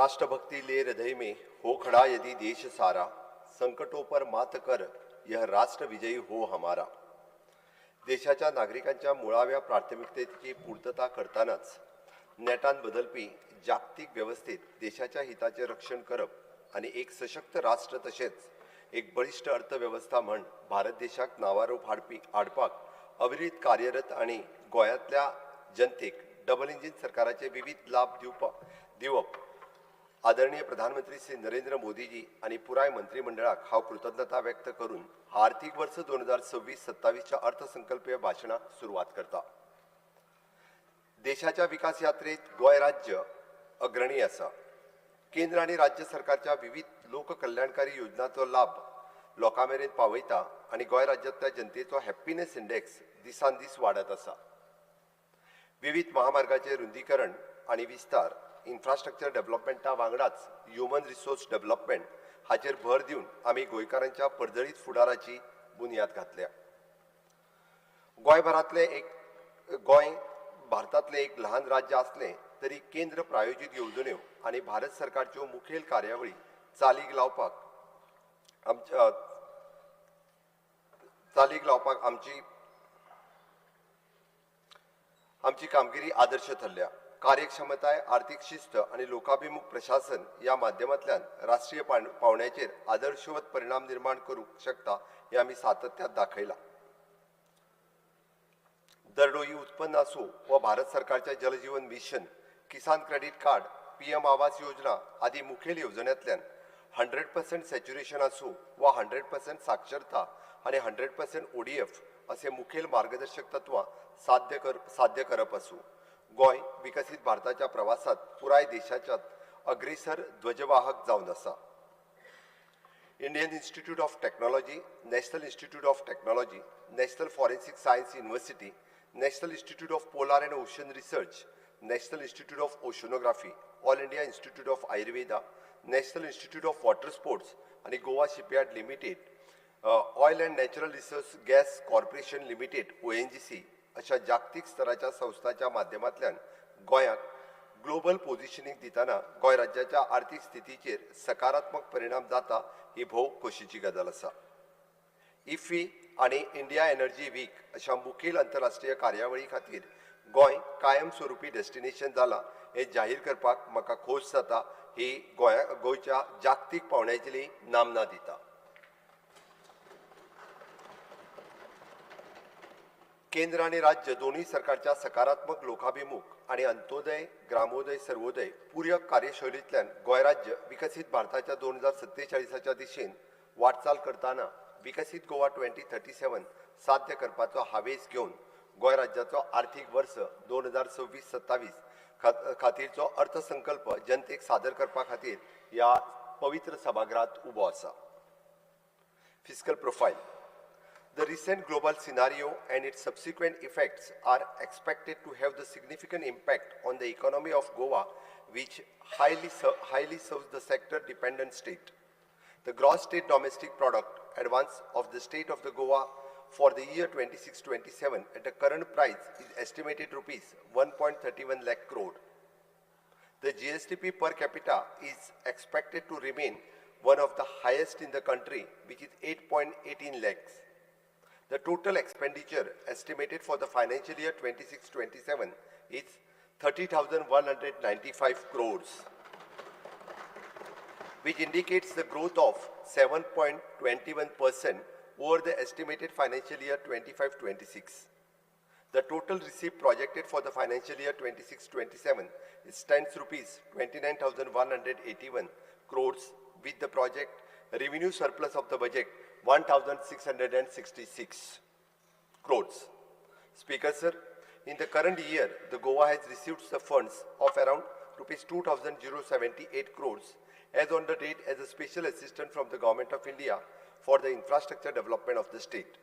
राष्ट्रभक्ति ले हृदय में हो खड़ा यदि देश सारा, संकटों पर मात कर यह राष्ट्र विजयी हो हमारा. देशाच्या नागरिकांच्या मुळाव्या प्राथमिकतेची पूर्तता करतानाच नेटान बदलपी जागतीक वेवस्थेत देशाच्या हिताचें रक्षण करप आनी एक सशक्त राष्ट्र तशेंच एक बळिश्ट अर्थवेवस्था म्हण भारत देशाक नावारूप हाडपाक अविरीत कार्यरत आनी गोंयांतल्या जनतेक डबल इंजीन सरकाराचे विविध लाभ दिवप आदरणीय प्रधानमंत्री श्री नरेंद्र मोदीजी आनी पुराय मंत्रिमंडळाक हांव कृतज्ञता व्यक्त करून आर्थिक वर्स 2026-27च्या अर्थसंकल्पीय भाशणाक सुरवात करता. देशाच्या विकास यात्रेत गोंय राज्य अग्रणी आसा. केंद्र आनी राज्य सरकारच्या विविध लोककल्याणकारी योजनांचो लाभ लोकां मेरेन पावयता आनी गोंय राज्यांतल्या जनतेचो हॅप्पीनेस इंडेक्स दिसान दीस वाडत आसा. विविध महामार्गाचे रुंदीकरण आनी विस्तार, इन्फ्रास्ट्रक्चर डेव्हलपमेंटा वांगडाच ह्युमन रिसोर्स डेव्हलपमेंट हाचेर भर दिवन आमी गोंयकारांच्या पर्जळीत फुडाराची बुन्याद घातल्या. गोंय भारतांतलें एक ल्हान राज्य आसलें तरी केंद्र प्रायोजीत येवजण्यो आनी भारत सरकारच्यो मुखेल कार्यावळी चालीक लावपाक आमची कामगिरी आदर्श थरल्या. कार्यक्षमताय, आर्थिक शिस्त आनी लोकाभिमुख प्रशासन ह्या माध्यमांतल्यान राष्ट्रीय पावंड्याचेर आदर्शवत परिणाम निर्माण करूंक शकता हें आमी सातत्यात दाखयलां. दरडोई उत्पन्न आसूं वा भारत सरकारच्या Jal Jeevan mission, Kisan credit card, PM Awas Yojana आदी मुखेल येवजण्यांतल्यान 100% सॅच्युरेशन आसूं वा 100% साक्षरता आनी 100% ODF असे मुखेल मार्गदर्शक तत्वां साध्य करप आसूं, गोंय विकसीत भारताच्या प्रवासात पुराय देशाच्या अग्रेसर ध्वजवाहक जावन आसा. Indian Institute of Technology, National Institute of Technology, National Forensic Science University, National Institute of Polar and Ocean Research, National Institute of Oceanography, All India Institute of Ayurveda, National Institute of Water Sports आनी Goa Shipyard Limited, Oil and Natural Resource Gas Corporation Limited ONGC अशा जागतीक स्तराच्या संस्थांच्या माध्यमांतल्यान गोंयाक global पोजिशनींग दितना गोंय राज्याच्या आर्थिक स्थितीचेर सकारात्मक परिणाम जाता ही भोव खोशीची गजाल आसा. इफ्फी आनी इंडिया एनर्जी वीक अशा मुखेल आंतरराष्ट्रीय कार्यावळी खातीर गोंय कायम स्वरुपी डेस्टिनेशन जालां हें जाहीर करपाक म्हाका खोस जाता. ही गोंयच्या जागतीक पावंड्याचेली नामना दिता. केंद्र आनी राज्य दोनूय सरकारच्या सकारात्मक लोकाभिमुख आनी अंत्योदय, ग्रामोदय, सर्वोदय पूरक कार्यशैलींतल्यान गोंय राज्य विकसीत भारताच्या 2047च्या दिशेन वाटचाल करतना विकसीत गोवा 2037 साध्य करपाचो हावेस घेवन गोंय राज्याचो आर्थिक वर्स 2026-27 खातीरचो अर्थसंकल्प जनतेक सादर करपा खातीर ह्या पवित्र सभागृहात उबो आसा. Fiscal profile. The recent global scenario and its subsequent effects are expected to have the significant impact on the economy of Goa, which highly serves the sector-dependent state. The gross state domestic product advance of the state of the Goa for the year 26-27 at the current price is estimated rupees 1.31 lakh crore. The GSDP per capita is expected to remain one of the highest in the country, which is 8.18 lakhs. The total expenditure estimated for the financial year 26-27 is 30,195 crores, which indicates the growth of 7.21% over the estimated financial year 25-26. The total receipt projected for the financial year 26-27 stands rupees 29,181 crores, with the project revenue surplus of the budget 1,666 crores. Speaker sir, in the current year, the Goa has received the funds of around rupees 2,078 crores as on the date as a special assistant from the Government of India for the infrastructure development of the state.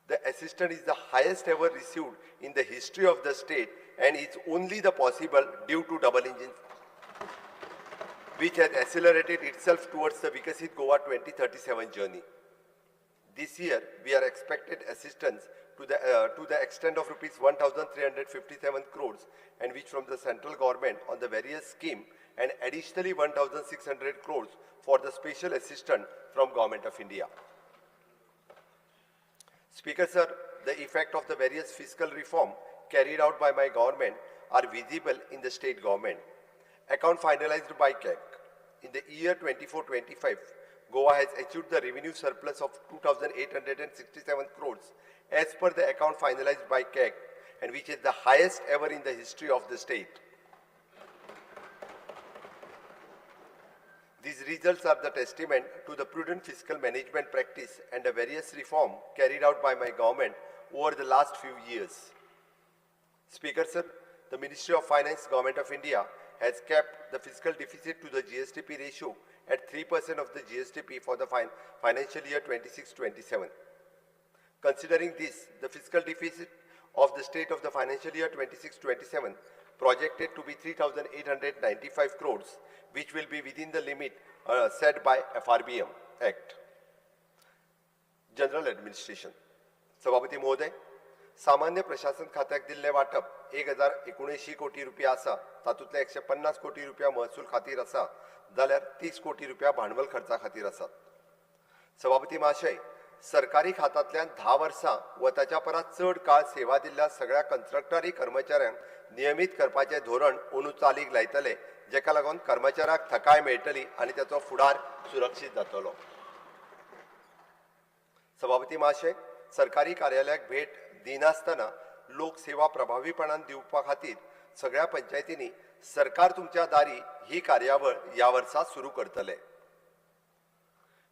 The assistance is the highest ever received in the history of the state and is only the possible due to double engine, which has accelerated itself towards the Vikasit Goa 2037 journey. This year, we are expected assistance to the extent of rupees 1,357 crores and which from the central government on the various scheme and additionally 1,600 crores for the special assistance from Government of India. Speaker sir, the effect of the various fiscal reform carried out by my government are visible in the state government. Account finalized by CAG. In the year 24-25, Goa has achieved the revenue surplus of 2,867 crores as per the account finalized by CAG, and which is the highest ever in the history of the state. These results are the testament to the prudent fiscal management practice and the various reform carried out by my government over the last few years. Speaker sir, the Ministry of Finance, Government of India has kept the fiscal deficit to the GSDP ratio at 3% of the GSDP for the financial year 26-27. Considering this, the fiscal deficit of the state of the financial year 26-27 projected to be 3,895 crores, which will be within the limit set by FRBM Act. General Administration. सभापती महोदय, सामान्य प्रशासन खात्याक दिल्लें वांटप 1,079 कोटी रुपया आसा. तातूंतले 150 कोटी रुपया महसूल खातीर आसा, जाल्यार 30 कोटी रुपया भांडवल खर्चा खातीर आसात. सभापती महाशय, सरकारी खात्यांतल्यान 10 वर्सां वा ताच्या परस चड काळ सेवा दिल्ल्या सगळ्या कंत्राटदारी कर्मचाऱ्यांक नियमीत करपाचें धोरण अंदू चालीक लायतले, जेका लागून कर्मचाऱ्यांक थकाय मेळटली आनी ताचो फुडार सुरक्षीत जातलो. सभापती महाशय, सरकारी कार्यालयाक भेट दिनासतना लोक सेवा प्रभावीपणान दिवपा खातीर सगळ्या पंचायतींनी सरकार तुमच्या दारी ही कार्यावळ ह्या वर्सा सुरू करतले.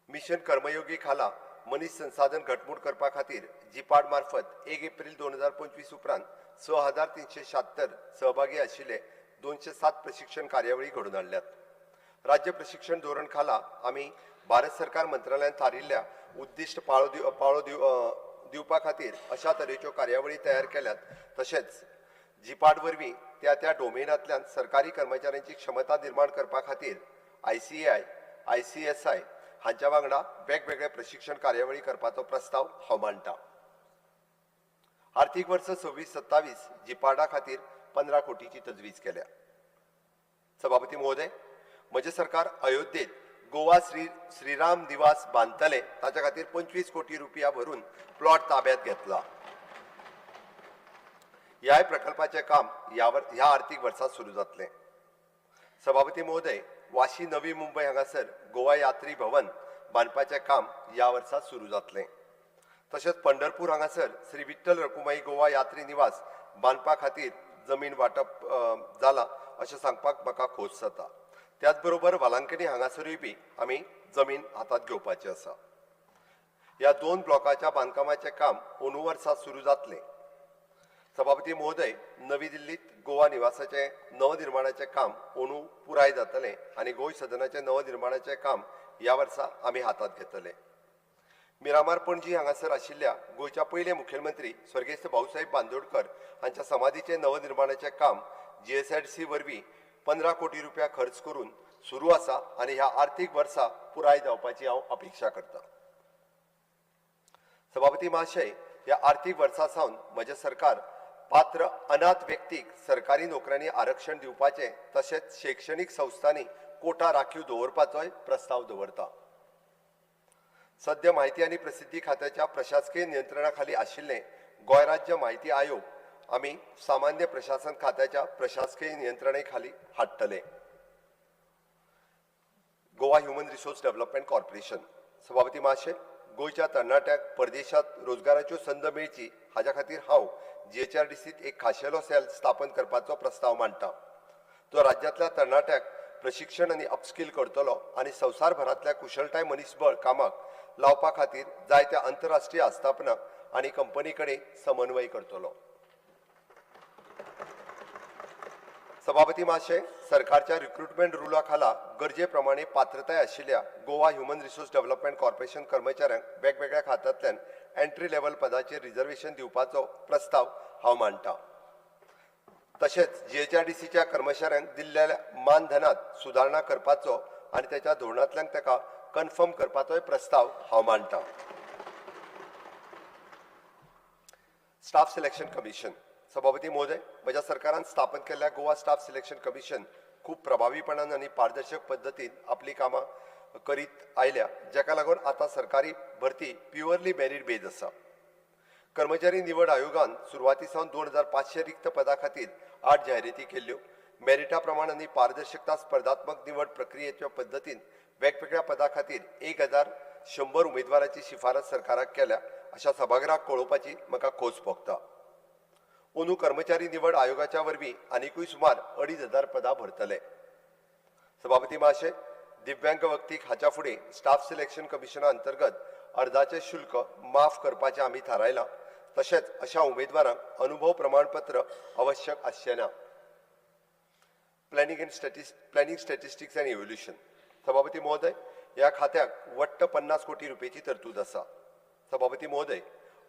मिशन कर्मयोगी खाला मनीस संसाधन घटमूट करपा खातीर जिपाड मार्फत 1 एप्रिल 2025 उपरांत 6,376 सहभागी आशिल्ले 207 प्रशिक्षण कार्यावळी घडोवन हाडल्यात. राज्य प्रशिक्षण धोरण खाला आमी भारत सरकार मंत्रालयान थारिल्ल्या उद्दिश्ट पाळो दिवपा खातीर अशा तरेच्यो कार्यावळी तयार केल्यात. तशेंच जिपाड वरवीं त्या त्या डोमेनांतल्यान सरकारी कर्मचाऱ्यांची क्षमता निर्माण करपा खातीर ICAI, ICSI हांच्या वांगडा वेगवेगळे प्रशिक्षण कार्यावळी करपाचो प्रस्ताव हांव मांडटा. आर्थीक वर्स 26-27 जिपाडा खातीर 15 कोटीची तजवीज केल्या. सभापती महोदय, म्हजें सरकार अयोध्येत गोवा श्रीराम निवास बांदतले, ताच्या खातीर 25 कोटी रुपया भरून प्लॉट ताब्यात घेतला. ह्याय प्रकल्पाचें काम ह्या आर्थीक वर्सा सुरू जातलें. सभापती महोदय, वाशी नवी मुंबय हांगासर गोवा यात्री भवन बांदपाचें काम ह्या वर्सा सुरू जातलें. तशेंच पंढरपूर हांगासर श्री विठ्ठल रखुमाई गोवा यात्री निवास बांदपा खातीर जमीन वांटप जालां अशें सांगपाक म्हाका खोस जाता. त्याच बरोबर वालांकनी हांगासरूय बी आमी जमीन हातांत घेवपाची आसा. ह्या 2 ब्लॉकाच्या बांदकामाचें काम अंदू वर्सा सुरू जातलें. सभापती महोदय, नवी दिल्लीत गोवा निवासाचें नवनिर्माणाचें काम अंदू पुराय जातलें आनी गोंय सदनाचें नवनिर्माणाचें काम ह्या वर्सा आमी हातांत घेतले. मिरामार पणजी हांगासर आशिल्ल्या गोंयच्या पयले मुखेलमंत्री स्वर्गेस्त भाऊसाहेब बांदोडकर हांच्या समाधीचें नवनिर्माणाचें काम GSIDC वरवीं 15 कोटी रुपया खर्च करून सुरू आसा आनी ह्या आर्थीक वर्सा पुराय जावपाची हांव अपेक्षा करता. सभापती महाशय, ह्या आर्थीक वर्सा सावन म्हजें सरकार पात्र अनाथ व्यक्तीक सरकारी नोकऱ्यांनी आरक्षण दिवपाचें तशेंच शैक्षणीक संस्थांनी कोटा राखीव दवरपाचोय प्रस्ताव दवरता. सद्या म्हायती आनी प्रसिद्धी खात्याच्या प्रशासकीय नियंत्रणा खाली आशिल्लें गोंय राज्य म्हायती आयोग आमी सामान्य प्रशासन खात्याच्या प्रशासकीय नियंत्रणे खाली हाडटले. Goa human resource development corporation. सभापती महाशय, गोंयच्या तरणाट्यांक परदेशांत रोजगाराच्यो संद मेळची हाज्या खातीर हांव GHRDCत एक खाशेलो सेल स्थापन करपाचो प्रस्ताव मांडटा. तो राज्यांतल्या तरणाट्यांक प्रशिक्षण आनी अपस्कील करतलो आनी संवसारभरांतल्या कुशळटाय मनीसबळ कामाक लावपा खातीर जायत्या आंतरराष्ट्रीय आस्थापनां आनी कंपनी कडेन समन्वय करतलो. सभापती महाशय, सरकारच्या रिक्रुटमेंट रुला खाला गरजे प्रमाणे पात्रताय आशिल्ल्या Goa human resource development corporation कर्मचाऱ्यांक वेगवेगळ्या खात्यांतल्यान एंट्री लेवल पदाचेर रिजर्वेशन दिवपाचो प्रस्ताव हांव मांडटा. तशेंच GHRDCच्या कर्मचाऱ्यांक दिल्ल्या मानधनांत सुदारणा करपाचो आनी ताच्या धोरणांतल्यान ताका कन्फर्म करपाचोय प्रस्ताव हांव मांडटा. Staff selection commission. सभापती महोदय, म्हज्या सरकारान स्थापन केल्ल्या गोवा स्टाफ सिलेक्शन कमिशन खूब प्रभावीपणान आनी पारदर्शक पद्दतीन आपली कामां करीत आयल्या, जाका लागून आतां सरकारी भरती प्युअरली मेरीट बेज आसा. कर्मचारी निवड आयोगान सुरवाती सावन 2500 रिक्त पदां खातीर 8 जायराती केल्ल्यो. मेरिटा प्रमाण आनी पारदर्शकता स्पर्धात्मक निवड प्रक्रियेच्या पद्दतीन वेगवेगळ्या पदां खातीर 1100 उमेदवाराची शिफारस सरकाराक केल्या अशा सभागृहाक कळोवपाची म्हाका खोस भोगता. अंदू कर्मचारी निवड आयोगाच्या वरवीं आनिकूय सुमार 2500 पदां भरतले. सभापती महाशय, दिव्यांग व्यक्तीक हाच्या फुडें स्टाफ सिलेक्शन कमिशना अंतर्गत अर्जाचें शुल्क माफ करपाचें आमी थारायलां. तशेंच अशा उमेदवारांक अनुभव प्रमाणपत्र आवश्यक आसचें ना. प्लॅनिंग स्टॅटिस्टिक्स आनी इव्होल्युशन. सभापती महोदय, ह्या खात्याक वट्ट 50 कोटी रुपयेची तरतूद आसा. सभापती महोदय,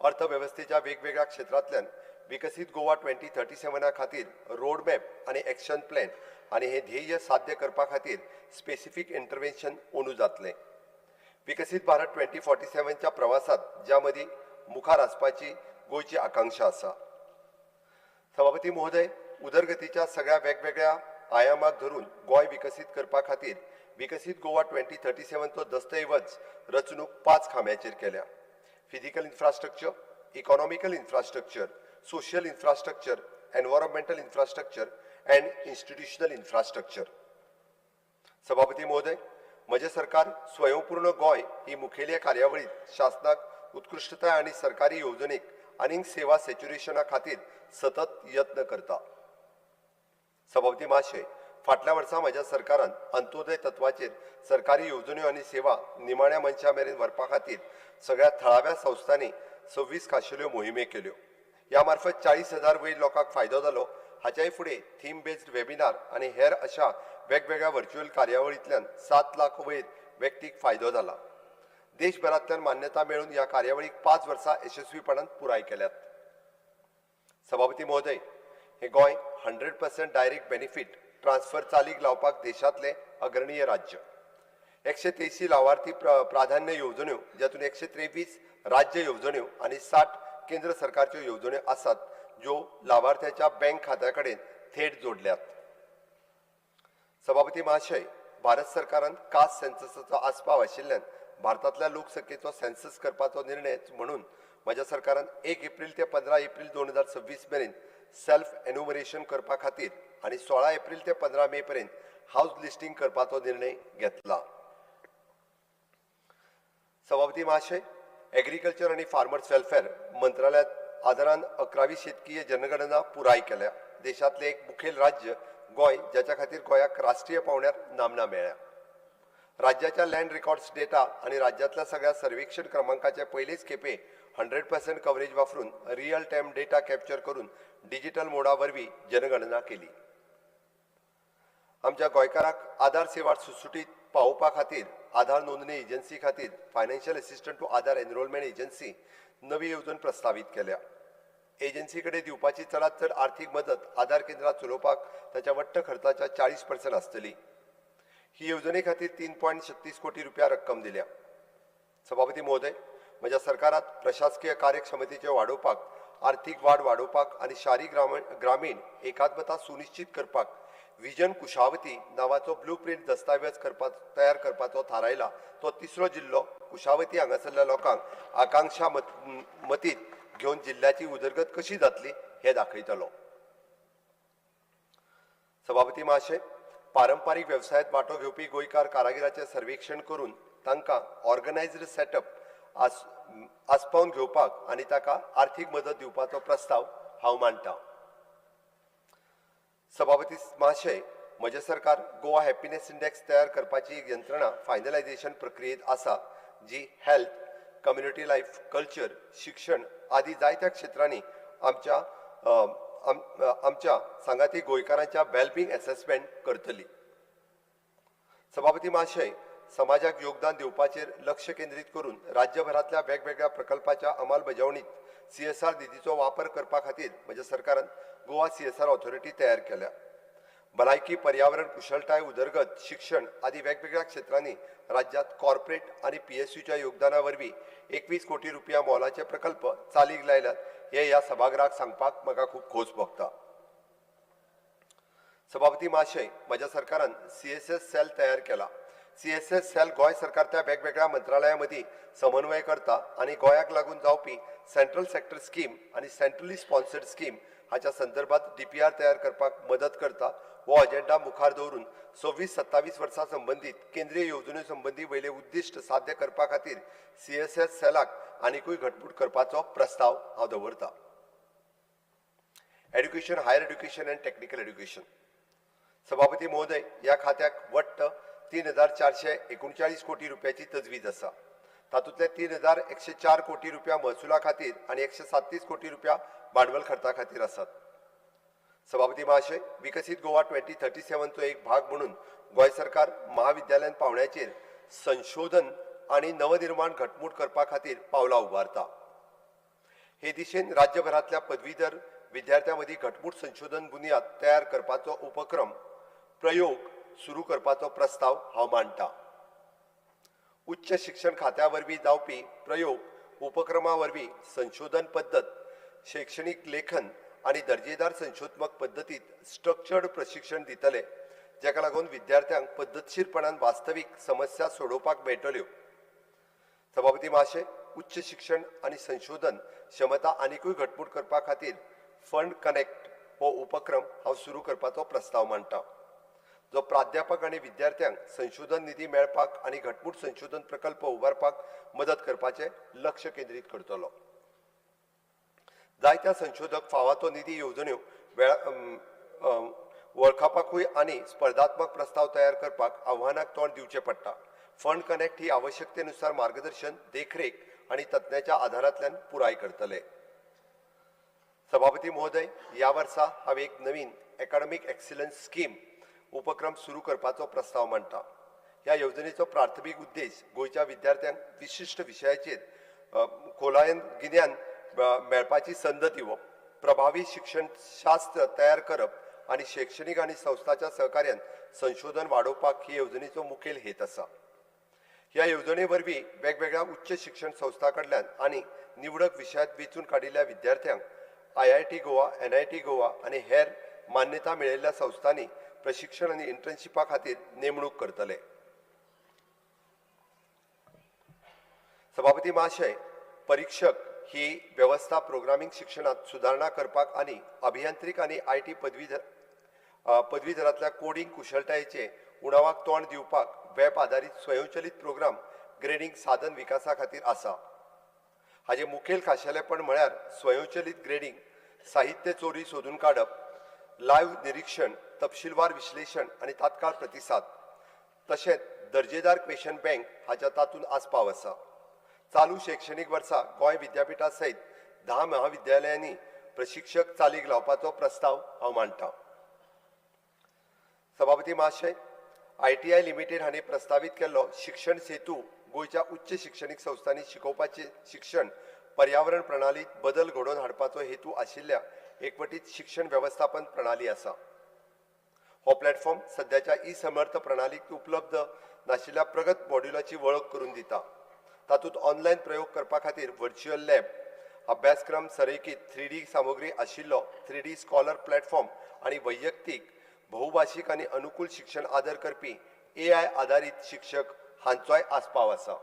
अर्थवेवस्थेच्या वेगवेगळ्या क्षेत्रांतल्यान विकसीत गोवा 2037 खातीर रोडमॅप आनी एक्शन प्लॅन आनी हे ध्येय साध्य करपा खातीर स्पेसिफीक इंटरवेन्शन अंदू जातलें. विकसीत भारत 2047च्या प्रवासात ज्या मदीं मुखार आसपाची गोंयची आकांक्षा आसा. सभापती महोदय, उदरगतीच्या सगळ्या वेगवेगळ्या आयामाक धरून गोंय विकसीत करपा खातीर विकसीत गोवा 2037चो दस्तऐवज रचणूक 5 खांब्याचेर केल्या. Physical infrastructure, economical infrastructure, social infrastructure, environmental infrastructure and institutional infrastructure. सभापती महोदय, म्हजें सरकार स्वयंपूर्ण गोंय ही मुखेली कार्यावळींत शासनाक उत्कृश्टताय आनी सरकारी येवजणेक आनीक सेवा सेच्युरेशना खातीर सतत यत्न करता. सभापती महाशय, फाटल्या वर्सा म्हज्या सरकारान अंत्योदय तत्वाचेर सरकारी येवजण्यो आनी सेवा निमाण्या मनशां मेरेन व्हरपा खातीर सगळ्या थळाव्या संस्थांनी 26 खाशेल्यो मोहिमे केल्यो. ह्या मार्फत 40,000 वयर लोकांक फायदो जालो. हाच्याय फुडें थीम बेस्ड वेबिनार आनी हेर अशा वेगवेगळ्या व्हर्च्युअल कार्यावळींतल्यान 7 लाख वयर व्यक्तीक फायदो जाला. देशभरांतल्यान मान्यता मेळून ह्या कार्यावळीक 5 वर्सां यशस्वीपणान पुराय केल्यात. सभापती महोदय, हे गोंय 100% डायरेक्ट बेनिफीट ट्रान्सफर चालीक लावपाक देशांतलें अग्रणीय राज्य. 183 लावार्थी प्राधान्य येवजण्यो, ज्यातून 123 राज्य येवजण्यो आनी 60 केंद्र सरकारच्यो येवजण्यो आसात ज्यो लावार्थ्याच्या बँक खात्या कडेन थेट जोडल्यात. सभापती महाशय, भारत सरकारान कास्ट सेन्ससाचो आस्पाव आशिल्ल्यान भारतांतल्या लोकसंख्येचो सेन्सस करपाचो निर्णय म्हणून म्हज्या सरकारान 1 एप्रील ते 15 एप्रील 2026 मेरेन सेल्फ एन्युमरेशन करपा खातीर आनी 16 एप्रील ते 15 मे पर्यंत हावज लिस्टींग करपाचो निर्णय घेतला. सभापती महाशय, एग्रीकल्चर आनी फार्मर्स वेलफेअर मंत्रालयात आदारान 11वी शेतकीय जनगणना पुराय केल्या. देशांतलें एक मुखेल राज्य गोंय, ज्याच्या खातीर गोंयाक राष्ट्रीय पांवड्यार नामना मेळ्ळ्या. राज्याच्या लँड रेकॉर्ड्स डेटा आनी राज्यांतल्या सगळ्या सर्वेक्षण क्रमांकाचे पयलेच खेपे 100% कवरेज वापरून रियल टायम डेटा कॅप्चर करून डिजिटल मोडा वरवीं जनगणना केली. आमच्या गोंयकारांक आधार सेवा सुटसुटीत पावोवपा खातीर आधार नोंदणी एजन्सी खातीर financial assistant to Aadhaar enrolment agency नवी येवजण प्रस्तावीत केल्या. एजन्सी कडेन दिवपाची चडांत चड आर्थीक मदत आधार केंद्रां चलोवपाक ताच्या वट्ट खर्चाच्या 40% आसतली. ही येवजणे खातीर 3.36 कोटी रुपया रक्कम दिल्या. सभापती महोदय, म्हज्या सरकारात प्रशासकीय कार्यक्षमतेचे वाडोवपाक, आर्थीक वाड वाडोवपाक आनी शारी ग्रामीण एकात्मता सुनिश्चित करपाक विजन कुशावती नांवाचो ब्लू प्रिंट दस्तावेज तयार करपाचो थारायला. तो तिसरो जिल्लो कुशावती हांगासरल्या लोकांक आकांक्षा मतीत घेवन जिल्ल्याची उदरगत कशी जातली हें दाखयतलो. सभापती महाशय, पारंपारीक वेवसायांत वांटो घेवपी गोंयकार कारागिराचें सर्वेक्षण करून तांकां ऑर्गनायज्ड सेटअप आसपावन घेवपाक आनी ताका आर्थीक मदत दिवपाचो प्रस्ताव हांव मांडटा. सभापती महाशय, म्हजें सरकार गोवा हॅपिनेस इंडेक्स तयार करपाची एक यंत्रणा फायनलायझेशन प्रक्रियेत आसा, जी हेल्थ, कम्युनिटी लायफ, कल्चर, शिक्षण आदी जायत्या क्षेत्रांनी आमच्या आमच्या सांगाती गोंयकारांच्या वेलबिंग एसेसमेंट करतली. सभापती महाशय, समाजाक योगदान दिवपाचेर लक्ष केंद्रीत करून राज्यभरांतल्या वेगवेगळ्या प्रकल्पाच्या अंमलबजावणीत CSR निधीचो वापर करपा खातीर म्हज्या सरकारान गोवा CSR authority तयार केल्या. भलायकी, पर्यावरण, कुशळटाय, उदरगत, शिक्षण आदी वेगवेगळ्या क्षेत्रांनी राज्यांत कॉर्पोरेट आनी PSUच्या योगदाना वरवीं 21 कोटी रुपया मोलाचे प्रकल्प चालीक लायल्यात. हे ह्या सभागृहाक सांगपाक म्हाका खूब खोस भोगता. सभापती महाशय, म्हज्या सरकारान सीएसएस सेल तयार केला. सीएसएस सेल गोंय सरकार त्या वेगवेगळ्या मंत्रालया मदीं समन्वय करता आनी गोंयाक लागून जावपी सेंट्रल सेक्टर स्कीम आनी सेंट्रली स्पॉन्सर्ड स्कीम हाच्या संदर्भात डीपीआर तयार करपाक मदत करता. हो अजेंडा मुखार दवरून 26-27 वर्सां संबंदीत केंद्रीय येवजण्यो संबंदी वयले उद्दिश्ट साध्य करपा खातीर सीएसएस सेलाक आनिकूय घटमूट करपाचो प्रस्ताव हांव दवरता. Education, higher education and technical education. सभापती महोदय, ह्या खात्याक वट्ट 3,439 कोटी रुपयाची तजवीज आसा. तातूंतले 3,104 कोटी रुपया महसुला खातीर आनी 137 कोटी रुपया भांडवल खर्चा खातीर आसात. सभापती महाशय, विकसीत गोवा 2037चो एक भाग म्हणून गोंय सरकार महाविद्यालयीन पावंड्याचेर संशोधन आनी नवनिर्माण घटमूट करपा खातीर पावलां उबारता. हे दिशेन राज्यभरांतल्या पदवीधर विद्यार्थ्यां मदीं घटमूट संशोधन बुन्याद तयार करपाचो उपक्रम प्रयोग सुरू करपाचो प्रस्ताव हांव मांडटा. उच्च शिक्षण खात्या वरवीं जावपी प्रयोग उपक्रमा वरवीं संशोधन पद्दत, शैक्षणीक लेखन आनी दर्जेदार संशोत्मक पद्दतींत स्ट्रक्चर्ड प्रशिक्षण दितले, जाका लागून विद्यार्थ्यांक पद्दतशीरपणान वास्तवीक समस्या सोडोवपाक मेळटल्यो. सभापती महाशय, उच्च शिक्षण आनी संशोधन क्षमता आनिकूय घटमूट करपा खातीर फंड कनेक्ट हो उपक्रम हांव सुरू करपाचो प्रस्ताव मांडटा, जो प्राध्यापक आनी विद्यार्थ्यांक संशोधन निधी मेळपाक आनी घटमूट संशोधन प्रकल्प उबारपाक मदत करपाचें लक्ष केंद्रीत करतलो. जायत्या संशोधक फावा तो निधी येवजण्यो वळखपाकूय आनी स्पर्धात्मक प्रस्ताव तयार करपाक आव्हानाक तोंड दिवचें पडटा. फंड कनेक्ट ही आवश्यकतेनुसार मार्गदर्शन, देखरेख आनी तज्ञाच्या आधारांतल्यान पुराय करतले. सभापती महोदय, ह्या वर्सा हांव एक नवीन एकाडमीक एक्सिलन्स स्कीम उपक्रम सुरू करपाचो प्रस्ताव मांडटा. ह्या येवजणेचो प्राथमीक उद्देश गोंयच्या विद्यार्थ्यांक विशिश्ट विशयाचेर खोलायेन गिन्यान मेळपाची संद दिवप, प्रभावी शिक्षणशास्त्र तयार करप आनी शैक्षणीक आनी संस्थाच्या सहकार्यान संशोधन वाडोवपाक ही येवजणेचो मुखेल हेत आसा. ह्या येवजणे वरवीं वेगवेगळ्या उच्च शिक्षण संस्थां कडल्यान आनी निवडक विशयांत वेंचून काडिल्ल्या विद्यार्थ्यांक IIT Goa, NIT Goa आनी हेर मान्यता मेळिल्ल्या संस्थांनी प्रशिक्षण आनी इंटर्नशिपा खातीर नेमणूक करतले. सभापती महाशय, परिक्षक ही वेवस्था प्रोग्रामींग शिक्षणांत सुदारणा करपाक आनी अभियांत्रिक आनी IT पदवीधरांतल्या कोडींग कुशळटायेचे उणावाक तोंड दिवपाक वेब आदारीत स्वयंचलित प्रोग्राम ग्रेडींग साधन विकासा खातीर आसा. हाजें मुखेल खाशेलेपण म्हळ्यार स्वयंचलित ग्रेडींग, साहित्य चोरी सोदून काडप, लायव्ह निरीक्षण, तपशीलवार विश्लेशण आनी तात्काळ प्रतिसाद, तशेंच दर्जेदार क्वेशन बँक हाच्या तातूंत आस्पाव आसा. चालू शैक्षणीक वर्सा गोंय विद्यापिठा सयत 10 महाविद्यालयांनी प्रशिक्षक चालीक लावपाचो प्रस्ताव हांव मांडटा. सभापती महाशय, ITI limited हांणी प्रस्तावीत केल्लो शिक्षण सेतू गोंयच्या उच्च शिक्षणीक संस्थांनी शिकोवपाचें शिक्षण पर्यावरण प्रणालींत बदल घडोवन हाडपाचो हेतू आशिल्ल्या एकवटीत शिक्षण वेवस्थापन प्रणाली आसा. हो प्लॅटफॉर्म सद्याच्या ई समर्थ प्रणालीक उपलब्ध नाशिल्ल्या प्रगत मॉड्युलाची वळख करून दिता. तातूंत ऑनलायन प्रयोग करपा खातीर व्हर्च्युअल लॅब, अभ्यासक्रम सरेखीत 3D सामुग्री आशिल्लो 3D scholar platform आनी वैयक्तीक बहुभाशीक आनी अनुकूल शिक्षण आदर करपी AI आदारीत शिक्षक हांचोय आस्पाव आसा.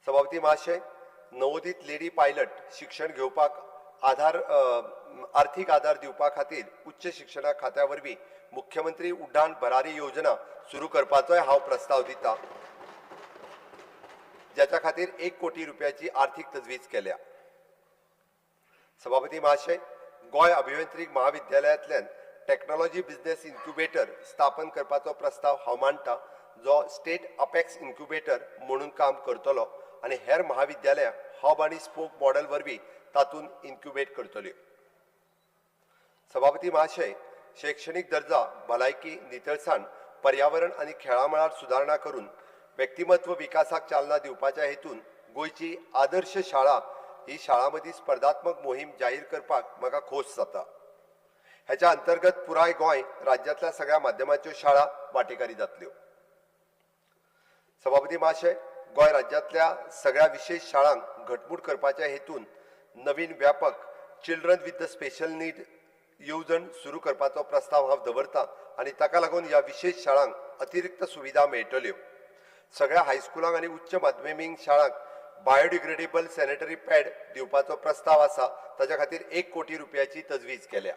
सभापती महाशय, नवोदीत लेडी पायलट शिक्षण घेवपाक आधार आर्थीक आधार दिवपा खातीर उच्च शिक्षणा खात्या वरवीं मुख्यमंत्री उड्डाण भरारी योजना सुरू करपाचोय हांव प्रस्ताव दिता, ज्याच्या खातीर 1 कोटी रुपयाची आर्थीक तजवीज केल्या. सभापती महाशय, गोंय अभियांत्रिक महाविद्यालयांतल्यान टॅक्नॉलॉजी बिझनेस इन्क्युबेटर स्थापन करपाचो प्रस्ताव हांव मांडटा, जो स्टेट अपेक्स इन्क्युबेटर म्हणून काम करतलो आनी हेर महाविद्यालयां हब आनी स्पोक मॉडेल वरवीं तातूंत इन्क्युबेट करतल्यो. सभापती महाशय, शैक्षणीक दर्जा, भलायकी, नितळसाण, पर्यावरण आनी खेळां मळार सुदारणा करून व्यक्तिमत्व विकासाक चालना दिवपाच्या हेतून गोंयची आदर्श शाळा ही शाळां मदीं स्पर्धात्मक मोहीम जाहीर करपाक म्हाका खोस जाता. ह्याच्या अंतर्गत पुराय गोंय राज्यांतल्या सगळ्या माध्यमाच्यो शाळा वांटेकारी जातल्यो. सभापती महाशय, गोंय राज्यांतल्या सगळ्या विशेश शाळांक घटमूट करपाच्या हेतून नवीन व्यापक children with the special need येवजण सुरू करपाचो प्रस्ताव हांव दवरतां आनी ताका लागून ह्या विशेश शाळांक अतिरिक्त सुविधा मेळटल्यो. सगळ्या हायस्कुलांक आनी उच्च माध्यमीक शाळांक बायोडिग्रेडेबल सॅनिटरी पॅड दिवपाचो प्रस्ताव आसा. ताच्या खातीर 1 कोटी रुपयाची तजवीज केल्या.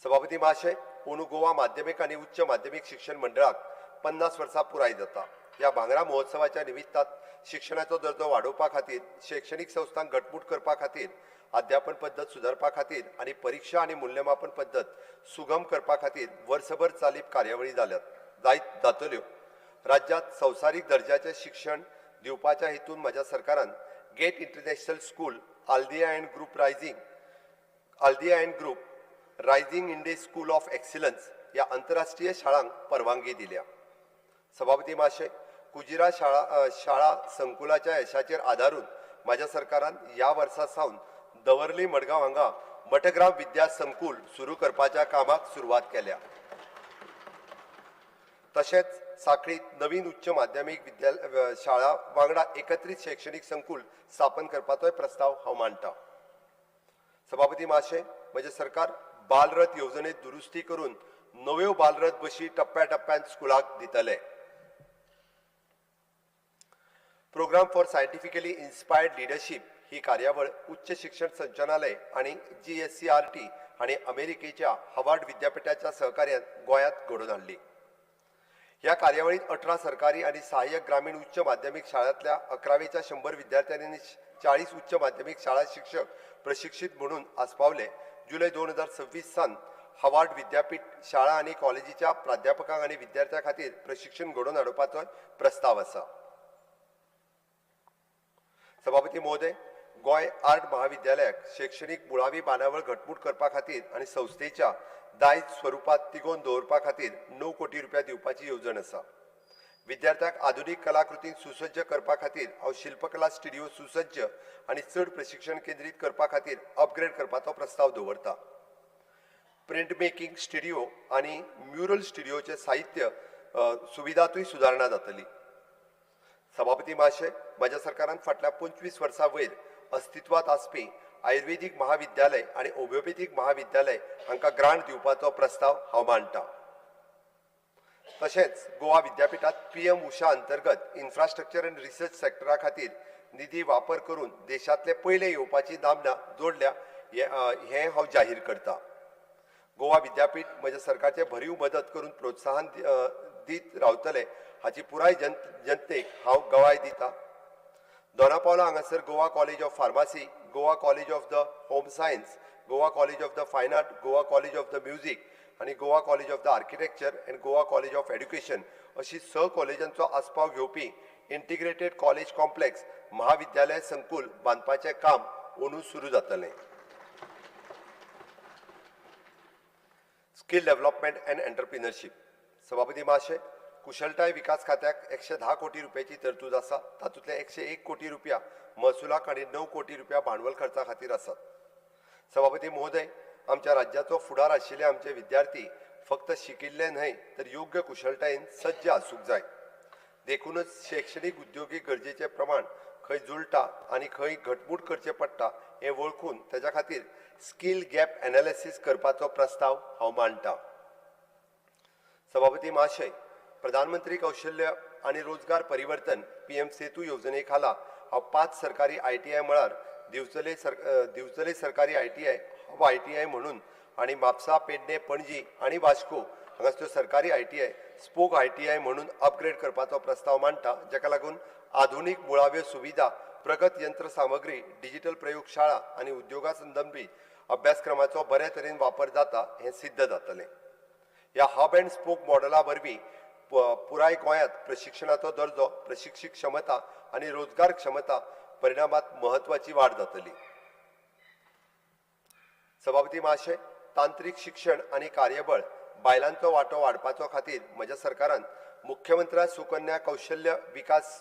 सभापती महाशय, अंदू गोवा माध्यमीक आनी उच्च माध्यमीक शिक्षण मंडळाक 50 वर्सां पुराय जाता. ह्या भांगरा महोत्सवाच्या निमित्तान शिक्षणाचो दर्जो वाडोवपा खातीर, शैक्षणीक संस्थांक घटमूट करपा खातीर, अध्यापन पद्दत सुदारपा खातीर आनी परिक्षा आनी मूल्यमापन पद्दत सुगम करपा खातीर वर्सभर चालीप कार्यावळी जाल्यात जायत जातल्यो. राज्यांत संवसारीक दर्जाचें शिक्षण दिवपाच्या हेतून म्हज्या सरकारान GATE international school, Aldiya and group rising India school of excellence ह्या आंतरराष्ट्रीय शाळांक परवानगी दिल्या. सभापती महाशय, कुजिरा शाळा संकुलाच्या यशाचेर आदारून म्हाज्या सरकारान ह्या वर्सा सावन दवर्ली मडगांव हांगा मठग्राम विद्या संकुल सुरू करपाच्या कामाक सुरवात केल्या. तशेंच साखळीत नवीन उच्च माध्यमीक विद्यालय शाळा वांगडा एकत्रीत शैक्षणीक संकुल स्थापन करपाचोय प्रस्ताव हांव मांडटा. सभापती महाशय, म्हजें सरकार बालरथ येवजणेत दुरुस्ती करून नव्यो बालरथ बशी टप्प्या टप्प्यान स्कुलाक दितले. Programme for scientifically inspired leadership ही कार्यावळ उच्च शिक्षण संचालनालय आनी GSCERT हांणी अमेरिकेच्या हार्वर्ड विद्यापिठाच्या सहकार्यान गोंयांत घडोवन हाडली. ह्या कार्यावळींत 18 सरकारी आनी सहाय्यक ग्रामीण उच्च माध्यमीक शाळांतल्या 11वेच्या 100 विद्यार्थ्यांनी 40 उच्च माध्यमीक शाळा शिक्षक प्रशिक्षीत म्हणून आस्पावले. जुलय 2026 सावन हार्वर्ड विद्यापीठ शाळा आनी कॉलेजीच्या प्राध्यापकांक आनी विद्यार्थ्यां खातीर प्रशिक्षण घडोवन हाडपाचो प्रस्ताव आसा. सभापती महोदय, गोंय आर्ट महाविद्यालयाक शैक्षणीक मुळावी बांदावळ घटमूट करपा खातीर आनी संस्थेच्या दायज स्वरुपांत तिगोवन दवरपा खातीर 9 कोटी रुपया दिवपाची येवजण आसा. विद्यार्थ्यांक आधुनीक कलाकृतीन सुसज्ज करपा खातीर हांव शिल्पकला स्टुडिओ सुसज्ज आनी चड प्रशिक्षण केंद्रीत करपा खातीर अपग्रेड करपाचो प्रस्ताव दवरता. प्रिंट मेकिंग स्टुडिओ आनी म्युरल स्टुडिओचे साहित्य सुविधांतूय सुदारणा जातली. सभापती महाशय, म्हज्या सरकारान फाटल्या 25 वर्सां वयर अस्तित्वांत आसपी आयुर्वेदीक महाविद्यालय आनी होमिओपॅथीक महाविद्यालय हांकां ग्रांट दिवपाचो प्रस्ताव हांव मांडटा. तशेंच गोवा विद्यापिठांत PM उषा अंतर्गत इन्फ्रास्ट्रक्चर आनी रिसर्च सेक्टरा खातीर निधी वापर करून देशांतले पयले येवपाची नामना जोडल्या हें हांव जाहीर करता. गोवा विद्यापीठ म्हज्या सरकारचे भरीव मदत करून प्रोत्साहन दीत रावतले हाची पुराय जनतेक हांव गवाय दिता. दोनापावला हांगासर Goa college of pharmacy, Goa college of the home science, Goa college of the fine art, Goa college of the music आनी Goa college of the architecture and Goa college of education अशी 6 कॉलेजांचो आस्पाव घेवपी integrated college complex महाविद्यालय संकुल बांदपाचें काम अंदू सुरू जातलें. Skill development and entrepreneurship. सभापती महाशय, कुशळटाय विकास खात्याक 110 कोटी रुपयाची तरतूद आसा. तातूंतले 101 कोटी रुपया महसुलाक आनी 9 कोटी रुपया भांडवल खर्चा खातीर आसात. सभापती महोदय, आमच्या राज्याचो फुडार आशिल्ले आमचे विद्यार्थी फक्त शिकिल्ले न्हय तर योग्य कुशळटायेन सज्ज आसूंक जाय. देखूनच शैक्षणीक उद्योगीक गरजेचे प्रमाण खंय जुळटा आनी खंय घटमूट करचें पडटा हें वळखून ताच्या खातीर स्कील गॅप एनालिसीस करपाचो प्रस्ताव हांव मांडटा. सभापती महाशय, प्रधानमंत्री कौशल्य आनी रोजगार परिवर्तन PM सेतू येवजणे खाला हांव 5 सरकारी ITI म्हळ्यार दिवचले सरकारी ITI, हो ITI म्हणून आनी म्हापसा, पेडणे, पणजी आनी वास्को हांगासर सरकारी ITI spoke ITI म्हणून अपग्रेड करपाचो प्रस्ताव मांडटा, जाका लागून आधुनीक मुळाव्यो सुविधा, प्रगत यंत्र सामग्री, डिजिटल प्रयोगशाळा आनी उद्योगा संदर्भी अभ्यासक्रमाचो बरे तरेन वापर जाता हें सिद्ध जातलें. ह्या हब अँड स्पोक मॉडला वरवीं पुराय गोंयांत प्रशिक्षणाचो दर्जो, प्रशिक्षीत क्षमता आनी रोजगार क्षमता परिणामात म्हत्वाची वाड जातली. सभापती महाशय, तांत्रीक शिक्षण आनी कार्यबळ बायलांचो वांटो वाडपाचो खातीर म्हज्या सरकारान मुख्यमंत्री सुकन्या कौशल्य विकास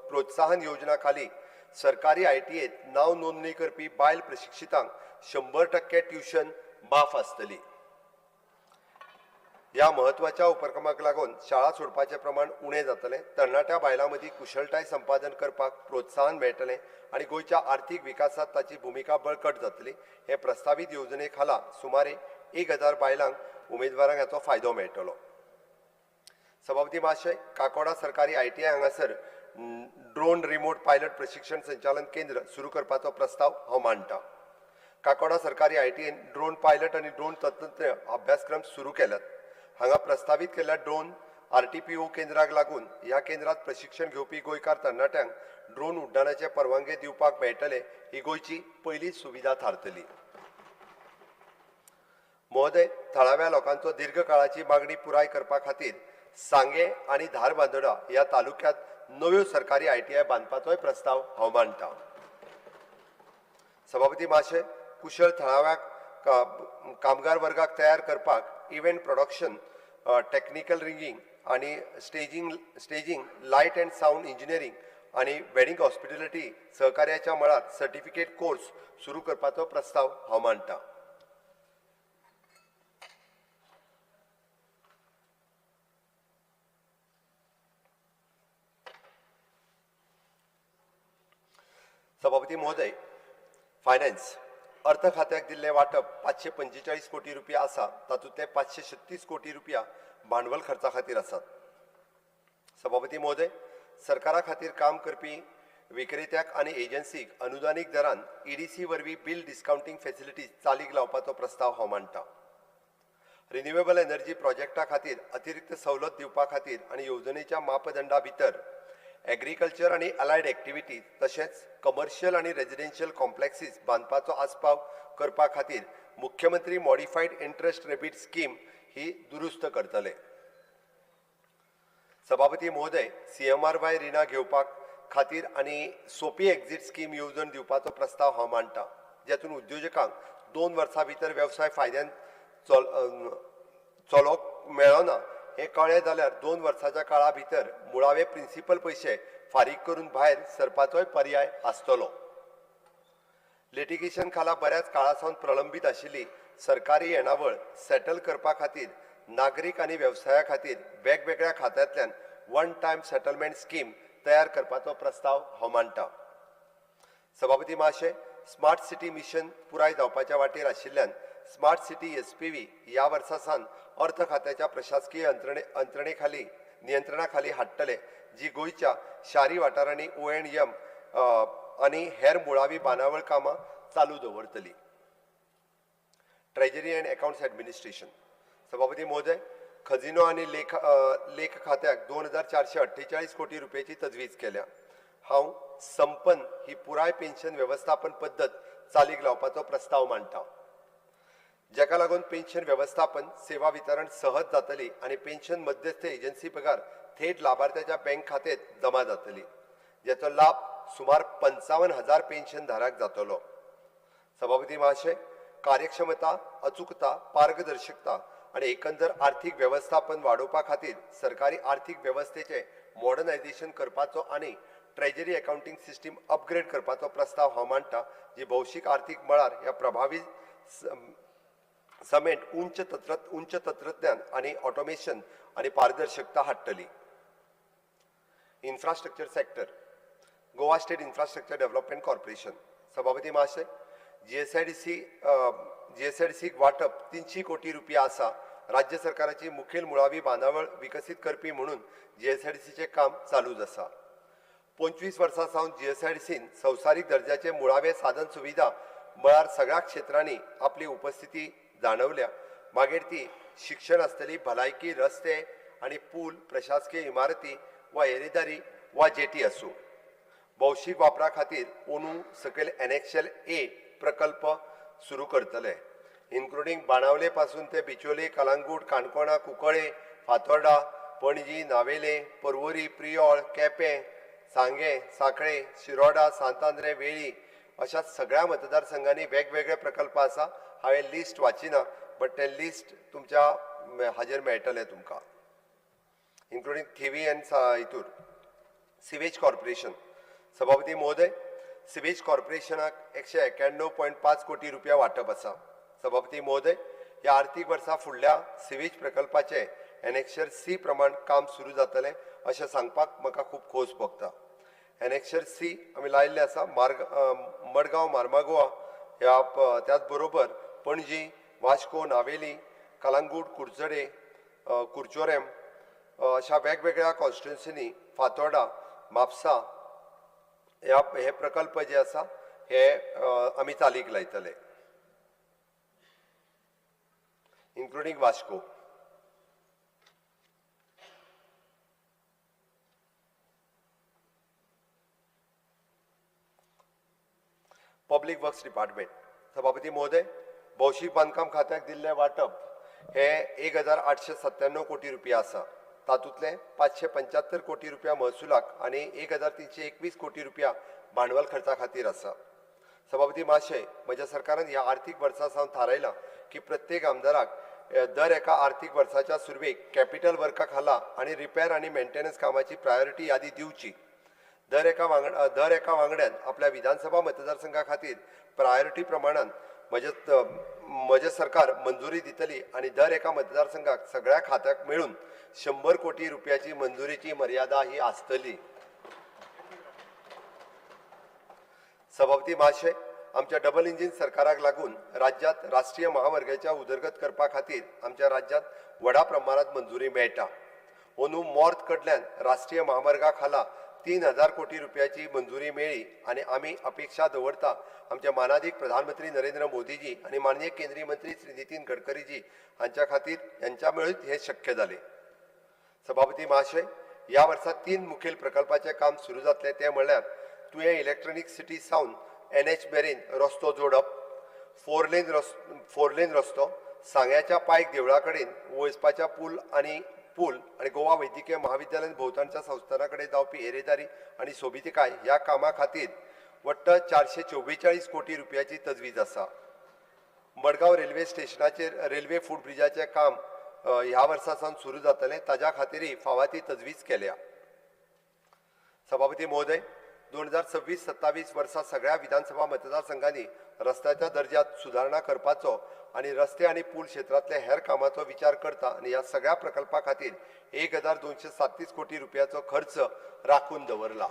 प्रोत्साहन योजना खाली सरकारी ITIत नांव नोंदणी करपी बायल प्रशिक्षितांक 100% ट्युशन माफ आसतली. ह्या म्हत्वाच्या उपक्रमाक लागून शाळा सोडपाचें प्रमाण उणें जातलें, तरणाट्या बायलां मदीं कुशळटाय संपादन करपाक प्रोत्साहन मेळटलें आनी गोंयच्या आर्थीक विकासांत ताची भुमिका बळकट जातली. हे प्रस्तावीत येवजणे खाला सुमारे 1000 बायलांक उमेदवारांक हाचो फायदो मेळटलो. सभापती महाशय, काकोडा सरकारी ITI हांगासर ड्रोन रिमोट पायलट प्रशिक्षण संचालन केंद्र सुरू करपाचो प्रस्ताव हांव मांडटा. काकोडा सरकारी ITIन ड्रोन पायलट आनी ड्रोन तंत्रज्ञ अभ्यासक्रम सुरू केल्यात. हांगा प्रस्तावीत केल्ल्या ड्रोन RTPO केंद्राक लागून ह्या केंद्रात प्रशिक्षण घेवपी गोंयकार तरणाट्यांक ड्रोन उड्डाणाचे परवानगे दिवपाक मेळटले. ही गोंयची पयली सुविधा थारतली. महोदय, थळाव्या लोकांचो दीर्घकाळाची मागणी पुराय करपा खातीर सांगे आनी धारबांदोडा ह्या तालुक्यांत नव्यो सरकारी ITI बांदपाचोय प्रस्ताव हांव मांडटा. सभापती महाशय, कुशळ थळाव्या कामगार वर्गाक तयार करपाक इव्हेंट प्रोडक्शन, टॅक्निकल रिंगींग आनी staging, light and sound engineering आनी वेडिंग हॉस्पिटॅलिटी सहकार्याच्या मळार सर्टिफिकेट कोर्स सुरू करपाचो प्रस्ताव हांव मांडटा. सभापती महोदय, फायनान्स अर्थ खात्याक दिल्लें वांटप 545 कोटी रुपया आसा. तातूंतले 536 कोटी रुपया भांडवल खर्चा खातीर आसात. सभापती महोदय, सरकारा खातीर काम करपी विक्रेत्याक आनी एजन्सीक अनुदानीक दरान EDC वरवीं बिल डिस्कावंटींग फॅसिलिटीज चालीक लावपाचो प्रस्ताव हांव मांडटा. रिन्युएबल एनर्जी प्रोजेक्टा खातीर अतिरिक्त सवलत दिवपा खातीर आनी येवजणेच्या मापदंडा भितर एग्रीकल्चर आनी अलायड एक्टिविटीज तशेंच कमर्शियल आनी रेजिडेन्शियल कॉम्प्लेक्सीस बांदपाचो आस्पाव करपा खातीर मुख्यमंत्री मॉडिफायड इंट्रस्ट रेबीट स्कीम ही दुरुस्त करतले. सभापती महोदय, CMRY रिणां घेवपाक खातीर आनी सोपी एक्झिट स्कीम येवजण दिवपाचो प्रस्ताव हांव मांडटा, जातूंत उद्योजकांक 2 वर्सां भितर वेवसाय फायद्यान चलोवंक मेळना हें कळ्ळें जाल्यार 2 वर्सांच्या काळा भितर मुळावे प्रिंसिपल पयशे फारीक करून भायर सरपाचोय पर्याय आसतलो. लिटिगेशन खाला बऱ्याच काळा सावन प्रलंबीत आशिल्ली सरकारी येणावळ सेटल करपा खातीर नागरीक आनी वेवसाया खातीर वेगवेगळ्या खात्यांतल्यान वन टायम सेटलमेंट स्कीम तयार करपाचो प्रस्ताव हांव मांडटा. सभापती महाशय, स्मार्ट सिटी मिशन पुराय जावपाच्या वाटेर आशिल्ल्यान स्मार्ट सिटी SPV ह्या वर्सा सावन अर्थ खात्याच्या प्रशासकीय यंत्रणेखाली नियंत्रणाखाली हाडटले, जी गोंयच्या शारी वाठारांनी O&M आनी हेर मुळावी बांदावळ कामां चालू दवरतली. Treasury and accounts administration. सभापती महोदय, खजिनो आनी लेख खात्याक 2448 कोटी रुपयाची तजवीज केल्या. हांव संपन्न ही पुराय पेन्शन वेवस्थापन पद्दत चालीक लावपाचो प्रस्ताव मांडटा, जाका लागून पेन्शन वेवस्थापन सेवा वितरण सहज जातली आनी पेन्शन मध्यस्थ एजन्सी पगार थेट लाभार्थ्याच्या बँक खात्यात जमा जातली, जाचो लाभ सुमार 55,000 पेन्शन धारक जातलो. सभापती महाशय, कार्यक्षमता, अचूकता, पारदर्शकता आनी एकंदर आर्थीक वेवस्थापन वाडोवपा खातीर सरकारी आर्थीक वेवस्थेचें मॉडर्नायझेशन करपाचो आनी ट्रेजरी अकाउंटींग सिस्टीम अपग्रेड करपाचो प्रस्ताव हांव मांडटा, जी भौशीक आर्थीक मळार ह्या प्रभावी समेट उंच तंत्रज्ञान आनी ऑटोमेशन आनी पारदर्शकता हाडटली. Infrastructure sector, Goa state infrastructure development corporation. सभापती महाशय, GSIDCक वांटप 300 कोटी रुपया आसा. राज्य सरकाराची मुखेल मुळावी बांदावळ विकसीत करपी म्हणून GSIDCचें काम चालूच आसा. 25 वर्सां सावन GSIDCन संवसारीक दर्जाचे मुळावे साधन सुविधा मळार सगळ्या क्षेत्रांनी आपली उपस्थिती जाणवल्या. मागीर ती शिक्षण आसतली, भलायकी, रस्ते आनी पूल, प्रशासकीय इमारती वा येरेदारी वा जेटी आसूं. भौशीक वापरा खातीर ओनू सकयल एनेक्शल ए प्रकल्प सुरू करतले, इन्क्लुडींग बाणावले पासून ते बिचोले, कलांगूट, काणकोणा, कुंकळे, फातोर्डा, पणजी, नावेले, पर्वरी, प्रियोळ, केपें, सांगें, सांखळे, शिरोडा, सांत आंद्रे, वेळी अशा सगळ्या मतदारसंघांनी वेगवेगळे प्रकल्प आसा. हांवें लिस्ट वाचिना, बट तें लिस्ट तुमच्या हाजेर मेळटलें तुमकां, इन्क्लुडींग थिवी अँड हितूर. Sewage corporation. सभापती महोदय, सिवेज कॉर्पोरेशनाक 191.5 कोटी रुपया वांटप आसा. सभापती महोदय, ह्या आर्थीक वर्सा फुडल्या सिवेज प्रकल्पाचें एनेक्शर सी प्रमाण काम सुरू जातलें अशें सांगपाक म्हाका खूब खोस भोगता. एनेक्शर सी आमी लायिल्लें आसा मार्ग मडगांव मार्मागोवा ह्या, त्याच बरोबर पणजी, वास्को, नावेली, कलांगूट, कुडचडे, कुरचोरेम अशा वेगवेगळ्या कॉन्स्टिट्युन्सीनी, फातोर्डा, म्हापसा ह्या हे प्रकल्प जे आसा हे आमी चालीक लायतले, including Vasco. Public works department. सभापती महोदय, भौशीक बांदकाम खात्याक दिल्लें वांटप हे 1897 कोटी रुपया आसा. तातूंतले 575 कोटी रुपया महसुलाक आनी 1321 कोटी रुपया भांडवल खर्चा खातीर आसा. सभापती महाशय, म्हज्या सरकारान ह्या आर्थीक वर्सा सावन थारायलां की प्रत्येक आमदाराक दर एका आर्थीक वर्साच्या सुरवेक कॅपिटल वर्का खाला आनी रिपेर आनी मेंटेनन्स कामाची प्रायोरिटी यादी दिवची. दर एका वांगड्यान आपल्या विधानसभा मतदारसंघा खातीर प्रायोरिटी प्रमाणान म्हजें सरकार मंजुरी दितली आनी दर एका मतदारसंघाक सगळ्या खात्याक मेळून 100 कोटी रुपयाची मंजुरीची मर्यादा ही आसतली. सभापती महाशय, आमच्या डबल इंजीन सरकाराक लागून राज्यांत राष्ट्रीय महामार्गाच्या उदरगत करपा खातीर आमच्या राज्यांत व्हडा प्रमाणांत मंजुरी मेळटा. अंदू मॉर्थ कडल्यान राष्ट्रीय महामार्गा खाला 3000 कोटी रुपयाची मंजुरी मेळ्ळी आनी आमी अपेक्षा दवरता आमचे मानादीक प्रधानमंत्री नरेंद्र मोदीजी आनी माननीय केंद्रीय मंत्री श्री नितीन गडकरीजी हांच्या खातीर यांच्या मेळून हें शक्य जालें. सभापती महाशय, ह्या वर्सा 3 मुखेल प्रकल्पाचें काम सुरू जातलें तें म्हणल्यार तुयें इलेक्ट्रॉनीक सिटी सावन NH मेरेन रस्तो जोडप, फोर लेन रस्तो, सांग्याच्या पायक देवळा कडेन वचपाच्या पूल आनी गोवा वैद्यकीय महाविद्यालय भोंवतणच्या संस्थाना कडेन जावपी येरेदारी आनी सोबितिकाय ह्या कामा खातीर वट्ट 444 कोटी रुपयाची तजवीज आसा. मडगांव रेल्वे स्टेशनाचेर रेल्वे फूट ब्रिजाचें काम ह्या वर्सा सावन सुरू जातलें, ताज्या खातीरय फावा ती तजवीज केल्या. सभापती महोदय, 2026-27 वर्सा सगळ्या विधानसभा मतदारसंघांनी रस्त्याच्या दर्ज्यात सुदारणा करपाचो आनी रस्ते आनी पूल क्षेत्रांतले हेर कामाचो विचार करता आनी ह्या सगळ्या प्रकल्पा खातीर 1237 कोटी रुपयाचो खर्च राखून दवरला.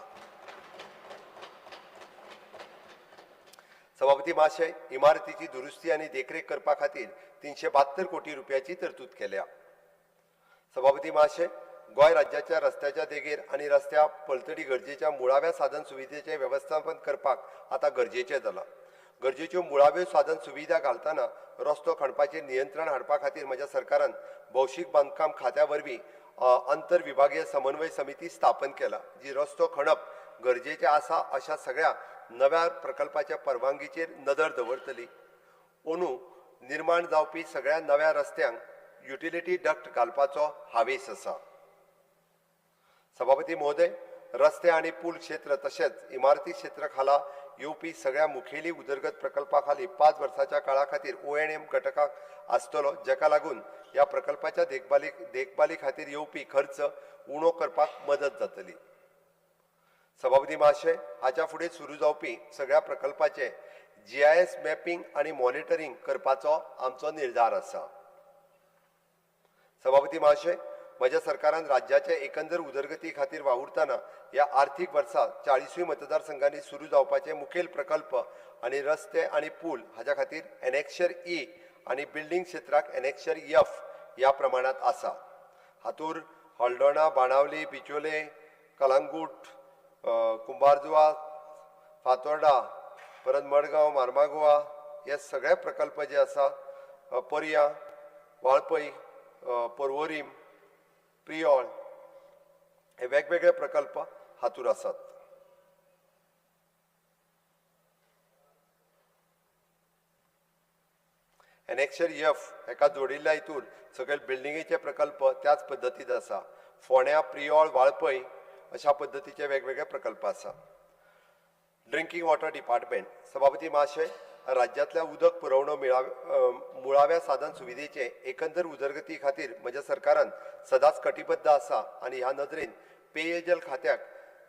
सभापती महाशय, इमारतीची दुरुस्ती आनी देखरेख करपा खातीर 372 कोटी रुपयाची तरतूद केल्या. सभापती महाशय, गोंय राज्याच्या रस्त्याच्या देगेर आनी रस्त्या पलतडी गरजेच्या मुळाव्या साधन सुविधेचें वेवस्थापन करपाक आतां गरजेचें जालां. गरजेच्यो मुळाव्यो साधन सुविधा घालतना रस्तो खणपाचेर नियंत्रण हाडपा खातीर म्हज्या सरकारान भौशीक बांदकाम खात्या वरवीं आंतर विभागीय समन्वय समिती स्थापन केला, जी रस्तो खणप गरजेचें आसा अशा सगळ्या नव्या प्रकल्पाच्या परवानगीचेर नदर दवरतली. अंदू निर्माण जावपी सगळ्या नव्या रस्त्यांक युटिलिटी डक्ट घालपाचो हावेस आसा. सभापती महोदय, रस्ते आनी पूल क्षेत्र तशेंच इमारती क्षेत्र खाला येवपी सगळ्या मुखेली उदरगत प्रकल्पा खाली 5 वर्सांच्या काळा खातीर ONM घटकाक आसतलो, जाका लागून ह्या प्रकल्पाच्या देखभाली खातीर येवपी खर्च उणो करपाक मदत जातली. सभापती महाशय, हाच्या फुडें सुरू जावपी सगळ्या प्रकल्पाचे GIS mapping आनी मॉनिटरींग करपाचो आमचो निर्धार आसा. सभापती महाशय, म्हज्या सरकारान राज्याचे एकंदर उदरगती खातीर वावुरतना ह्या आर्थीक वर्सा 40 मतदारसंघांनी सुरू जावपाचे मुखेल प्रकल्प आनी रस्ते आनी पूल हाज्या खातीर एनेक्शर E आनी बिल्डींग क्षेत्राक एनेक्शर F ह्या प्रमाणांत आसा. हातूर हळदोणा, बाणावली, बिचोले, कलांगूट, कुंभारजुवा, फातोर्डा, परत मडगांव, मार्मागोवा हे सगळे प्रकल्प जे आसा, पर्या, वाळपय, पर्वरीम, प्रियोळ हे वेगवेगळे प्रकल्प हातूर आसात. एनेक्शर F हेका जोडिल्ल्या हितूर सगळे बिल्डिंगेचे प्रकल्प त्याच पद्दतीत आसा. फोंड्या, प्रियोळ, वाळपय अशा पद्दतीचे वेगवेगळे प्रकल्प आसा. Drinking water department. सभापती महाशय, राज्यांतल्या उदक पुरवणो मुळाव्या साधन सुविधेचे एकंदर उदरगती खातीर म्हज्या सरकारान सदांच कटिबद्ध आसा आनी ह्या नदरेन पेयजल खात्याक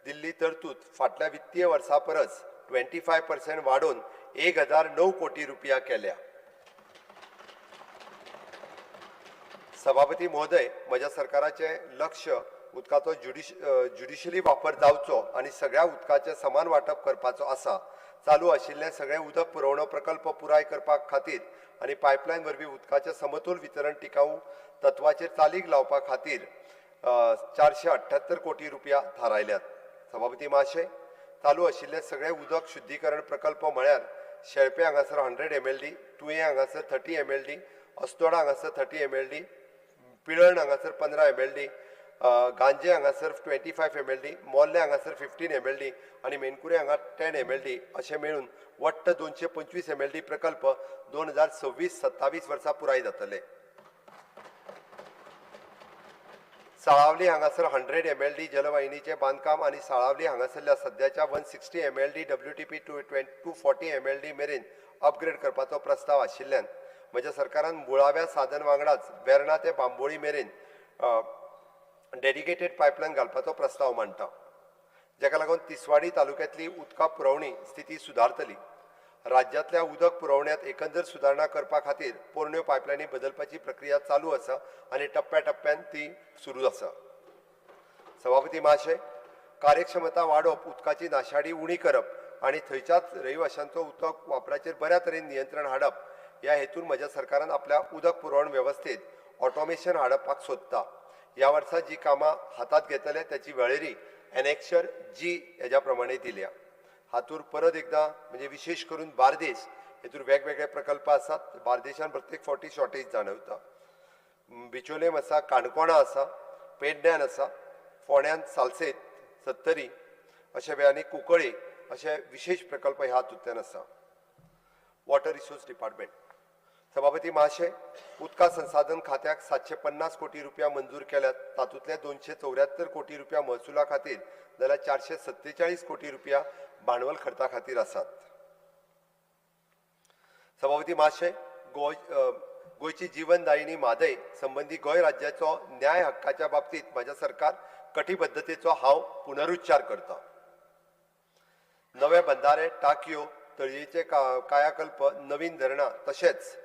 दिल्ली तरतूद फाटल्या वित्तीय वर्सा परस 25% वाडोवन 1009 कोटी रुपया केल्या. सभापती महोदय, म्हज्या सरकाराचें लक्ष उदकाचो ज्युडिशली वापर जावचो आनी सगळ्या उदकाचें समान वांटप करपाचो आसा. चालू आशिल्ले सगळे उदक पुरवणो प्रकल्प पुराय करपा खातीर आनी पायपलायन वरवीं उदकाचें समतोल वितरण टिकाऊ तत्वाचेर चालीक लावपा खातीर 478 कोटी रुपया थारायल्यात. सभापती महाशय, चालू आशिल्ले सगळे उदक शुद्धीकरण प्रकल्प म्हळ्यार शेळपे हांगासर 100 MLD, तुयें हांगासर 30 MLD, Assonora हांगासर 30 MLD, Pilerne हांगासर 15 MLD, गांजे हांगासर 25 MLD, Morley हांगासर 15 MLD आनी मेनकुरे हांगा 10 MLD अशें मेळून वट्ट 225 MLD प्रकल्प 2026-27 वर्सा पुराय जातले. साळावली हांगासर 100 MLD जलवाहिनीचें बांदकाम आनी साळावली हांगासरल्या सद्याच्या 160 MLD WTP 240 MLD मेरेन अपग्रेड करपाचो प्रस्ताव आशिल्ल्यान म्हज्या सरकारान मुळाव्या साधन वांगडाच वेर्णा ते बांबोळी मेरेन डेडिकेटेड पायपलायन घालपाचो प्रस्ताव मांडटा, जाका लागून तिसवाडी तालुक्यांतली उदका पुरवणी स्थिती सुदारतली. राज्यांतल्या उदक पुरवण्यांत एकंदर सुदारणा करपा खातीर पोरण्यो पायपलायनी बदलपाची प्रक्रिया चालू आसा आनी टप्प्या टप्प्यान ती सुरू आसा. सभापती महाशय, कार्यक्षमता वाडोवप, उदकाची नाशाडी उणी करप आनी थंयच्याच रहिवाशांचो उदक वापराचेर बऱ्या तरेन नियंत्रण हाडप ह्या हेतून म्हज्या सरकारान आपल्या उदक पुरवण वेवस्थेत ऑटोमेशन हाडपाक सोदता. ह्या वर्सा जी कामां हातांत घेतले त्याची वळेरी एनेक्शर जी हेज्या प्रमाणे दिल्या. हातूर परत एकदां म्हणजे विशेष करून बार्देस हेतूर वेगवेगळे प्रकल्प आसात. बार्देशान प्रत्येक फावटी शॉर्टेज जाणवता. बिचोलेम आसा, काणकोणा आसा, पेडण्यान आसा, फोंड्यान सालसेत, सत्तरी अशे वेळांनी कुंकळे अशे विशेष प्रकल्प ह्या हातूंतल्यान आसा. Water resource department. सभापती महाशय, उदका संसाधन खात्याक 750 कोटी रुपया मंजूर केल्यात. तातूंतले 274 कोटी रुपया महसुला खातीर जाल्यार 447 कोटी रुपया भांडवल खर्चा खातीर आसात. सभापती महाशय, गोंयची जीवनदायिनी म्हादय संबंदी गोंय राज्याचो न्याय हक्काच्या बाबतींत म्हज्या सरकार कटिबद्धतेचो हांव पुनरुच्चार करता. नवे बंधारे, टाकयो, तळयेचे कायाकल्प, नवीन धरणां तशेंच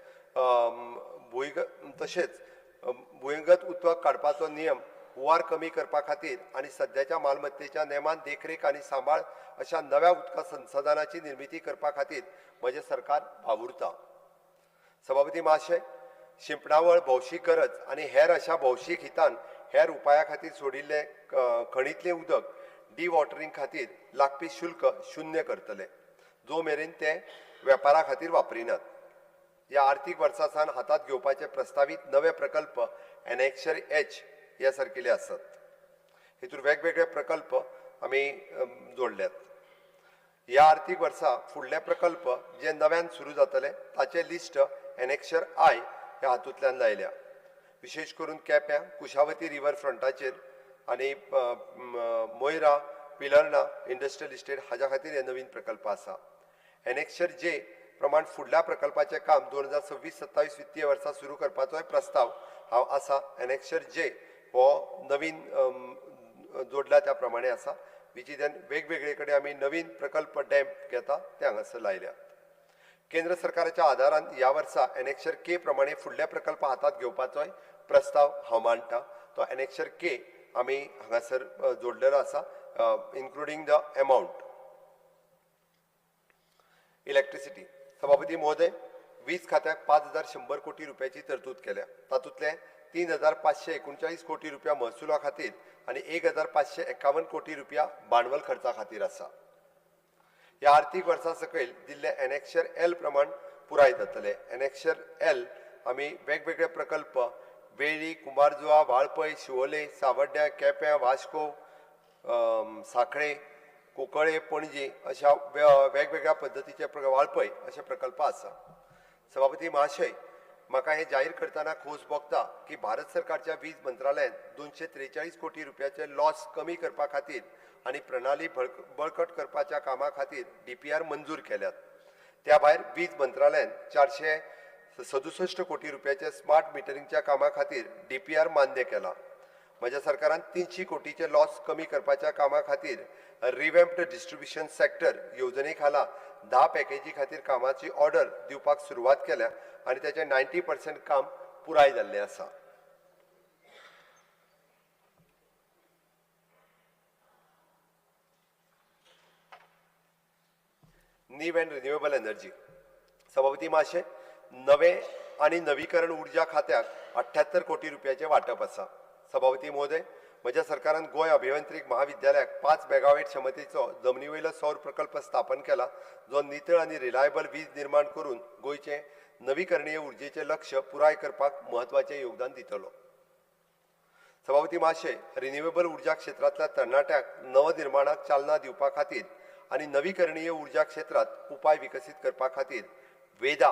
भुंयगत उदक काडपाचो नियम हुंवार कमी करपा खातीर आनी सद्याच्या मालमत्तेच्या नेमान देखरेख आनी सांबाळ अशा नव्या उदका संसाधनाची निर्मिती करपा खातीर म्हजें सरकार वावुरता. सभापती महाशय, शिंपणावळ, भौशीक गरज आनी हेर अशा भौशीक हितान हेर उपाया खातीर सोडिल्ले खणींतलें उदक डिवॉटरिंग खातीर लागपी शुल्क शून्य करतले, जो मेरेन ते वेपारा खातीर वापरिनात. ह्या आर्थीक वर्सा सावन हातांत घेवपाचे प्रस्तावीत नवे प्रकल्प एनेक्शर एच ह्या सारकिले आसात. हेतूर वेगवेगळे प्रकल्प आमी जोडल्यात. ह्या आर्थीक वर्सा फुडले प्रकल्प जे नव्यान सुरू जातले ताचे लिस्ट एनेक्शर I ह्या हातूंतल्यान लायल्या. विशेष करून केप्यां कुशावती रिवर फ्रंटाचेर आनी मोयरा पिलर्णा इंडस्ट्रियल इस्टेट हाज्या खातीर हे नवीन प्रकल्प आसा. एनेक्शर जे प्रमाण फुडल्या प्रकल्पाचें काम 2026-27 वित्तीय वर्सा सुरू करपाचोय प्रस्ताव हांव आसा. एनेक्शर जे हो नवीन जोडला त्या प्रमाणे आसा, which is वेगवेगळे कडेन आमी नवीन प्रकल्प डॅम घेता ते हांगासर लायल्या. केंद्र सरकाराच्या आदारान ह्या वर्सा एनेक्शर के प्रमाणे फुडले प्रकल्प हातांत घेवपाचोय प्रस्ताव हांव मांडटा. तो एनेक्शर के आमी हांगासर जोडलेलो आसा, इन्क्लुडींग the amount. Electricity. सभापती महोदय, वीज खात्याक 5100 कोटी रुपयाची तरतूद केल्या. तातूंतले 3539 कोटी रुपया महसुला खातीर आनी 1551 कोटी रुपया भांडवल खर्चा खातीर आसा. ह्या आर्थीक वर्सा सकयल दिल्ले एनेक्शर एल प्रमाण पुराय जातले. एनेक्शर एल आमी वेगवेगळे प्रकल्प वेळ्ळी, कुंभारजुआ, वाळपय, शिवोले, सावड्ड्या, केप्यां, वास्को, सांखळे, कुंकळे, पणजी अशा वेगवेगळ्या पद्दतीचे वाळपय अशे प्रकल्प आसा. सभापती महाशय, म्हाका हें जाहीर करतना खोस भोगता की भारत सरकारच्या वीज मंत्रालयान 243 कोटी रुपयाचे लॉस कमी करपा खातीर आनी प्रणाली बळकट करपाच्या कामा खातीर DPR मंजूर केल्यात. त्या भायर वीज मंत्रालयान 467 कोटी रुपयाचे स्मार्ट मिटरिंगच्या कामा खातीर DPR मान्य केला. म्हज्या सरकारान 300 कोटीचे लॉस कमी करपाच्या कामा खातीर रिवेम्प्ड डिस्ट्रिब्युशन सेक्टर येवजणे खाला 10 पॅकेजी खातीर कामाची ऑर्डर दिवपाक सुरवात केल्या आनी ताचें 90% काम पुराय जाल्लें आसा. New and renewable energy. सभापती महाशय, नवे आनी नवीकरण ऊर्जा खात्याक 78 कोटी रुपयाचें वांटप आसा. सभापती महोदय, म्हज्या सरकारान गोंय अभियांत्रिक महाविद्यालयाक 5 मेगावॅट क्षमतेचो जमनी वयलो सौर प्रकल्प स्थापन केला, जो नितळ आनी रिलायबल वीज निर्माण करून गोंयचें नवीकरणीय उर्जेचें लक्ष्य पुराय करपाक म्हत्वाचें योगदान दितलो. सभापती महाशय, रिन्युएबल ऊर्जा क्षेत्रांतल्या तरणाट्यांक नवनिर्माणाक चालना दिवपा खातीर आनी नवीकरणीय ऊर्जा क्षेत्रांत उपाय विकसीत करपा खातीर वेदा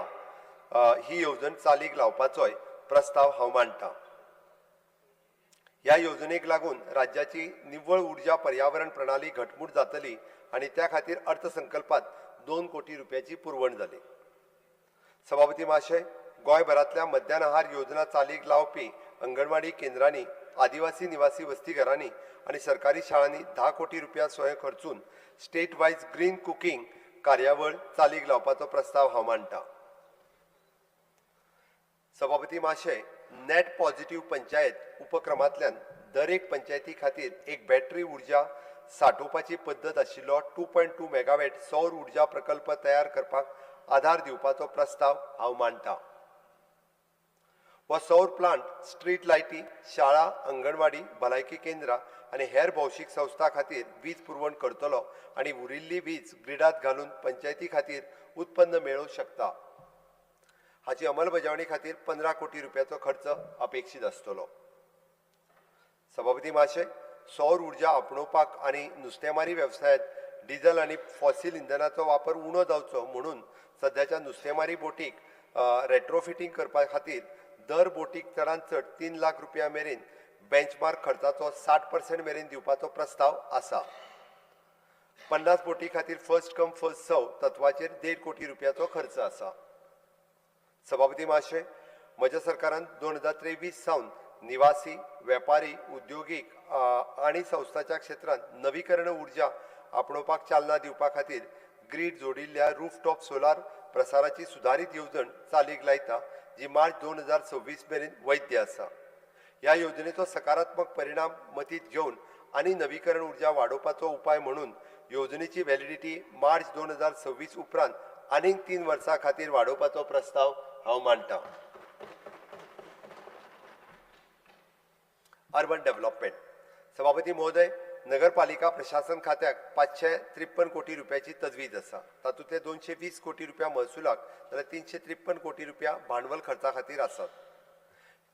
ही येवजण चालीक लावपाचोय प्रस्ताव हांव मांडटा. ह्या येवजणेक लागून राज्याची निव्वळ ऊर्जा पर्यावरण प्रणाली घटमूट जातली आनी त्या खातीर अर्थसंकल्पात 2 कोटी रुपयाची पुरवण जाली. सभापती महाशय, गोंयभरांतल्या मध्यान आहार योजना चालीक लावपी अंगणवाडी केंद्रांनी, आदिवासी निवासी वसतीघरांनी आनी सरकारी शाळांनी 10 कोटी रुपया स्वयं खर्चून स्टेट वायज ग्रीन कुकींग कार्यावळ चालीक लावपाचो प्रस्ताव हांव मांडटा. सभापती महाशय, नॅट पॉझिटिव्ह पंचायत उपक्रमांतल्यान दरेक पंचायती खातीर एक बॅटरी ऊर्जा साठोवपाची पद्दत आशिल्लो 2.2 मेगावॅट सौर ऊर्जा प्रकल्प तयार करपाक आधार दिवपाचो प्रस्ताव हांव मांडटा. हो सौर प्लांट स्ट्रीट लायटी, शाळा, अंगणवाडी, भलायकी केंद्रां आनी हेर भौशीक संस्था खातीर वीज पुरवण करतलो आनी उरिल्ली वीज ग्रिडांत घालून पंचायती खातीर उत्पन्न मेळोवंक शकता. हाची अंमलबजावणी खातीर 15 कोटी रुपयाचो खर्च अपेक्षीत आसतलो. सभापती महाशय, सौर ऊर्जा आपणोवपाक आनी नुस्तेमारी वेवसायांत डिझल आनी फॉसील इंधनाचो वापर उणो जावचो म्हणून सद्याच्या नुस्तेमारी बोटीक रेट्रोफिटींग करपा खातीर दर बोटीक चडांत चड 3 लाख रुपया मेरेन बेंचमार्क खर्चाचो 60% मेरेन दिवपाचो प्रस्ताव आसा. 50 बोटी खातीर फर्स्ट कम फर्स्ट सर्व तत्वाचेर 1.5 कोटी रुपयाचो खर्च आसा. सभापती महाशय, म्हज्या सरकारान 2023 सावन निवासी, वेपारी, उद्योगीक आनी संस्थाच्या क्षेत्रांत नवीकरण ऊर्जा आपणोवपाक चालना दिवपा खातीर ग्रीड जोडिल्ल्या रूफटॉप सोलार प्रसाराची सुदारीत येवजण चालीक लायता, जी मार्च 2026 मेरेन वैद्य आसा. ह्या येवजणेचो सकारात्मक परिणाम मतींत घेवन आनी नवीकरण ऊर्जा वाडोवपाचो उपाय म्हणून येवजणेची व्हॅलिडिटी मार्च 2026 उपरांत आनीक 3 वर्सां खातीर वाडोवपाचो प्रस्ताव हांव मांडटा. Urban development. सभापती महोदय, नगरपालिका प्रशासन खात्याक 553 कोटी रुपयाची तजवीज आसा. तातूंतले 220 कोटी रुपया महसुलाक जाल्यार 353 कोटी रुपया भांडवल खर्चा खातीर आसात.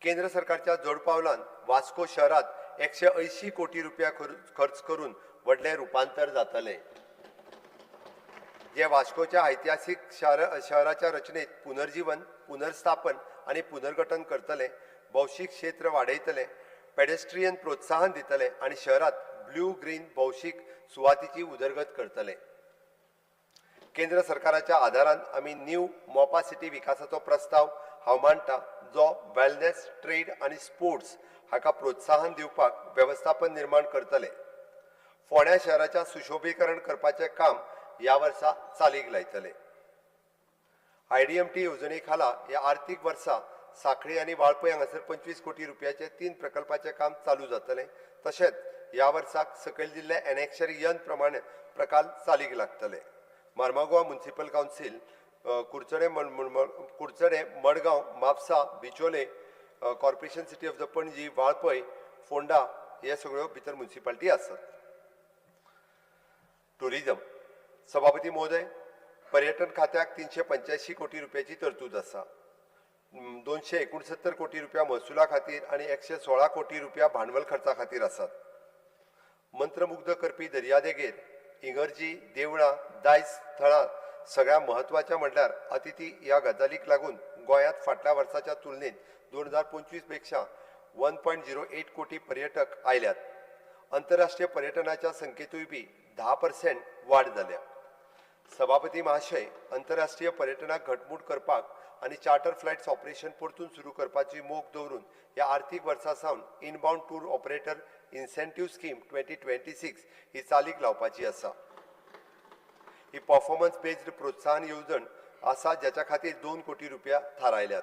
केंद्र सरकारच्या जोडपावलान वास्को शहरात 180 कोटी रुपया खर्च करून व्हडलें रुपांतर जातलें, जे वास्कोच्या ऐतिहासीक शहराच्या रचनेत पुनर्जीवन, पुनर्स्थापन आनी पुनर्गठन करतले, भौशीक क्षेत्र वाडयतले, पेडेस्ट्रियन प्रोत्साहन दितले आनी शहरात ब्ल्यू ग्रीन भौशीक सुवातीची उदरगत करतले. केंद्र सरकाराच्या आदारान आमी न्यू मोपा सिटी विकासाचो प्रस्ताव हांव मांडटा, जो वेलनेस, ट्रेड आनी स्पोर्ट्स हाका प्रोत्साहन दिवपाक वेवस्थापन निर्माण करतले. फोंड्या शहराच्या सुशोभीकरण करपाचें काम ह्या वर्सा चालीक लायतले. IDMT येवजणे खाला ह्या आर्थीक वर्सा साखळी आनी वाळपय हांगासर 25 कोटी रुपयाचे 3 प्रकल्पाचें काम चालू जातलें. तशेंच ह्या वर्साक सकयल दिल्ले एनेक्शर यन प्रमाणे प्रकल्प चालीक लागतले. Marmagoa municipal council, Curchorem, Madgaon, Mapusa, Bicholim, corporation city of the Panaji, Valpoi, Ponda हे सगळ्यो भितर म्युनिसिपालिटी आसात. टुरिजम. सभापती महोदय, पर्यटन खात्याक 385 कोटी रुपयाची तरतूद आसा. 269 कोटी रुपया महसुला खातीर आनी 116 कोटी रुपया भांडवल खर्चा खातीर आसात. मंत्रमुग्ध करपी दर्यादेगेर इगर्जी, देवळां, दायज थळां सगळ्या म्हत्वाच्या म्हणल्यार अतिथी ह्या गजालीक लागून गोंयांत फाटल्या वर्साच्या तुलनेत 2025 पेक्षा 1.08 कोटी पर्यटक आयल्यात. आंतरराष्ट्रीय पर्यटनाच्या संख्येतूय बी 10% वाड जाल्या. सभापती महाशय, आंतरराष्ट्रीय पर्यटनाक घटमूट करपाक आनी चार्टर फ्लायट्स ऑपरेशन परतून सुरू करपाची मोख दवरून ह्या आर्थीक वर्सा सावन inbound tour operator incentive scheme 2026 ही चालीक लावपाची आसा. ही परफॉर्मन्स बेस्ड प्रोत्साहन येवजण आसा, ज्याच्या खातीर 2 कोटी रुपया थारायल्यात.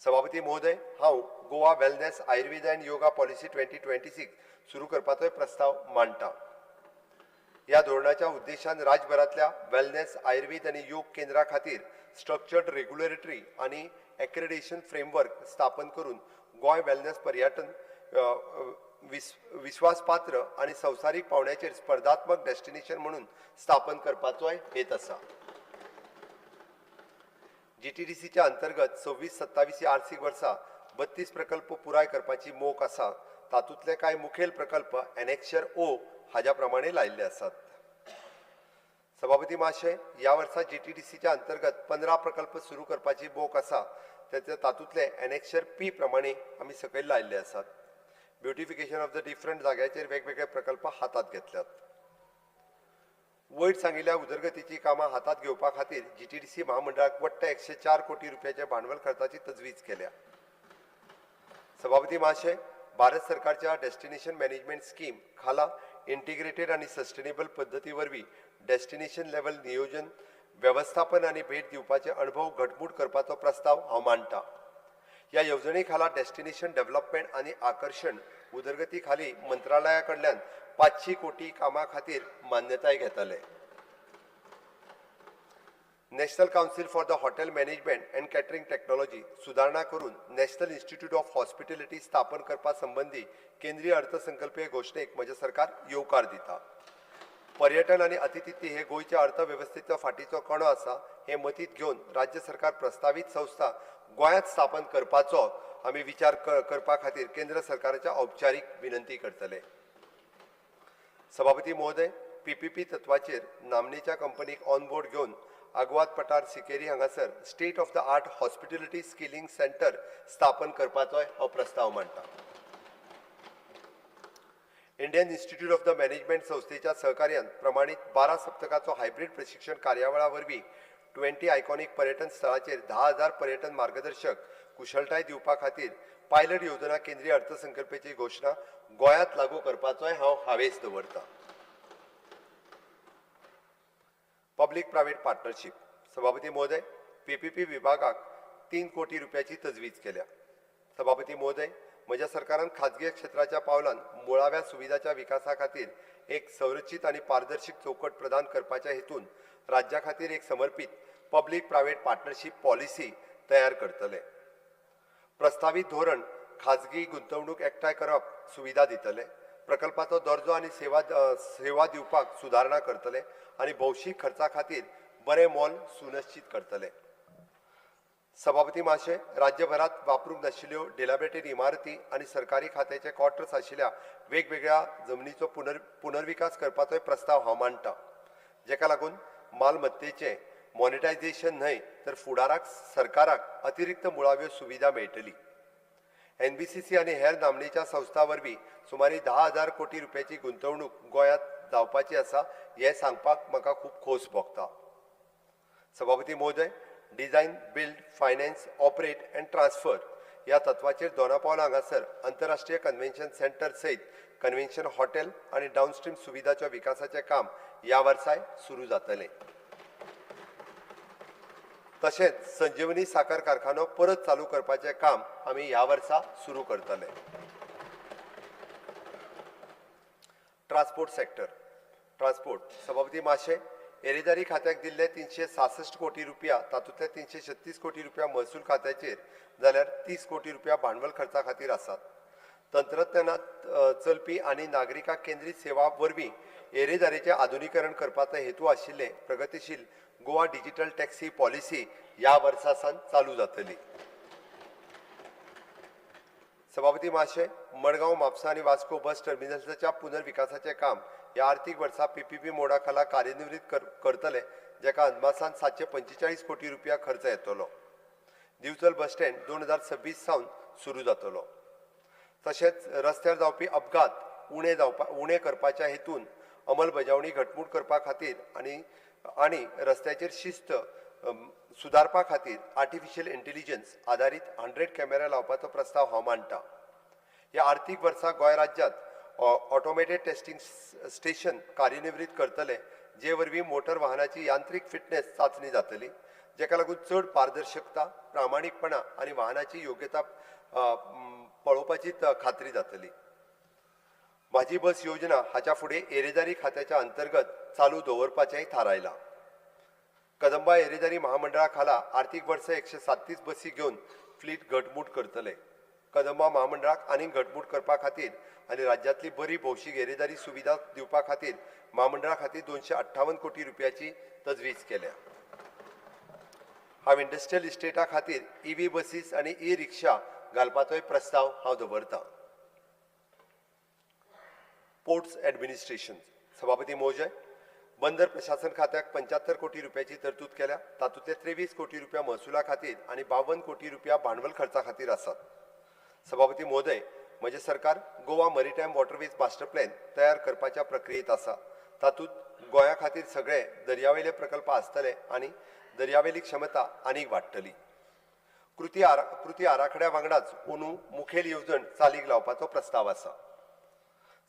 सभापती महोदय, हांव Goa wellness Ayurveda and yoga policy 2026 सुरू करपाचोय प्रस्ताव मांडटा. ह्या धोरणाच्या उद्देशान राज्यभरांतल्या वेलनेस, आयुर्वेद आनी योग केंद्रा खातीर स्ट्रक्चर्ड रेग्युलेटरी आनी एक्रेडिटेशन फ्रेमवर्क स्थापन करून गोंय वेलनेस पर्यटन विस्वासपात्र आनी संवसारीक पावंड्याचेर स्पर्धात्मक डेस्टिनेशन म्हणून स्थापन करपाचोय हेत आसा. जीटीडीसीच्या अंतर्गत 26-27 ह्या आर्थिक वर्सा 32 प्रकल्प पुराय करपाची मोख आसा. तातूंतले कांय मुखेल प्रकल्प एनेक्शर ओ हाज्या प्रमाणे लायिल्ले आसात. सभापती महाशय, ह्या वर्सा जीटीडीसीच्या अंतर्गत 15 प्रकल्प सुरू करपाची मोख आसा. तातूंतले एनेक्शर पी प्रमाणे आमी सकयल लायिल्ले आसात. ब्युटिफिकेशन ऑफ the different जाग्याचेर वेगवेगळे प्रकल्प हातांत घेतल्यात. वयर सांगिल्ल्या उदरगतीची कामां हातांत घेवपा खातीर जीटीडीसी म्हामंडळाक वट्ट 104 कोटी रुपयाच्या भांडवल खर्चाची तजवीज केल्या. सभापती महाशय, भारत सरकारच्या डेस्टिनेशन मॅनेजमेंट स्कीम खाला इंटिग्रेटेड आनी सस्टेनेबल पद्दती वरवीं डेस्टिनेशन लेवल नियोजन, वेवस्थापन आनी भेट दिवपाचे अणभव घटमूट करपाचो प्रस्ताव हांव मांडटा. ह्या येवजणे खाला डेस्टिनेशन डेव्हलपमेंट आनी आकर्शण उदरगती खाली मंत्रालया कडल्यान 500 कोटी कामां खातीर मान्यताय घेतले. National council for the hotel management and catering technology सुदारणा करून नॅशनल इन्स्टिट्यूट ऑफ हॉस्पिटॅलिटी स्थापन करपा संबंदी केंद्रीय अर्थसंकल्पीय घोशणेक म्हजें सरकार येवकार दिता. पर्यटन आनी अतिथी हे गोंयच्या अर्थवेवस्थेचो फाटीचो कणो आसा हें मतींत घेवन राज्य सरकार प्रस्तावीत संस्था गोंयांत स्थापन करपाचो आमी विचार करपा खातीर केंद्र सरकाराच्या औपचारीक विनंती करतले. सभापती महोदय, पीपीपी तत्वाचेर नामनेच्या कंपनीक ऑन बोर्ड घेवन आगवाद पठार सिकेरी हांगासर state of the art hospitality skilling centre स्थापन करपाचोय हो प्रस्ताव मांडटा. Indian institute of the management संस्थेच्या सहकार्यान प्रमाणीत 12 सप्तकाचो हायब्रीड प्रशिक्षण कार्यावळा वरवीं 20 आयकॉनीक पर्यटन स्थळाचेर 10,000 पर्यटन मार्गदर्शक कुशळटाय दिवपा खातीर पायलट योजना केंद्रीय अर्थसंकल्पाची घोशणा गोंयांत लागू करपाचोय हांव हावेस दवरता. Public private partnership. सभापती महोदय, पीपीपी विभागाक 3 कोटी रुपयाची तजवीज केल्या. सभापती महोदय, म्हज्या सरकारान खाजगी क्षेत्राच्या पावलान मुळाव्या सुविधाच्या विकासा खातीर एक संरचीत आनी पारदर्शीक चौकट प्रदान करपाच्या हेतून राज्या खातीर एक समर्पीत पब्लीक प्रायव्हेट पार्टनरशीप पॉलिसी तयार करतले. प्रस्तावीत धोरण खाजगी गुंतवणूक एकठांय करप सुविधा दितले, प्रकल्पाचो दर्जो आनी सेवा दिवपाक सुदारणा करतले आनी भौशीक खर्चा खातीर बरें मोल सुनिश्चित करतले. सभापती महाशय, राज्यभरात वापरूंक नाशिल्ल्यो डिलॅबरेटेड इमारती आनी सरकारी खात्याचे क्वॉर्टर्स आशिल्ल्या वेगवेगळ्या जमनीचो पुनर्विकास करपाचोय प्रस्ताव हांव मांडटा, जेका लागून मालमत्तेचें मॉनिटायझेशन न्हय तर फुडाराक सरकाराक अतिरिक्त मुळाव्यो सुविधा मेळटली. एनबीसीसी आनी हेर नामनेच्या संस्था वरवीं सुमारे 10,000 कोटी रुपयाची गुंतवणूक गोंयांत जावपाची आसा हें सांगपाक म्हाका खूब खोस भोगता. सभापती महोदय, design, build, finance, operate and transfer ह्या तत्वाचेर दोनापावला हांगासर आंतरराष्ट्रीय कन्व्हेन्शन सेंटर सयत कन्व्हेन्शन हॉटेल आनी डावनस्ट्रीम सुविधाच्या विकासाचें काम ह्या वर्साय सुरू जातलें. तशेंच संजीवनी साखर कारखानो परत चालू करपाचें काम आमी ह्या वर्सा सुरू करतले. Transport sector. Transport. सभापती महाशय, येरेदारी खात्याक दिल्ले 366 कोटी रुपया, तातूंतले 336 कोटी रुपया महसूल खात्याचेर जाल्यार 30 कोटी रुपया भांडवल खर्चा खातीर आसात. तंत्रज्ञानांत चलपी आनी नागरिकां केंद्रीत सेवा वरवीं येरेदारीचें आधुनिकीकरण करपाचो हेतू आशिल्ले प्रगतीशील गोवा डिजिटल टॅक्सी पॉलिसी ह्या वर्सा सावन चालू जातली. सभापती महाशय, मडगांव, म्हापसा आनी वास्को बस टर्मिनल्साच्या पुनर्विकासाचें काम ह्या आर्थीक वर्सा पीपीपी मोडा खाला कार्यान्वित करतले, जेका अदमासान 745 कोटी रुपया खर्च येतलो. दिवचल बस स्टँड 2026 सावन सुरू जातलो. तशेंच रस्त्यार जावपी अपघात उणे करपाच्या हेतून अंमलबजावणी घटमूट करपा खातीर आनी रस्त्याचेर शिस्त सुदारपा खातीर आर्टिफिशियल इंटेलिजन्स आदारीत 100 कॅमेरा लावपाचो प्रस्ताव हांव मांडटा. ह्या आर्थीक वर्सा गोंय राज्यांत ऑटोमेटेड टेस्टिंग स्टेशन कार्यान्वित करतले, जे वरवीं मोटर वाहनाची यांत्रीक फिटनेस चांचणी जातली, जेका लागून चड पारदर्शकता, प्रामाणीकपणा आनी वाहनाची योग्यता पळोवपाची खात्री जातली. म्हाजी बस योजना हाच्या फुडें येरेदारी खात्याच्या अंतर्गत चालू दवरपाचेंय थारायलां. कदंबा येरेदारी महामंडळा खाला आर्थीक वर्स 137 बसी घेवन फ्लीट घटमूट करतले. कदंबा महामंडळाक आनीक घटमूट करपा खातीर आनी राज्यांतली बरी भौशीक येरेदारी सुविधा दिवपा खातीर महामंडळा खातीर 258 कोटी रुपयाची तजवीज केल्या. हांव इंडस्ट्रियल इस्टेटा खातीर ईव्ही बसीस आनी ई रिक्षा घालपाचोय प्रस्ताव हांव दवरतां. पोर्ट्स ॲडमिनिस्ट्रेशन सभापती महोदय, बंदर प्रशासन खात्याक 75 कोटी रुपयाची तरतूद केल्या. तातूंतले 23 कोटी रुपया महसुला खातीर आनी 52 कोटी रुपया भांडवल खर्चा खातीर आसात. सभापती महोदय, म्हजें सरकार Goa maritime waterways master plan तयार करपाच्या प्रक्रियेत आसा. तातूंत गोंया खातीर सगळे दर्यावेले प्रकल्प आसतले आनी दर्यावेली क्षमता आनीक वाडटली. कृती आराखड्या वांगडाच अंदू मुखेल येवजण चालीक लावपाचो प्रस्ताव आसा.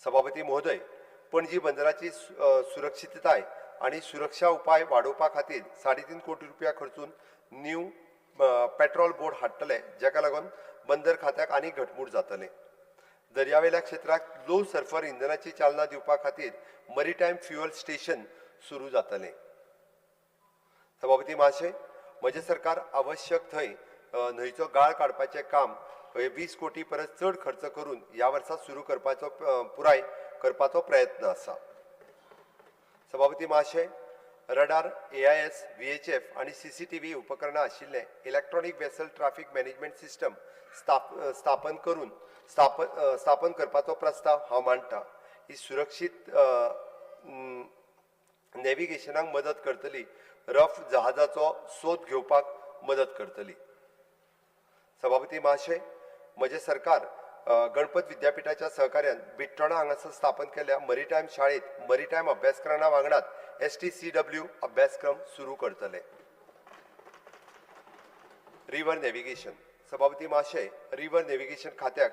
सभापती महोदय, पणजी बंदराची सुरक्षितताय आनी सुरक्षा उपाय वाडोवपा खातीर 3.5 कोटी रुपया खर्चून न्यू पेट्रोल बोट हाडटले, जाका लागून बंदर खात्याक आनीक घटमूट जातलें. दर्यावेल्या क्षेत्राक लो सल्फर इंधनाची चालना दिवपा खातीर मरीटायम फ्युअल स्टेशन सुरू जातलें. सभापती महाशय, म्हजें सरकार आवश्यक थंय न्हंयचो गाळ काडपाचें काम 20 कोटी परस चड खर्च करून ह्या वर्सा सुरू करपाचो पुराय करपाचो प्रयत्न आसा. सभापती महाशय, रडार, AIS, VHF आनी CCTV उपकरणां आशिल्लें electronic vessel traffic management system स्थापन करपाचो प्रस्ताव हांव मांडटा. ही सुरक्षीत नॅव्हिगेशनाक मदत करतली, रफ जहाजाचो सोद घेवपाक मदत करतली. सभापती महाशय, म्हजें सरकार गणपत विद्यापीठाच्या सहकार्यान बिट्टोणा हांगासर स्थापन केल्ल्या मरीटायम शाळेंत मरीटायम अभ्यासक्रमा वांगडाच STCW अभ्यासक्रम सुरू करतले. रिव्हर नॅव्हिगेशन सभापती महाशय, रिव्हर नॅव्हिगेशन खात्याक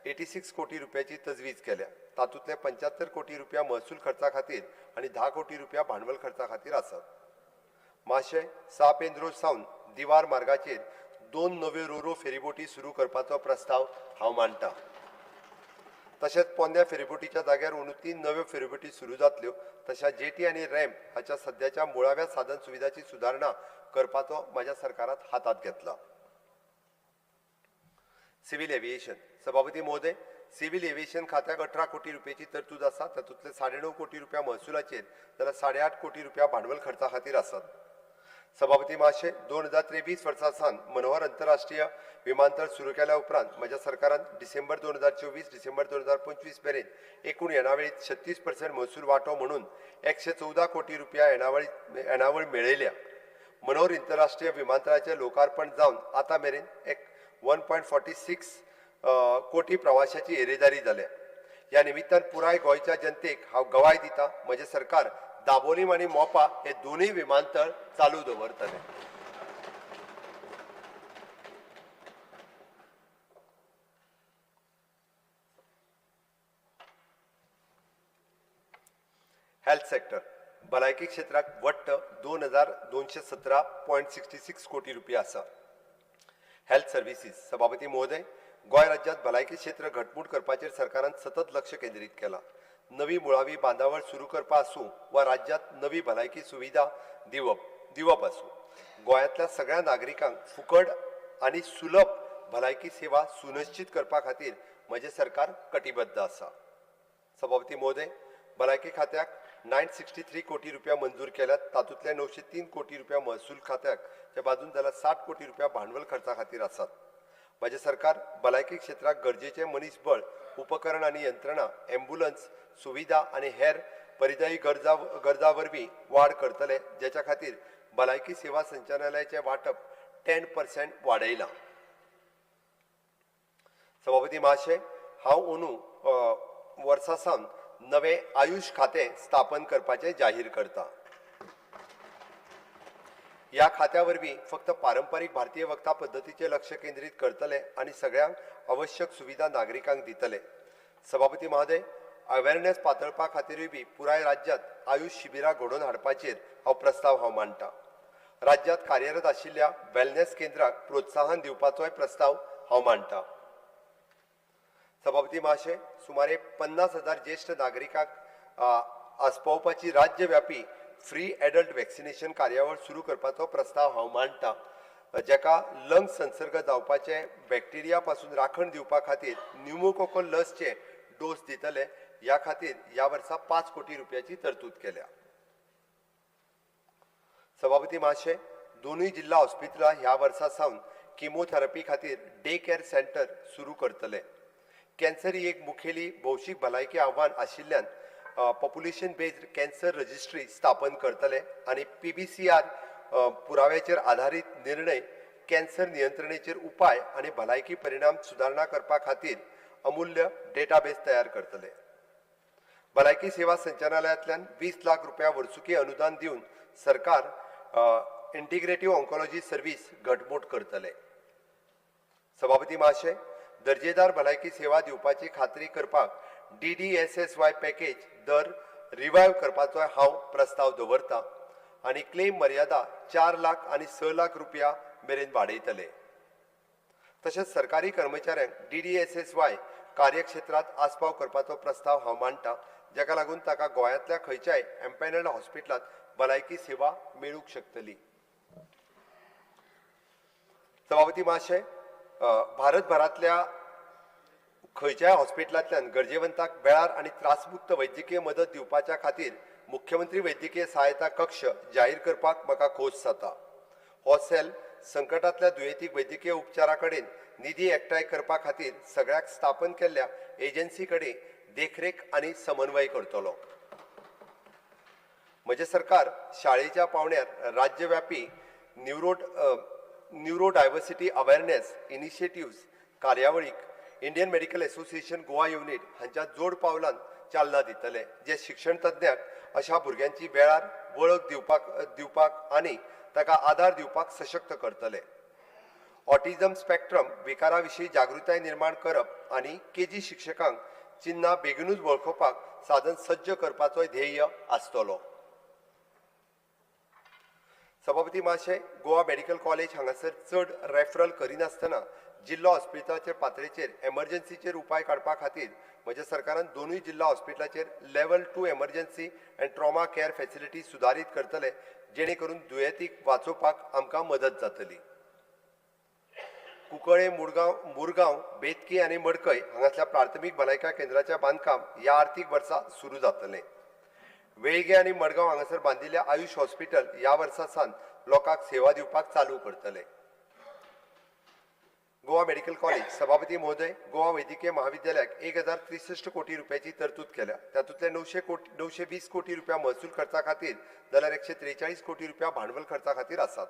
86 कोटी रुपयाची तजवीज केल्या. तातूंतले 75 कोटी रुपया महसूल खर्चा खातीर आनी 10 कोटी रुपया भांडवल खर्चा खातीर आसात. महाशय, सा पेंद्रो सावन दिवार मार्गाचेर 2 नव्यो रोरो फेरीबोटी सुरू करपाचो प्रस्ताव हांव मांडटा. तशेंच पोन्न्या फेरीबोटीच्या जाग्यार अंदू 3 नव्यो फेरीबोटी सुरू जातल्यो. तशेंच जेटी आनी रॅम्प हाच्या सद्याच्या मुळाव्या साधन सुविधाची सुदारणा करपाचो म्हज्या सरकारान हातांत घेतला. सिव्हिल एव्हिएशन सभापती महोदय, सिव्हिल एव्हिएशन खात्याक 18 कोटी रुपयाची तरतूद आसा. तातूंतले 9.5 कोटी रुपया महसुलाचेर जाल्यार 8.5 कोटी रुपया भांडवल खर्चा खातीर आसात. सभापती महाशय, 2023 वर्सा सावन मनोहर अंतरराष्ट्रीय विमानतळ सुरू केल्या उपरांत म्हज्या सरकारान डिसेंबर 2024 डिसेंबर 2025 मेरेन एकूण येणावळींत 36% महसूल वांटो म्हणून 114 कोटी रुपया येणावळ मेळयल्या. मनोहर अंतरराष्ट्रीय विमानतळाचें लोकार्पण जावन आतां मेरेन 1.46 कोटी प्रवाशाची येरेदारी जाल्या. ह्या निमित्तान पुराय गोंयच्या जनतेक हांव गवाय दिता, म्हजें सरकार दाबोलीम आनी मोपा हे दोनूय विमानतळ चालू दवरतले. हेल्थ सेक्टर भलायकी क्षेत्राक वट्ट 2217.66 कोटी रुपया आसा. हेल्थ सर्विसीस सभापती महोदय, गोंय राज्यांत भलायकी क्षेत्र घटमूट करपाचेर सरकारान सतत लक्ष केंद्रीत केलां. नवी मुळावी बांदावळ सुरू करपा आसूं वा राज्यांत नवी भलायकी सुविधा दिवप आसूं, गोंयांतल्या सगळ्या नागरिकांक फुकट आनी सुलभ भलायकी सेवा सुनिश्चित करपा खातीर म्हजें सरकार कटिबद्ध आसा. सभापती महोदय, भलायकी खात्याक 963 कोटी रुपया मंजूर केल्यात. तातूंतले 903 कोटी रुपया महसूल खात्याक त्या बाजून जाल्यार 60 कोटी रुपया भांडवल खर्चा खातीर आसात. म्हजें सरकार भलायकी क्षेत्राक गरजेचें मनीसबळ, उपकरण आनी यंत्रणा, ॲम्ब्युलन्स सुविधा आनी हेर परिदायी गरजा वरवीं वाड करतले, जेच्या खातीर भलायकी सेवा संचालनालयाचें वांटप 10% वाडयलां. सभापती महाशय, हांव अंदू वर्सा सावन नवें आयुष खातें स्थापन करपाचें जाहीर करता. ह्या खात्या वरवीं फक्त पारंपारीक भारतीय वखदां पद्दतीचें लक्ष केंद्रीत करतले आनी सगळ्यांक आवश्यक सुविधा नागरिकांक दितले. सभापती महोदय, अवेरनेस पातळपा खातीरूय बी पुराय राज्यांत आयुष शिबिरां घडोवन हाडपाचेर हो प्रस्ताव हांव मांडटा. राज्यांत कार्यरत आशिल्ल्या वेलनेस केंद्राक प्रोत्साहन दिवपाचोय प्रस्ताव हांव मांडटा. सभापती महाशय, सुमारे 50,000 ज्येष्ठ नागरिकांक आस्पावपाची राज्यव्यापी फ्री एडल्ट वॅक्सिनेशन कार्यावळ सुरू करपाचो प्रस्ताव हांव मांडटा, जाका लंग संसर्ग जावपाचे बॅक्टेरिया पासून राखण दिवपा खातीर न्यूमोकोकल लसचे डोस दितले. ह्या खातीर ह्या वर्सा 5 कोटी रुपयाची तरतूद केल्या. सभापती महाशय, दोनूय जिल्हा हॉस्पिटलां ह्या वर्सा सावन किमोथेरपी खातीर डे केअर सेंटर सुरू करतले. कॅन्सर ही एक मुखेली भौशीक भलायकी आव्हान आशिल्ल्यान पॉप्युलेशन बेज्ड कॅन्सर रजिस्ट्री स्थापन करतले आनी PBCR पुराव्याचेर आधारीत निर्णय कॅन्सर नियंत्रणेचेर उपाय आनी भलायकी परिणाम सुदारणा करपा खातीर अमूल्य डेटाबेस तयार करतले. भलायकी सेवा संचालनालयांतल्यान 20 लाख रुपया वर्सुकी अनुदान दिवन सरकार इंटिग्रेटीव ऑन्कोलॉजी सर्वीस घटमूट करतले. सभापती महाशय, दर्जेदार भलायकी सेवा दिवपाची खात्री करपाक DDSSY package दर रिवायव करपाचो हांव प्रस्ताव दवरता आनी क्लेम मर्यादा 4 लाख आनी 6 लाख रुपया मेरेन वाडयतले. तशेंच सरकारी कर्मचाऱ्यांक DDSSY कार्यक्षेत्रांत आस्पाव करपाचो प्रस्ताव हांव मांडटा, जाका लागून ताका गोंयांतल्या खंयच्याय एम्पॅनल्ड हॉस्पिटलांत भलायकी सेवा मेळूंक शकतली. सभापती महाशय, भारतभरांतल्या खंयच्याय हॉस्पिटलांतल्यान गरजेवंताक वेळार आनी त्रासमुक्त वैद्यकीय मदत दिवपाच्या खातीर मुख्यमंत्री वैद्यकीय सहायता कक्ष जाहीर करपाक म्हाका खोस जाता. हो सेल संकटांतल्या दुयेंतीक वैद्यकीय उपचारा कडेन निधी एकठांय करपा खातीर सगळ्याक स्थापन केल्ल्या एजन्सी कडेन देखरेख आनी समन्वय करतलो. म्हजें सरकार शाळेच्या पावंड्यार राज्यव्यापी न्युरो डायवर्सिटी अवेअरनेस इनिशिएटिव्स कार्यावळीक Indian Medical Association Goa unit हांच्या जोड पावलान चालना दितले, जे शिक्षण तज्ञांक अशा भुरग्यांची वेळार वळख दिवपाक आनी ताका आदार दिवपाक सशक्त करतले. ऑटिझम स्पेक्ट्रम विकारा विशीं जागृताय निर्माण करप आनी केजी शिक्षकांक चिन्हां बेगीनूच वळखुपाक साधन सज्ज करपाचोय ध्येय आसतलो. सभापती महाशय, गोवा मेडिकल कॉलेज हांगासर चड रेफरल करिनासतना जिल्लो हॉस्पिटलाचे पातळेचेर एमर्जन्सीचेर उपाय काडपा खातीर म्हज्या सरकारान दोनूय जिल्लो हॉस्पिटलाचेर level 2 emergency and trauma care facility सुदारीत करतले, जेणे करून दुयेंतीक वाचोवपाक आमकां मदत जातली. कुंकळे, मुरगांव, बेतकी आनी मडकय हांगासल्या प्राथमीक भलायकी केंद्राचें बांदकाम ह्या आर्थीक वर्सा सुरू जातलें. वेळगे आनी मडगांव हांगासर बांदिल्ल्या आयुष हॉस्पिटल ह्या वर्सा सावन लोकांक सेवा दिवपाक चालू करतले. गोवा मेडिकल कॉलेज सभापती महोदय, गोवा वैद्यकीय महाविद्यालयाक 1063 कोटी रुपयाची तरतूद केल्या. तातूंतले 920 कोटी रुपया महसूल खर्चा खातीर जाल्यार 143 कोटी रुपया भांडवल खर्चा खातीर आसात.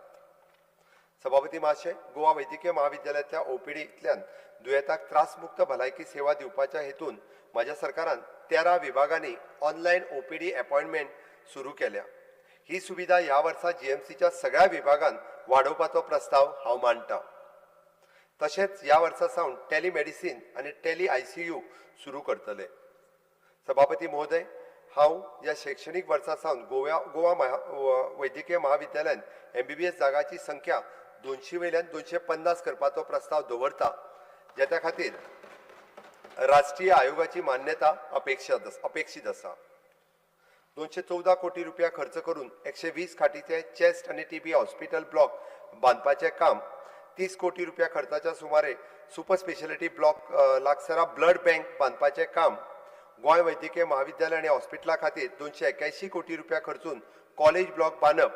सभापती महाशय, गोवा वैद्यकीय महाविद्यालयांतल्या ओपीडींतल्यान दुयेंताक त्रासमुक्त भलायकी सेवा दिवपाच्या हेतून म्हज्या सरकारान 13 विभागांनी ऑनलायन ओपीडी अपॉयंटमेंट सुरू केल्या. ही सुविधा ह्या वर्सा जीएमसीच्या सगळ्या विभागांत वाडोवपाचो प्रस्ताव हांव मांडटा. तशेंच ह्या वर्सा सावन टेलिमेडिसीन आनी टेली ICU सुरू करतले. सभापती महोदय, हांव ह्या शैक्षणीक वर्सा सावन गोवा वैद्यकीय महाविद्यालयांत MBBS जागाची संख्या 200 वयल्यान 250 करपाचो प्रस्ताव दवरता, ज्या खातीर राष्ट्रीय आयोगाची मान्यता अपेक्षीत आसा. 214 कोटी रुपया खर्च करून 120 खाटीचे चेस्ट आनी TB hospital block बांदपाचें काम, 30 कोटी रुपया खर्चाच्या सुमारे सुपर स्पेशलिटी ब्लॉक लागसारा ब्लड बँक बांदपाचें काम, गोंय वैद्यकीय महाविद्यालय आनी हॉस्पिटला खातीर 281 कोटी रुपया खर्चून कॉलेज ब्लॉक बांदप,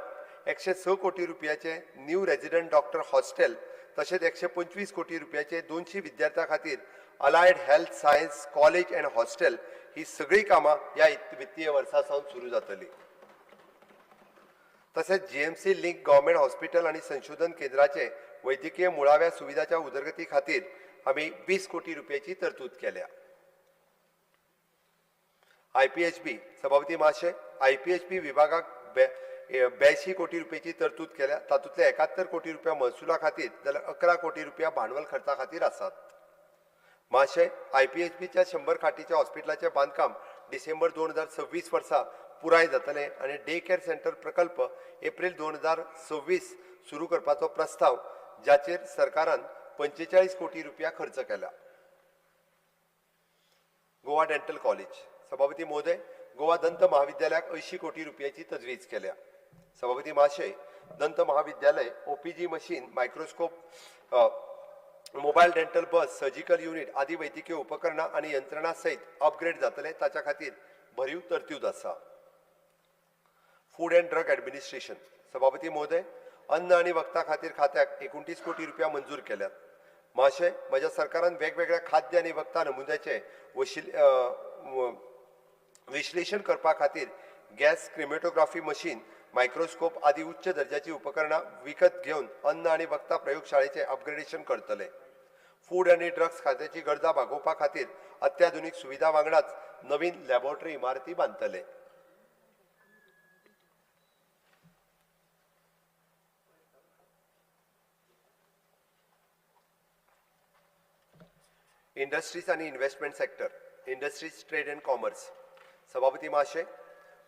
106 कोटी रुपयाचे न्यू रेजिडंट डॉक्टर हॉस्टेल, तशेंच 125 कोटी रुपयाचे 200 विद्यार्थ्यां खातीर allied health science college and hostel ही सगळीं कामां ह्या वित्तीय वर्सा सावन सुरू जातली. तशेंच जीएमसी लिंक गव्हर्मेंट हॉस्पिटल आनी संशोधन केंद्राचे वैद्यकीय मुळाव्या सुविधाच्या उदरगती खातीर आमी 20 कोटी रुपयाची तरतूद केल्या. IPHB सभापती महाशय, IPHB विभागाक 82 कोटी रुपयाची तरतूद केल्या. तातूंतले 71 कोटी रुपया महसुला खातीर जाल्यार 11 कोटी रुपया भांडवल खर्चा खातीर आसात. महाशय, IPHBच्या 100 खाटीच्या हॉस्पिटलाचें बांदकाम डिसेंबर 2026 वर्सा पुराय जातलें आनी डे केअर सेंटर प्रकल्प एप्रील 2026 सुरू करपाचो प्रस्ताव, जाचेर सरकारान 45 कोटी रुपया खर्च केला. Goa dental college. सभापती महोदय, गोवा दंत महाविद्यालयाक 80 कोटी रुपयाची तजवीज केल्या. सभापती महाशय, दंत महाविद्यालय OPG machine, microscope, mobile dental bus, surgical unit आदी वैद्यकीय उपकरणां आनी यंत्रणा सयत अपग्रेड जातले, ताच्या खातीर भरीव तरतूद आसा. Food and drug administration. सभापती महोदय, अन्न आनी वखदां खातीर खात्याक 29 कोटी रुपया मंजूर केल्यात. महाशय, म्हज्या सरकारान वेगवेगळ्या खाद्य आनी वखदां नमुन्याचे विश्लेशण करपा खातीर गॅस क्रिमेटोग्राफी मशीन, मायक्रोस्कोप आदी उच्च दर्जाची उपकरणां विकत घेवन अन्न आनी वखदां प्रयोगशाळेचें अपग्रेडेशन करतले. फूड आनी ड्रग्स खात्याची गरजा भागोवपा खातीर अत्याधुनीक सुविधा वांगडाच नवीन लॅबोरेटरी इमारती बांदतले. इंडस्ट्रीज आनी investment sector. Industries, trade and commerce. सभापती महाशय,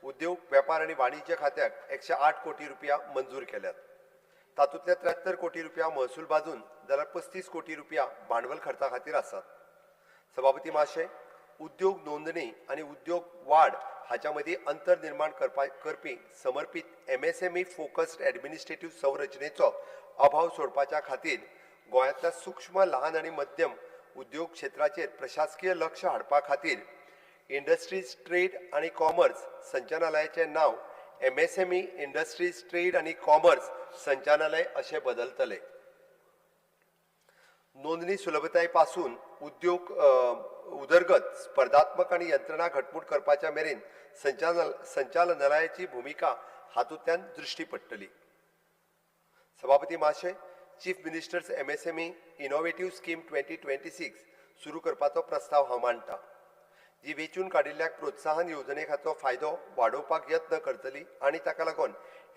उद्योग, वेपार आनी वाणिज्य खात्याक 108 कोटी रुपया मंजूर केल्यात. तातूंतले 73 कोटी रुपया महसूल बाजून जाल्यार 35 कोटी रुपया भांडवल खर्चा खातीर आसात. सभापती महाशय, उद्योग नोंदणी आनी उद्योग वाड हाच्या मदीं अंतर निर्माण करपी समर्पीत MSME focused administrative संरचनेचो अभाव सोडपाच्या खातीर गोंयांतल्या सूक्ष्म, लहान आनी मध्यम उद्योग क्षेत्राचेर प्रशासकीय लक्ष हाडपा खातीर इंडस्ट्रीज, ट्रेड आनी कॉमर्स संचालनालयाचें नांव MSME industries, trade आनी कॉमर्स संचालनालय अशें बदलतले. नोंदणी सुलभताये पासून उद्योग उदरगत, स्पर्धात्मक आनी यंत्रणा घटमूट करपाच्या मेरेन संचालनालयाची भुमिका हातूंतल्यान दृश्टी पडटली. सभापती महाशय, chief minister's MSME innovative scheme 2026 सुरू करपाचो प्रस्ताव हांव मांडटा, जी वेंचून काडिल्ल्याक प्रोत्साहन येवजणेचो फायदो वाडोवपाक यत्न करतली आनी ताका लागून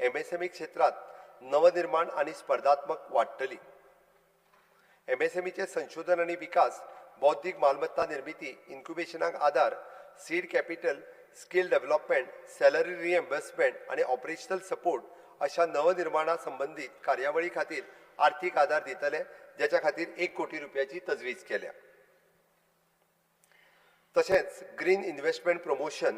MSME क्षेत्रांत नवनिर्माण आनी स्पर्धात्मक वाडटली. MSMEचे संशोधन आनी विकास, बौद्धीक मालमत्ता निर्मिती, इन्क्युबेशनाक आदार, seed capital, skill development, salary reimbursement आनी ऑपरेशनल सपोर्ट अशा नवनिर्माणा संबंदीत कार्यावळी खातीर आर्थीक आदार दितले, ज्याच्या खातीर 1 कोटी रुपयाची तजवीज केल्या. तशेंच ग्रीन इन्व्हेस्टमेंट प्रमोशन,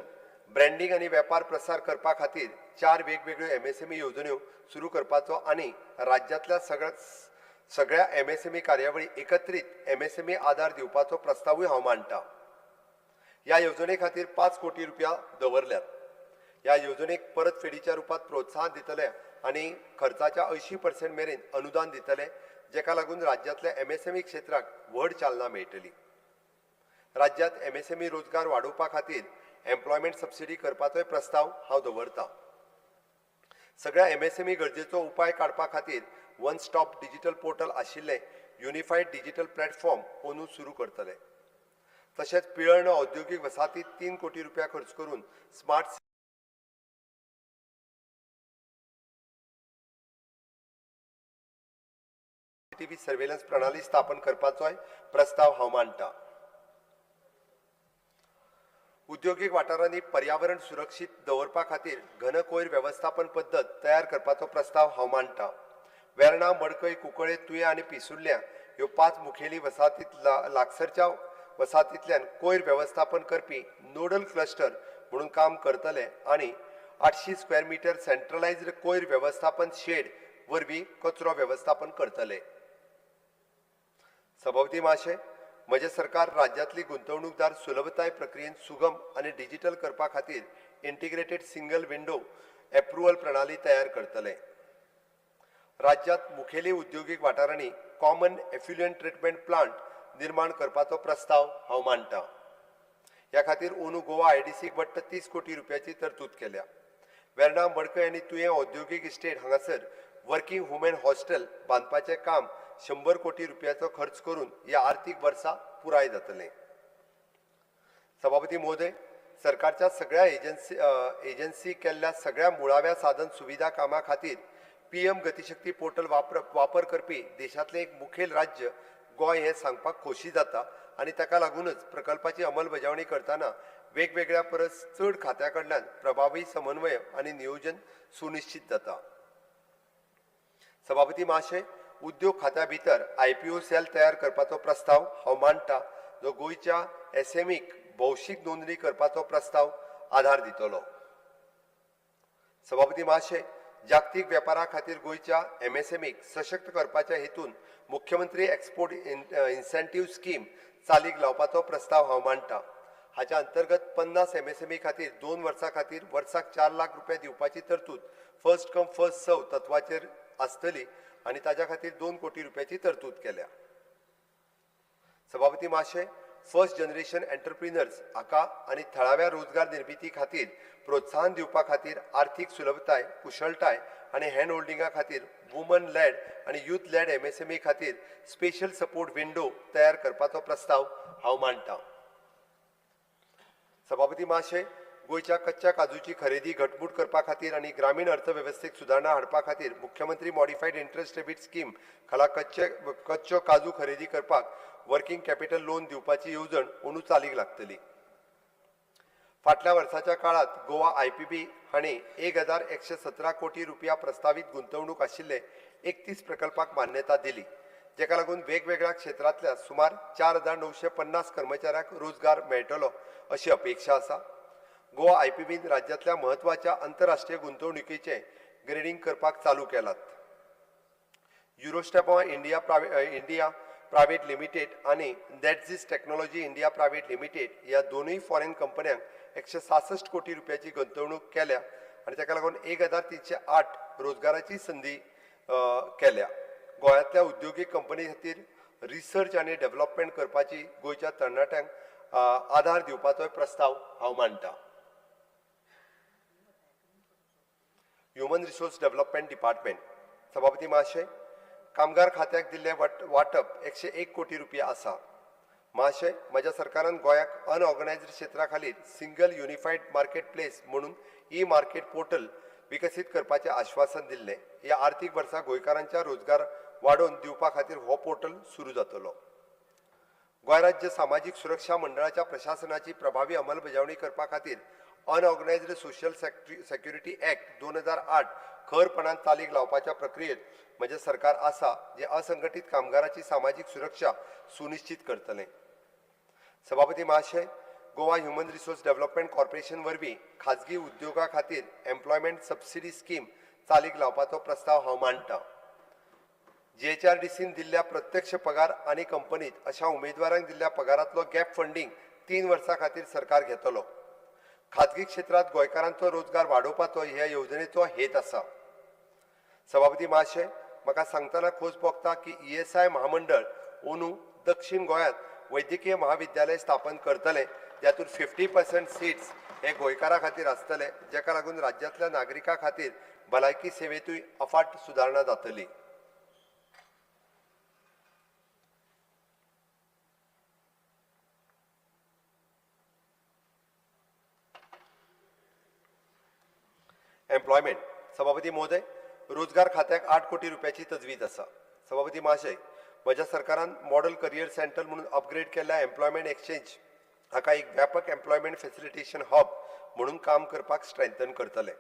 ब्रँडींग आनी वेपार प्रसार करपा खातीर 4 वेगवेगळ्यो MSME येवजण्यो सुरू करपाचो आनी राज्यांतल्या सगळ्या MSME कार्यावळी एकत्रीत MSME आदार दिवपाचो प्रस्तावूय हांव मांडटा. ह्या येवजणे खातीर 5 कोटी रुपया दवरल्यात. ह्या येवजणेक परतफेडीच्या रुपांत प्रोत्साहन दितले आनी खर्चाच्या 80% मेरेन अनुदान दितले, जेका लागून राज्यांतल्या MSME क्षेत्राक व्हड चालना मेळटली. राज्यांत MSME रोजगार वाडोवपा खातीर एम्प्लॉयमेंट सबसिडी करपाचोय प्रस्ताव हांव दवरता. सगळ्या MSME गरजेचो उपाय काडपा खातीर वन स्टॉप डिजिटल पोर्टल आशिल्लें युनिफायड डिजिटल प्लॅटफॉर्म अंदू सुरू करतले. तशेंच पिळर्ण औद्योगीक वसाहतींत 3 कोटी रुपया खर्च करून स्मार्ट सीसीटीव्ही सर्वेलन्स प्रणाली स्थापन करपाचोय प्रस्ताव हांव मांडटा. उद्योगीक वाठारांनी पर्यावरण सुरक्षीत दवरपा खातीर घन कोयर वेवस्थापन पद्दत तयार करपाचो प्रस्ताव हांव मांडटा. वेर्णा, मडकय, कुंकळे, तुयें आनी पिसुर्ल्या ह्यो 5 मुखेली वसाहतीत लागसरच्या वसाहतींतल्यान कोयर वेवस्थापन करपी नोडल क्लस्टर म्हणून काम करतले आनी 800 स्क्वेअर मिटर सेंट्रलायज्ड कोयर वेवस्थापन शेड वरवीं कचरो वेवस्थापन करतले. सभापती महाशय, म्हजें सरकार राज्यांतली गुंतवणूकदार सुलभताय प्रक्रियेन सुगम आनी डिजिटल करपा खातीर इंटिग्रेटेड सिंगल विंडो एप्रुवल प्रणाली तयार करतले. राज्यांत मुखेली उद्योगीक वाठारांनी कॉमन एफ्युलंट ट्रिटमेंट प्लांट निर्माण करपाचो प्रस्ताव हांव मांडटा. ह्या खातीर अंदू गोवा IDCक वट्ट 30 कोटी रुपयाची तरतूद केल्या. वेर्णा, मडकय आनी तुयें औद्योगीक इस्टेट हांगासर वर्किंग वुमेन हॉस्टेल बांदपाचें काम 100 कोटी रुपयाचो खर्च करून ह्या आर्थीक वर्सा पुराय जातलें. सभापती महोदय, सरकारच्या सगळ्या एजन्सी केल्ल्या सगळ्या मुळाव्या साधन सुविधा कामां खातीर PM Gatishakti portal वापर करपी देशांतलें एक मुखेल राज्य गोंय हें सांगपाक खोशी जाता आनी ताका लागूनच प्रकल्पाची अंमलबजावणी करतना वेगवेगळ्या परस चड खात्या कडल्यान प्रभावी समन्वय आनी नियोजन सुनिश्चित जाता. सभापती महाशय, उद्योग खात्या भितर IPO sale तयार करपाचो प्रस्ताव हांव मांडटा, जो गोंयच्या SMEक भौशीक नोंदणी करपाचो प्रस्ताव आधार दितलो. सभापती महाशय, जागतीक वेपारा खातीर गोंयच्या एमएसएमईक सशक्त करपाच्या हेतून मुख्यमंत्री एक्सपोर्ट इन्सेंटीव स्कीम चालीक लावपाचो प्रस्ताव हांव मांडटा. हाच्या अंतर्गत 50 एमएसएमई खातीर 2 वर्सां खातीर वर्साक 4 लाख रुपया दिवपाची तरतूद फर्स्ट कम फर्स्ट सर्व तत्वाचेर आसतली आनी ताज्या खातीर 2 कोटी रुपयाची तरतूद केल्या. सभापती महाशय, फर्स्ट जनरेशन एंटरप्रिनर्स हाका आनी थळाव्या रोजगार निर्मिती खातीर प्रोत्साहन दिवपा खातीर आर्थीक सुलभताय, कुशळटाय आनी हँड होल्डिंगा खातीर वुमन लॅड आनी यूथ लॅड एमएसएमई खातीर स्पेशल सपोर्ट विंडो तयार करपाचो प्रस्ताव हांव मांडटा. सभापती महाशय, गोंयच्या कच्च्या काजूची खरेदी घटमूट करपा खातीर आनी ग्रामीण अर्थवेवस्थेक सुदारणा हाडपा खातीर मुख्यमंत्री मॉडिफायड इंट्रस्ट रेट स्कीम खाला कच्चो काजू खरेदी करपाक वर्किंग कॅपिटल लोन दिवपाची येवजण अंदू चालीक लागतली. फाटल्या वर्साच्या काळात गोवा आयपीबी हांणी 1117 कोटी रुपया प्रस्तावीत गुंतवणूक आशिल्ले 31 प्रकल्पाक मान्यता दिली, जेका लागून वेगवेगळ्या क्षेत्रांतल्या सुमार 4950 कर्मचाऱ्यांक रोजगार मेळटलो अशी अपेक्षा आसा. गोवा आयपीबीन राज्यांतल्या म्हत्वाच्या आंतरराष्ट्रीय गुंतवणुकीचें ग्रेडींग करपाक चालू केलात. युरोस्टेपा इंडिया प्रायव्हेट लिमिटेड आनी Netsis technology India private limited ह्या दोनूय फॉरेन कंपन्यांक 166 कोटी रुपयाची गुंतवणूक केल्या आनी ताका लागून 1308 रोजगाराची संदी केल्या. गोंयांतल्या उद्योगीक कंपनी खातीर रिसर्च आनी डेव्हलपमेंट करपाची गोंयच्या तरणाट्यांक आधार दिवपाचोय प्रस्ताव हांव मांडटा. Human resource development department. सभापती महाशय, कामगार खात्याक दिल्लें वांटप 101 कोटी रुपया आसा. महाशय, म्हज्या सरकारान गोंयाक अनऑर्गनायज्ड क्षेत्रा खातीर सिंगल युनिफायड मार्केट प्लेस म्हणून ई मार्केट पोर्टल विकसीत करपाचें आश्वासन दिल्लें. ह्या आर्थीक वर्सा गोंयकारांच्या रोजगार वाडोवन दिवपा खातीर हो पोर्टल सुरू जातलो. गोंय राज्य सामाजीक सुरक्षा मंडळाच्या प्रशासनाची प्रभावी अंमलबजावणी करपा खातीर अनऑर्गनायज्ड सोशल सेक्युरिटी ऍक्ट 2008 खरपणान चालीक लावपाच्या प्रक्रियेत म्हजें सरकार आसा, जें असंघटीत कामगाराची सामाजीक सुरक्षा सुनिश्चित करतलें. सभापती महाशय, Goa human resource development corporation वरवीं खाजगी उद्योगा खातीर एम्प्लॉयमेंट सबसिडी स्कीम चालीक लावपाचो प्रस्ताव हांव मांडटा. जीएचआरडीसीन दिल्ल्या प्रत्यक्ष पगार आनी कंपनीत अशा उमेदवारांक दिल्ल्या पगारांतलो गॅप फंडींग 3 वर्सां खातीर सरकार घेतलो. खाजगी क्षेत्रांत गोंयकारांचो रोजगार वाडोवपाचो ह्या येवजणेचो हेत आसा. सभापती महाशय, म्हाका सांगतना खोस भोगता की ईएसआय महामंडळ अंदू दक्षीण गोंयांत वैद्यकीय महाविद्यालय स्थापन करतले, जातूंत 50% सीट्स हे गोंयकारां खातीर आसतले, जाका लागून राज्यांतल्या नागरिकां खातीर भलायकी सेवेंतूय अफाट सुदारणा जातली. एम्प्लॉयमेंट. सभापती महोदय, रोजगार खात्याक 8 कोटी रुपयाची तजवीज आसा. सभापती महाशय, म्हज्या सरकारान मॉडल करियर सेंटर म्हणून अपग्रेड केल्ल्या एम्प्लॉयमेंट एक्सचेंज हाका एक व्यापक एम्प्लॉयमेंट फेसिलिटेशन हब म्हणून काम करपाक स्ट्रेंथन करतले.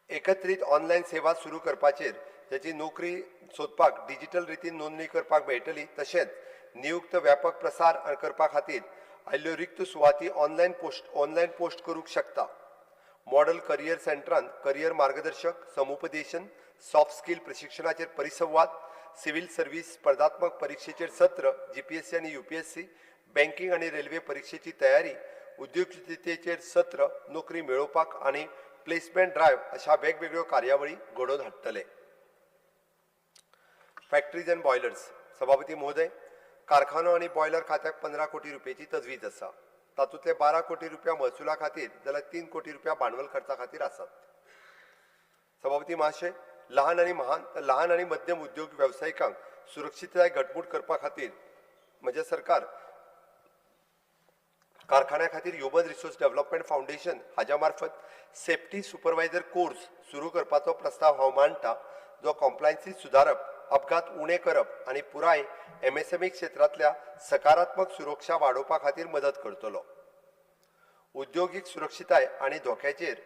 एकत्रीत ऑनलायन सेवा सुरू करपाचेर जाची नोकरी सोदपाक डिजिटल रितीन नोंदणी करपाक मेळटली, तशेंच नियुक्त व्यापक प्रसार करपा खातीर आयिल्ल्यो रिक्त सुवाती ऑनलायन पोस्ट करूंक शकता. मॉडल करियर सेंटरान करियर मार्गदर्शक, समुपदेशन, सॉफ्ट स्कील प्रशिक्षणाचेर परिसंवाद, सिव्हिल सर्व्हिस स्पर्धात्मक परिक्षेचेर सत्र, जीपीएससी आनी यूपीएससी, बँकिंग आनी रेल्वे परिक्षेची तयारी, उद्योजकतेचेर सत्र, नोकरी मेळोवपाक आनी प्लेसमेंट ड्रायव्ह अशा वेगवेगळ्यो कार्यावळी घडोवन हाडटले. Factories and boilers. सभापती महोदय, कारखानो आनी बॉयलर खात्याक 15 कोटी रुपयाची तजवीज आसा. तातूंतले 12 कोटी रुपया महसुला खातीर जाल्यार 3 कोटी रुपया भांडवल खर्चा खातीर आसात. सभापती महाशय, लहान आनी मध्यम उद्योग वेवसायिकांक सुरक्षितताय घटमूट करपा खातीर म्हजें सरकार कारखान्या खातीर ह्युमन रिसोर्स डेव्हलपमेंट फावंडेशन हाज्या मार्फत सेफ्टी सुपरवायझर कोर्स सुरू करपाचो प्रस्ताव हांव मांडटा, जो कॉम्प्लायन्सी सुदारप, अपघात उणे करप आनी पुराय एमएसएमई क्षेत्रांतल्या सकारात्मक सुरक्षा वाडोवपा खातीर मदत करतलो. उद्योगीक सुरक्षिताय आनी धोक्याचेर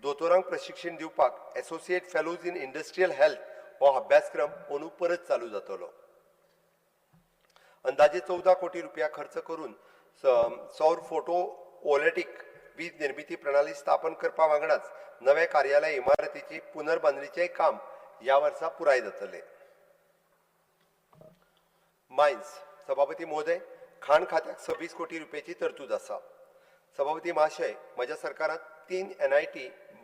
दोतोरांक प्रशिक्षण दिवपाक associate fellows in industrial health हो अभ्यासक्रम अंदू परत चालू जातलो. अंदाजे 14 कोटी रुपया खर्च करून सौर फोटो वोलेटीक वीज निर्मिती प्रणाली स्थापन करपा वांगडाच नवे कार्यालय इमारतीची पुनर्बांदणीचेय काम ह्या वर्सा पुराय जातले. मायन्स. सभापती महोदय, खाण खात्याक 26 कोटी रुपयाची तरतूद आसा. सभापती महाशय, म्हज्या सरकारांत 3 NIT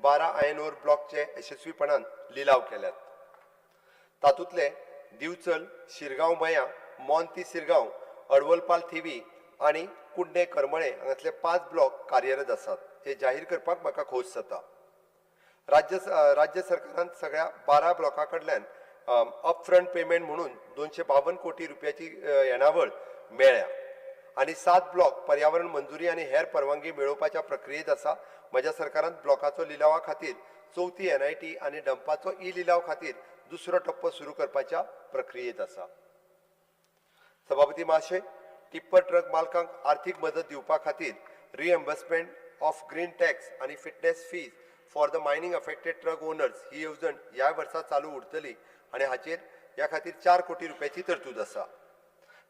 12 iron ore ब्लॉकचे यशस्वीपणान लिलाव केल्यात. तातूंतले दिवचल, शिरगांव मया, मोंती सिरगांव, अडवलपाल थिवी आनी कुड्डे करमळे हांगासले 5 ब्लॉक कार्यरत आसात, हे जाहीर करपाक म्हाका खोस जाता. राज्य सरकारान सगळ्या 12 ब्लॉका कडल्यान अपफ्रंट पेमेंट म्हणून 252 कोटी रुपयाची येणावळ मेळ्ळ्या आनी 7 ब्लॉक पर्यावरण मंजुरी आनी हेर परवानगी मेळोवपाच्या प्रक्रियेंत आसा. म्हज्या सरकारान ब्लॉकाचो लिलावा खातीर चवथी NIT आनी डंपाचो ई लिलाव खातीर दुसरो टप्पो सुरू करपाच्या प्रक्रियेंत आसा. सभापती महाशय, टिप्पर ट्रक मालकांक आर्थीक मदत दिवपा खातीर रिएम्बर्समेंट ऑफ ग्रीन टॅक्स आनी fitness fees for the mining affected truck owners ही येवजण ह्या वर्सा चालू उरतली आनी हाचेर ह्या खातीर 4 कोटी रुपयाची तरतूद आसा.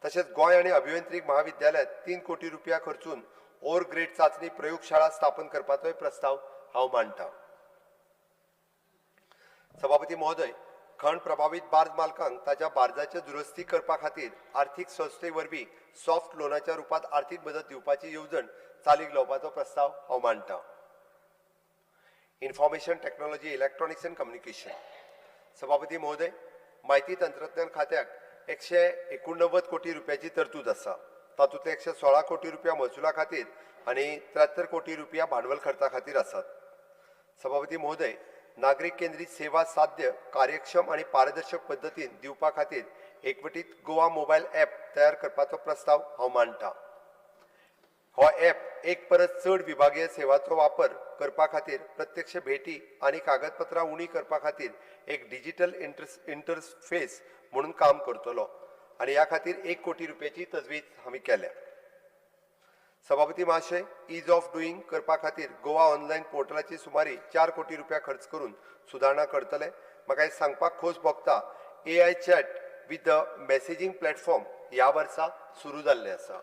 तशेंच गोंय आनी अभियांत्रिक महाविद्यालयांत 3 कोटी रुपया खर्चून ओवर ग्रेड चांचणी प्रयोगशाळा स्थापन करपाचोय प्रस्ताव हांव मांडटा. सभापती महोदय, खण प्रभावीत बार्ज मालकांक ताच्या बार्जाचे दुरुस्ती करपा खातीर आर्थीक संस्थे वरवीं सॉफ्ट लोनाच्या रुपांत आर्थीक मदत दिवपाची येवजण चालीक लावपाचो प्रस्ताव हांव मांडटा. Information technology, electronics and communication. सभापती महोदय, म्हायती तंत्रज्ञान खात्याक 189 कोटी रुपयाची तरतूद आसा. तातूंतले 116 कोटी रुपया महसुला खातीर आनी 73 कोटी रुपया भांडवल खर्चा खातीर आसात. सभापती महोदय, नागरीक केंद्रीत सेवा साध्य, कार्यक्षम आनी पारदर्शक पद्दतीन दिवपा खातीर एकवटीत गोवा मोबायल ॲप तयार करपाचो प्रस्ताव हांव मांडटा. हो ॲप एक परस चड विभागीय सेवाचो वापर करपा खातीर प्रत्यक्ष भेटी आनी कागदपत्रां उणी करपा खातीर एक डिजिटल इंटरफेस म्हणून काम करतलो आनी ह्या खातीर 1 कोटी रुपयाची तजवीज आमी केल्या. सभापती महाशय, is of doing करपा खातीर गोवा ऑनलायन पोर्टलाची सुमारे 4 कोटी रुपया खर्च करून सुदारणा करतले. म्हाका हें सांगपाक खोस भोगता, AI chat with the messaging platform ह्या वर्सा सुरू जाल्लें आसा.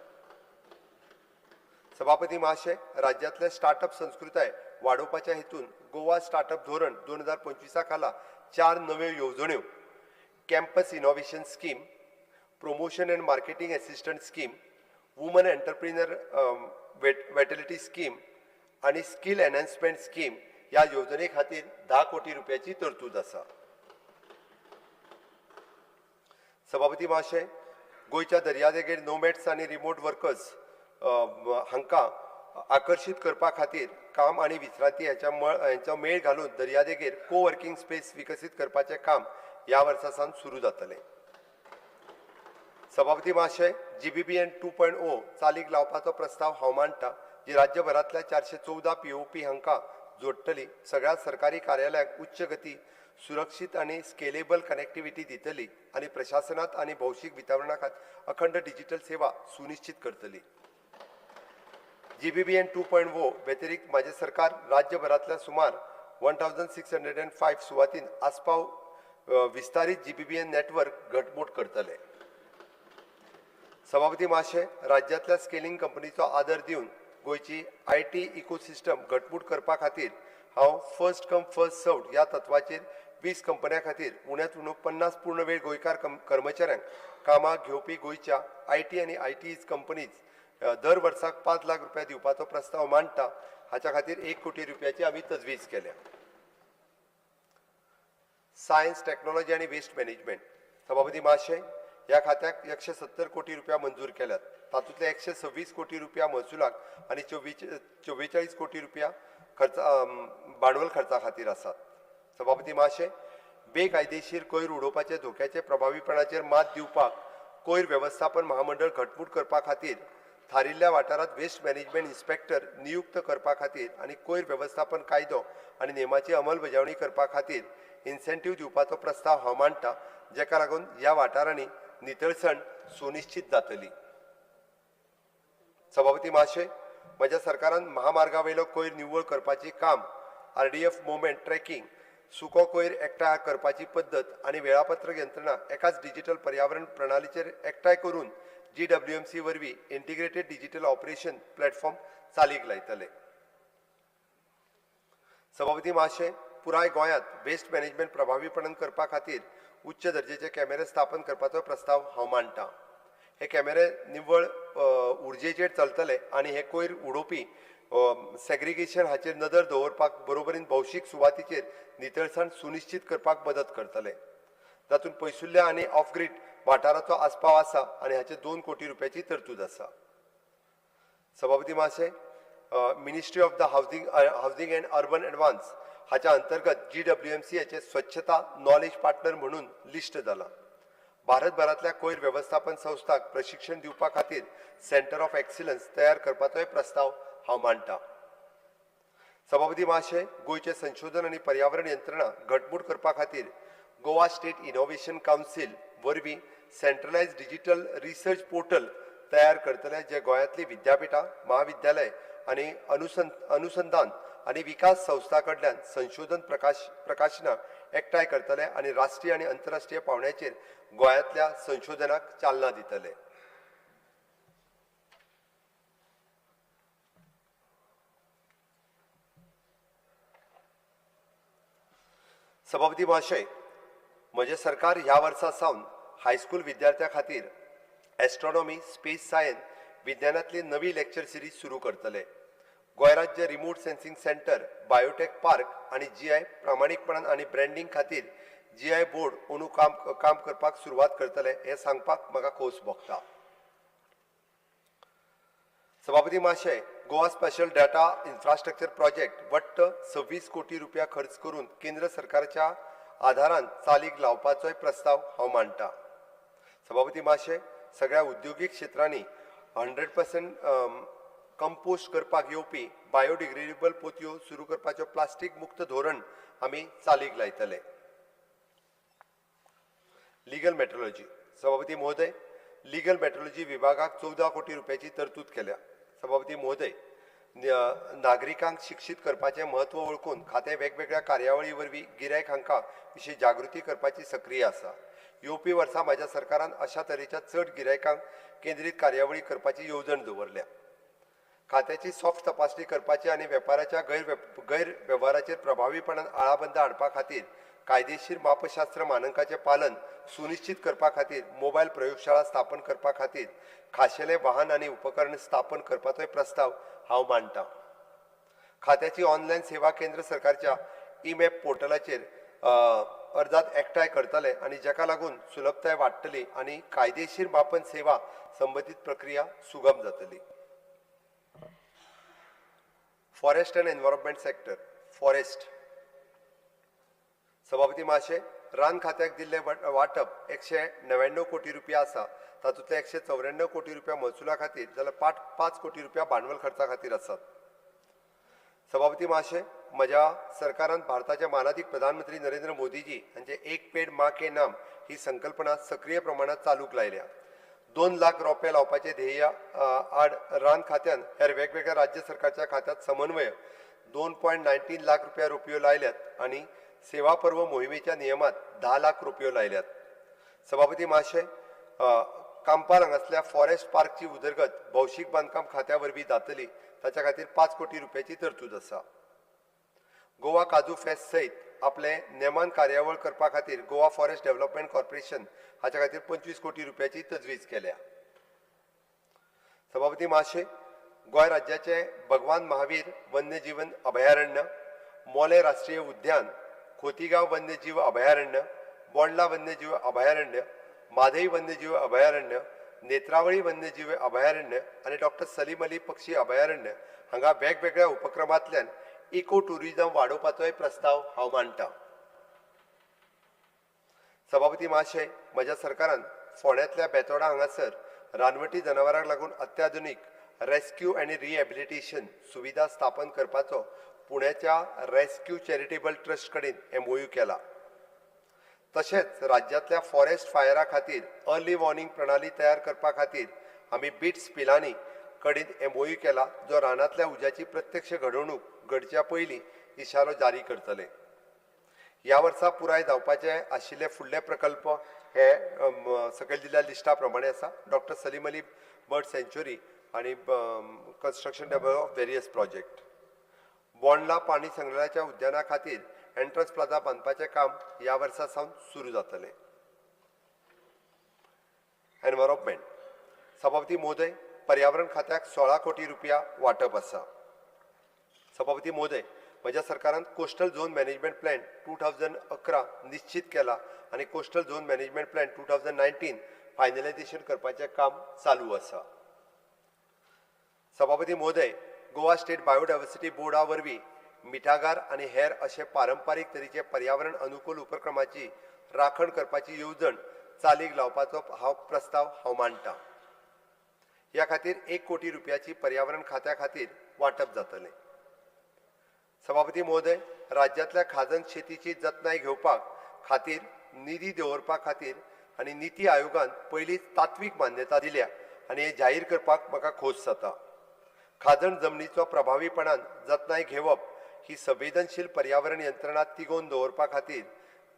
सभापती महाशय, राज्यांतले स्टार्टअप संस्कृताय वाडोवपाच्या हेतून गोवा स्टार्टअप धोरण 2025 खाला 4 नव्यो येवजण्यो, campus innovation scheme, promotion and marketing assistant scheme, woman entrepreneur vitality scheme आनी स्कील एनहान्समेंट स्कीम ह्या येवजणे खातीर 10 कोटी रुपयाची तरतूद आसा. सभापती महाशय, गोंयच्या दर्यादेगेर नोमॅड्स आनी रिमोट वर्कर्स हांकां आकर्शीत करपा खातीर काम आनी विश्रांती हांचो मेळ घालून दर्यादेगेर को वर्किंग स्पेस विकसीत करपाचें काम ह्या वर्सा सावन सुरू जातलें. सभापती महाशय, GBBN 2.0 चालीक लावपाचो प्रस्ताव हांव मांडटा, जी राज्यभरांतल्या 414 POP हांकां जोडटली, सगळ्या सरकारी कार्यालयांक उच्च गती, सुरक्षीत आनी स्केलेबल कनेक्टिविटी दितली आनी प्रशासनांत आनी भौशीक वितरणा खातीर अखंड डिजिटल सेवा सुनिश्चित करतली. GBBN 2.0 व्यतिरिक्त म्हाजें सरकार राज्यभरांतल्या सुमार 1605 सुवातीन आस्पाव विस्तारीत GBBN network घटमूट करतले. सभापती महाशय, राज्यांतल्या स्केलिंग कंपनीचो आदर दिवन गोंयची IT ecosystem घटमूट करपा खातीर हांव फर्स्ट कम फर्स्ट सर्व्ड ह्या तत्वाचेर 20 कंपन्यां खातीर उण्यांत उणो 50 पूर्ण वेळ गोंयकार कर्मचाऱ्यांक कामाक घेवपी गोंयच्या IT आनी ITs companies दर वर्साक 5 लाख रुपया दिवपाचो प्रस्ताव मांडटा. हाच्या खातीर 1 कोटी रुपयाची आमी तजवीज केल्या. सायन्स, टॅक्नोलॉजी आनी वेस्ट मॅनेजमेंट. सभापती महाशय, ह्या खात्याक 170 कोटी रुपया मंजूर केल्यात. तातूंतले 126 कोटी रुपया महसुलाक आनी 44 कोटी रुपया खर्च भांडवल खर्चा खातीर आसात. सभापती महाशय, बेकायदेशीर कोयर उडोवपाचे धोक्याचे प्रभावीपणाचेर मात दिवपाक कोयर वेवस्थापन महामंडळ घटमूट करपा खातीर थारिल्ल्या वाठारांत वेस्ट मॅनेजमेंट इन्स्पेक्टर नियुक्त करपा खातीर आनी कोयर वेवस्थापन कायदो आनी नेमाची अंमलबजावणी करपा खातीर इन्सेंटीव दिवपाचो प्रस्ताव हांव मांडटा, जेका लागून ह्या वाठारांनी नितळसाण सुनिश्चित जातली. सभापती महाशय, म्हज्या सरकारान महामार्गावेलो कोयर निवळ करपाची काम, RDF movement tracking, सुको कोयर एकठांय करपाची पद्दत आनी वेळापत्रक यंत्रणा एकाच डिजिटल पर्यावरण प्रणालीचेर एकठांय करून GWMC वरवीं इंटिग्रेटेड डिजिटल ऑपरेशन प्लॅटफॉर्म चालीक लायतले. सभापती महाशय, पुराय गोंयांत वेस्ट मॅनेजमेंट प्रभावीपणान करपा खातीर उच्च दर्जेचे कॅमेरे स्थापन करपाचो प्रस्ताव हांव मांडटा. हे कॅमेरे निव्वळ उर्जेचेर चलतले आनी हे कोयर उडोवपी सेग्रिगेशन हाचेर नदर दवरपाक बरोबरीन भौशीक सुवातीचेर नितळसाण सुनिश्चित करपाक मदत करतले, तातूंत पयसुल्ल्या आनी ऑफ ग्रीड वाठाराचो आस्पाव आसा आनी हाचेर 2 कोटी रुपयाची तरतूद आसा. सभापती महाशय, Ministry of the housing and urban advance हाच्या अंतर्गत GWMC हाचे स्वच्छता नॉलेज पार्टनर म्हणून लिस्ट जाला. भारतभरांतल्या कोयर वेवस्थापन संस्थांक प्रशिक्षण दिवपा खातीर सेंटर ऑफ एक्सिलन्स तयार करपाचोय प्रस्ताव हांव मांडटा. सभापती महाशय, गोंयचें संशोधन आनी पर्यावरण यंत्रणा घटमूट करपा खातीर गोवा स्टेट इनोव्हेशन कावन्सील वरवीं सेंट्रलायज डिजिटल रिसर्च पोर्टल तयार करतले, जे गोंयांतली विद्यापिठां, महाविद्यालय आनी अनुसंधान आनी विकास संस्था कडल्यान संशोधन प्रकाशनां एकठांय करतले आनी राष्ट्रीय आनी अंतरराष्ट्रीय पांवड्याचेर गोंयांतल्या संशोधनाक चालना दितले. सभापती महाशय, म्हजें सरकार ह्या वर्सा सावन हायस्कूल विद्यार्थ्यां खातीर एस्ट्रॉनॉमी, स्पेस सायन्स विज्ञानांतली नवी लेक्चर सिरीज सुरू करतले. गोंय राज्य remote sensing centre, biotech park आनी GI प्रामाणीकपणान आनी ब्रँडींग खातीर GI board अंदू काम करपाक सुरवात करतले हें सांगपाक म्हाका खोस भोगता. सभापती महाशय, Goa special data infrastructure project वट्ट 26 कोटी रुपया खर्च करून केंद्र सरकारच्या आधारान चालीक लावपाचोय प्रस्ताव हांव मांडटा. सभापती महाशय, सगळ्या उद्योगीक क्षेत्रांनी 100% कंपोस्ट करपाक येवपी बायोडिग्रेडेबल पोतयो सुरू करपाच्यो प्लास्टीक मुक्त धोरण आमी चालीक लायतले. Legal metrology. सभापती महोदय, लिगल मेट्रोलॉजी विभागाक 14 कोटी रुपयाची तरतूद केल्या. सभापती महोदय, नागरिकांक शिक्षीत करपाचें म्हत्व वळखून खातें वेगवेगळ्या कार्यावळी वरवीं गिरायक हांकां विशीं जागृती करपाची सक्रिय आसा. येवपी वर्सा म्हाज्या सरकारान अशा तरेच्या चड गिरायकांक केंद्रीत कार्यावळी करपाची येवजण दवरल्या. खात्याची सॉफ्ट तपासणी करपाची आनी वेपाराच्या गैरवेव्हाराचेर प्रभावीपणान आळाबंद हाडपा खातीर कायदेशीर मापशास्त्र मानकांचें पालन सुनिश्चित करपा खातीर मोबायल प्रयोगशाळा स्थापन करपा खातीर खाशेले वाहन आनी उपकरण स्थापन करपाचोय प्रस्ताव हांव मांडटा. खात्याची ऑनलायन सेवा केंद्र सरकारच्या ई-मॅप पोर्टलाचेर अर्जात एकठांय करतले आनी जाका लागून सुलभताय वाडटली आनी कायदेशीर मापन सेवा संबंदीत प्रक्रिया सुगम जातली. Forest and environment sector. Forest. सभापती महाशय, रान खात्याक दिल्लें वांटप 199 कोटी रुपया आसा. तातूंतले 194 कोटी रुपया महसुला खातीर जाल्यार 5 कोटी रुपया भांडवल खर्चा खातीर आसात. सभापती महाशय, म्हज्या सरकारान भारताचे मानादीक प्रधानमंत्री नरेंद्र मोदीजी हांचे एक पेड माँ के नाम ही संकल्पना सक्रीय प्रमाणात चालूक लायल्या. 2 लाख रोपे लावपाचे ध्येय आड रान खात्यान हेर वेगवेगळ्या राज्य सरकारच्या खात्यात समन्वय 2.19 लाख रुपया रोपयो लायल्यात आनी सेवा पर्व मोहिमेच्या नियमात 10 लाख रुपयो लायल्यात. सभापती महाशय, कांपाल हांगासल्या फॉरेस्ट पार्कची उदरगत भौशीक बांदकाम खात्या वरवीं जातली, ताच्या खातीर 5 कोटी रुपयाची तरतूद आसा. गोवा काजू फेस्त सयत आपले नेमान कार्यावळ करपा खातीर गोवा फॉरेस्ट डेव्हलपमेंट कॉर्पोरेशन हाच्या खातीर 25 कोटी रुपयाची तजवीज केल्या. सभापती महाशय, गोंय राज्याचे भगवान महावीर वन्यजीवन अभयारण्य, मोले राष्ट्रीय उद्यान, खोतीगांव वन्यजीव अभयारण्य, बोंडला वन्यजीव अभयारण्य, माधई वन्यजीव अभयारण्य, नेत्रावळी वन्यजीव अभयारण्य आनी डॉक्टर सलीम अली पक्षी अभयारण्य हांगा वेगवेगळ्या उपक्रमांतल्यान इको टुरिझम वाडोवपाचोय प्रस्ताव हांव मांडटा. सभापती महाशय, म्हज्या सरकारान फोंड्यांतल्या बेतोडा हांगासर रानवटी जनावरांक लागून अत्याधुनीक रेस्क्यू आनी रिहॅबिलिटेशन सुविधा स्थापन करपाचो पुण्याच्या रेस्क्यू चॅरिटेबल ट्रस्ट कडेन MOU केला. तशेंच राज्यांतल्या फॉरेस्ट फायरा खातीर अर्ली वॉर्निंग प्रणाली तयार करपा खातीर आमी बिट्स पिलानी कडेन MOU केला, जो रानांतल्या उज्याची प्रत्यक्ष घडणूक घडच्या पयलीं इशारो जारी करतले. ह्या वर्सा पुराय जावपाचे आशिल्ले फुडले प्रकल्प हे सकयल दिल्ल्या लिस्टा प्रमाणे आसा. Doctor Salim Ali bird sanctuary आनी construction develop of various project. Bondla पाणी संग्रहालयाच्या उद्याना खातीर एंट्रन्स प्लाझा बांदपाचें काम ह्या वर्सा सावन सुरू जातलें. एनवायरोमेंट. सभापती महोदय, पर्यावरण खात्याक 16 कोटी रुपया वांटप आसा. सभापती महोदय, म्हज्या सरकारान कोस्टल झोन मॅनेजमेंट प्लॅन 2011 निश्चीत केला आनी coastal zone management plan 2019 finalisation करपाचें काम चालू आसा. सभापती महोदय, गोवा स्टेट बायोडायवर्सिटी बोर्डा वरवीं मिठागार आनी हेर अशे पारंपारीक तरेचे पर्यावरण अनुकूल उपक्रमाची राखण करपाची येवजण चालीक लावपाचो हांव प्रस्ताव हांव मांडटा. ह्या खातीर 1 कोटी रुपयाची पर्यावरण खात्या खातीर वांटप जातलें. सभापती महोदय, राज्यांतल्या खाजन शेतीची जतनाय घेवपाक खातीर निधी दवरपा खातीर आनी निती आयोगान पयलींच तात्वीक मान्यता दिल्या आनी हें जाहीर करपाक म्हाका खोस जाता. खाजन जमनीचो प्रभावीपणान जतनाय घेवप ही संवेदनशील पर्यावरण यंत्रणा तिगोवन दवरपा खातीर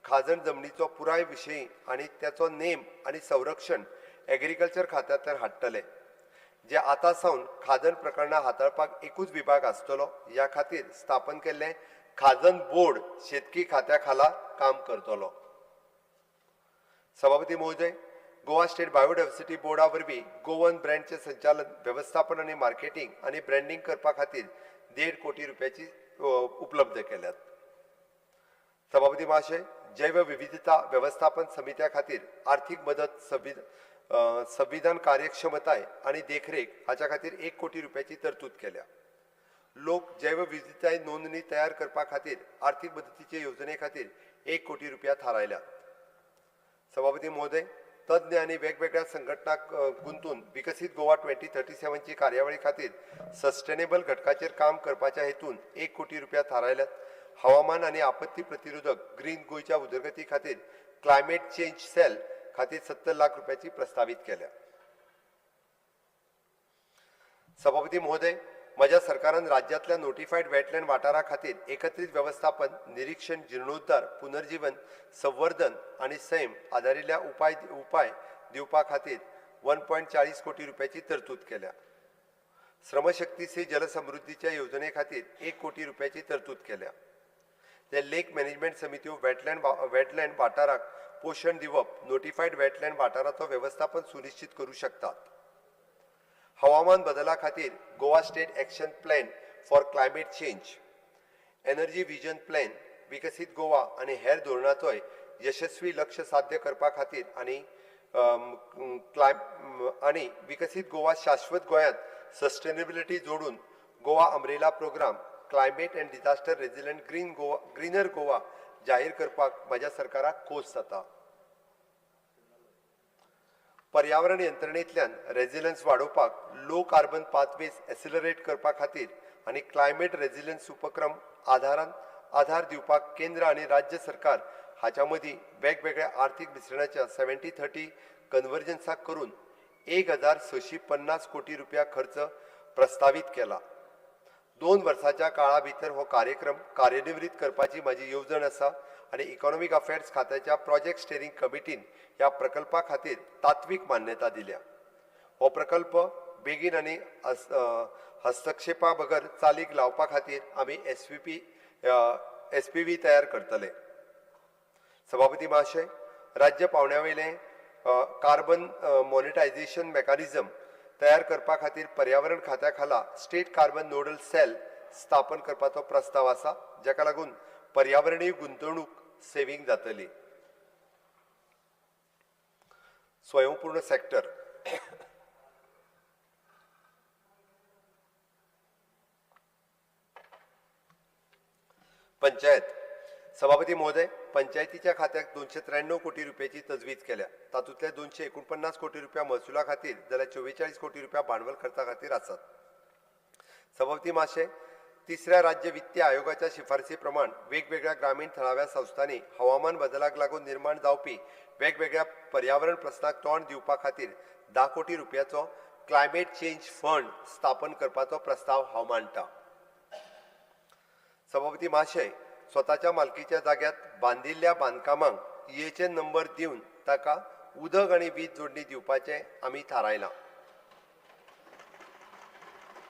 खाजन जमनीचो पुराय विशयी आनी त्याचो नेम आनी संरक्षण एग्रीकल्चर खात्यांतल्यान हाडटले, जे आतां सावन खाजन प्रकरणां हाताळपाक एकूच विभाग आसतलो. ह्या खातीर स्थापन केल्लें खाजन बोर्ड शेतकी खात्या खाला काम करतलो. सभापती महोदय, गोवा स्टेट बायोडायवर्सिटी बोर्डा वरवीं गोवन ब्रँडचें संचालन, वेवस्थापन आनी मार्केटींग आनी ब्रँडींग करपा खातीर 1.5 कोटी रुपयाची उपलब्ध केल्यात. सभापती महाशय, जैवविविधता वेवस्थापन समित्या खातीर आर्थीक मदत, संविधान कार्यक्षमताय आनी देखरेख हाच्या खातीर 1 कोटी रुपयाची तरतूद केल्या. लोक जैवविविधताय नोंदणी तयार करपा खातीर आर्थीक मदतीचे येवजणे खातीर 1 कोटी रुपया थारायल्यात. सभापती महोदय, तज्ञ आनी वेगवेगळ्या संघटनाक गुंतून विकसीत गोवा 2037ची कार्यावळी खातीर सस्टेनेबल घटकाचेर काम करपाच्या हेतून 1 कोटी रुपया थारायल्यात. हवामान आनी आपत्ती प्रतिरोधक ग्रीन गोंयच्या उदरगती खातीर क्लायमेट चेंज सेल खातीर 70 लाख रुपयाची प्रस्तावीत केल्या. सभापती महोदय, म्हज्या सरकारान राज्यांतल्या नोटिफायड वेटलँड वाठारा खातीर एकत्रीत वेवस्थापन, निरीक्षण, जिर्णोद्धार, पुनर्जीवन, संवर्धन आनी सैम आदारिल्ल्या उपाय दिवपा खातीर 1.40 कोटी रुपयाची तरतूद केल्या. श्रमशक्ती से जलसमृद्धीच्या येवजणे खातीर 1 कोटी रुपयाची तरतूद केल्या. ते लेक मॅनेजमेंट समित्यो वेटलँड वाठाराक पोशण दिवप, नोटिफायड वेटलँड वाठाराचो वेवस्थापन सुनिश्चित करूं शकतात. हवामान बदला खातीर Goa state action plan for climate change, energy vision plan, विकसीत गोवा आनी हेर धोरणाचोय यशस्वी लक्ष साध्य करपा खातीर आनी आनी विकसीत गोवा शाश्वत गोंयांत सस्टेनेबिलिटी जोडून Goa umbrella programme, climate and disaster resilient green Goa, greener Goa जाहीर करपाक म्हज्या सरकाराक खोस जाता. पर्यावरण यंत्रणेंतल्यान रेजिलन्स वाडोवपाक लो कार्बन पाथवेज एसिलरेट करपा खातीर आनी क्लायमेट रेजिलन्स उपक्रम आधार दिवपाक केंद्र आनी राज्य सरकार हाच्या मदीं वेगवेगळ्या आर्थीक मिश्रणाच्या 70-30 कन्वर्जन्साक करून 1650 कोटी रुपया खर्च प्रस्तावीत केला. 2 वर्साच्या काळा भितर हो कार्यक्रम कार्यान्वित करपाची म्हजी येवजण आसा आनी इकॉनॉमीक अफेर्स खात्याच्या प्रोजेक्ट स्टेरिंग कमिटीन ह्या प्रकल्पा खातीर तात्वीक मान्यता दिल्या. हो प्रकल्प बेगीन आनी हस्तक्षेपा बगर चालीक लावपा खातीर आमी एसपीवी तयार करतले. सभापती महाशय, राज्य पावंड्या वयलें कार्बन मॉनिटायझेशन मेकॅनिझम तयार करपा खातीर पर्यावरण खात्या खाला स्टेट कार्बन नोडल सेल स्थापन करपाचो प्रस्ताव आसा, जाका लागून पर्यावरणीय गुंतवणूक सेव्हिंग जातली. स्वयंपूर्ण सेक्टर. पंचायत. सभापती महोदय, पंचायतीच्या खात्याक 293 कोटी रुपयाची तजवीज केल्या. तातूंतले 249 कोटी रुपया महसुला खातीर जाल्यार 44 कोटी रुपया भांडवल खर्चा खातीर आसात. सभापती महाशय, तिसऱ्या राज्य वित्तीय आयोगाच्या शिफारसी प्रमाण वेगवेगळ्या ग्रामीण थळाव्या संस्थांनी हवामान बदलाक लागून निर्माण जावपी वेगवेगळ्या पर्यावरण प्रस्नाक तोंड दिवपा खातीर 10 कोटी रुपयाचो क्लायमेट चेंज फंड स्थापन करपाचो प्रस्ताव हांव मांडटा. सभापती महाशय, स्वताच्या मालकीच्या जाग्यात बांदिल्ल्या बांदकामांक EHN number दिवन ताका उदक आनी वीज जोडणी दिवपाचें आमी थारायलां.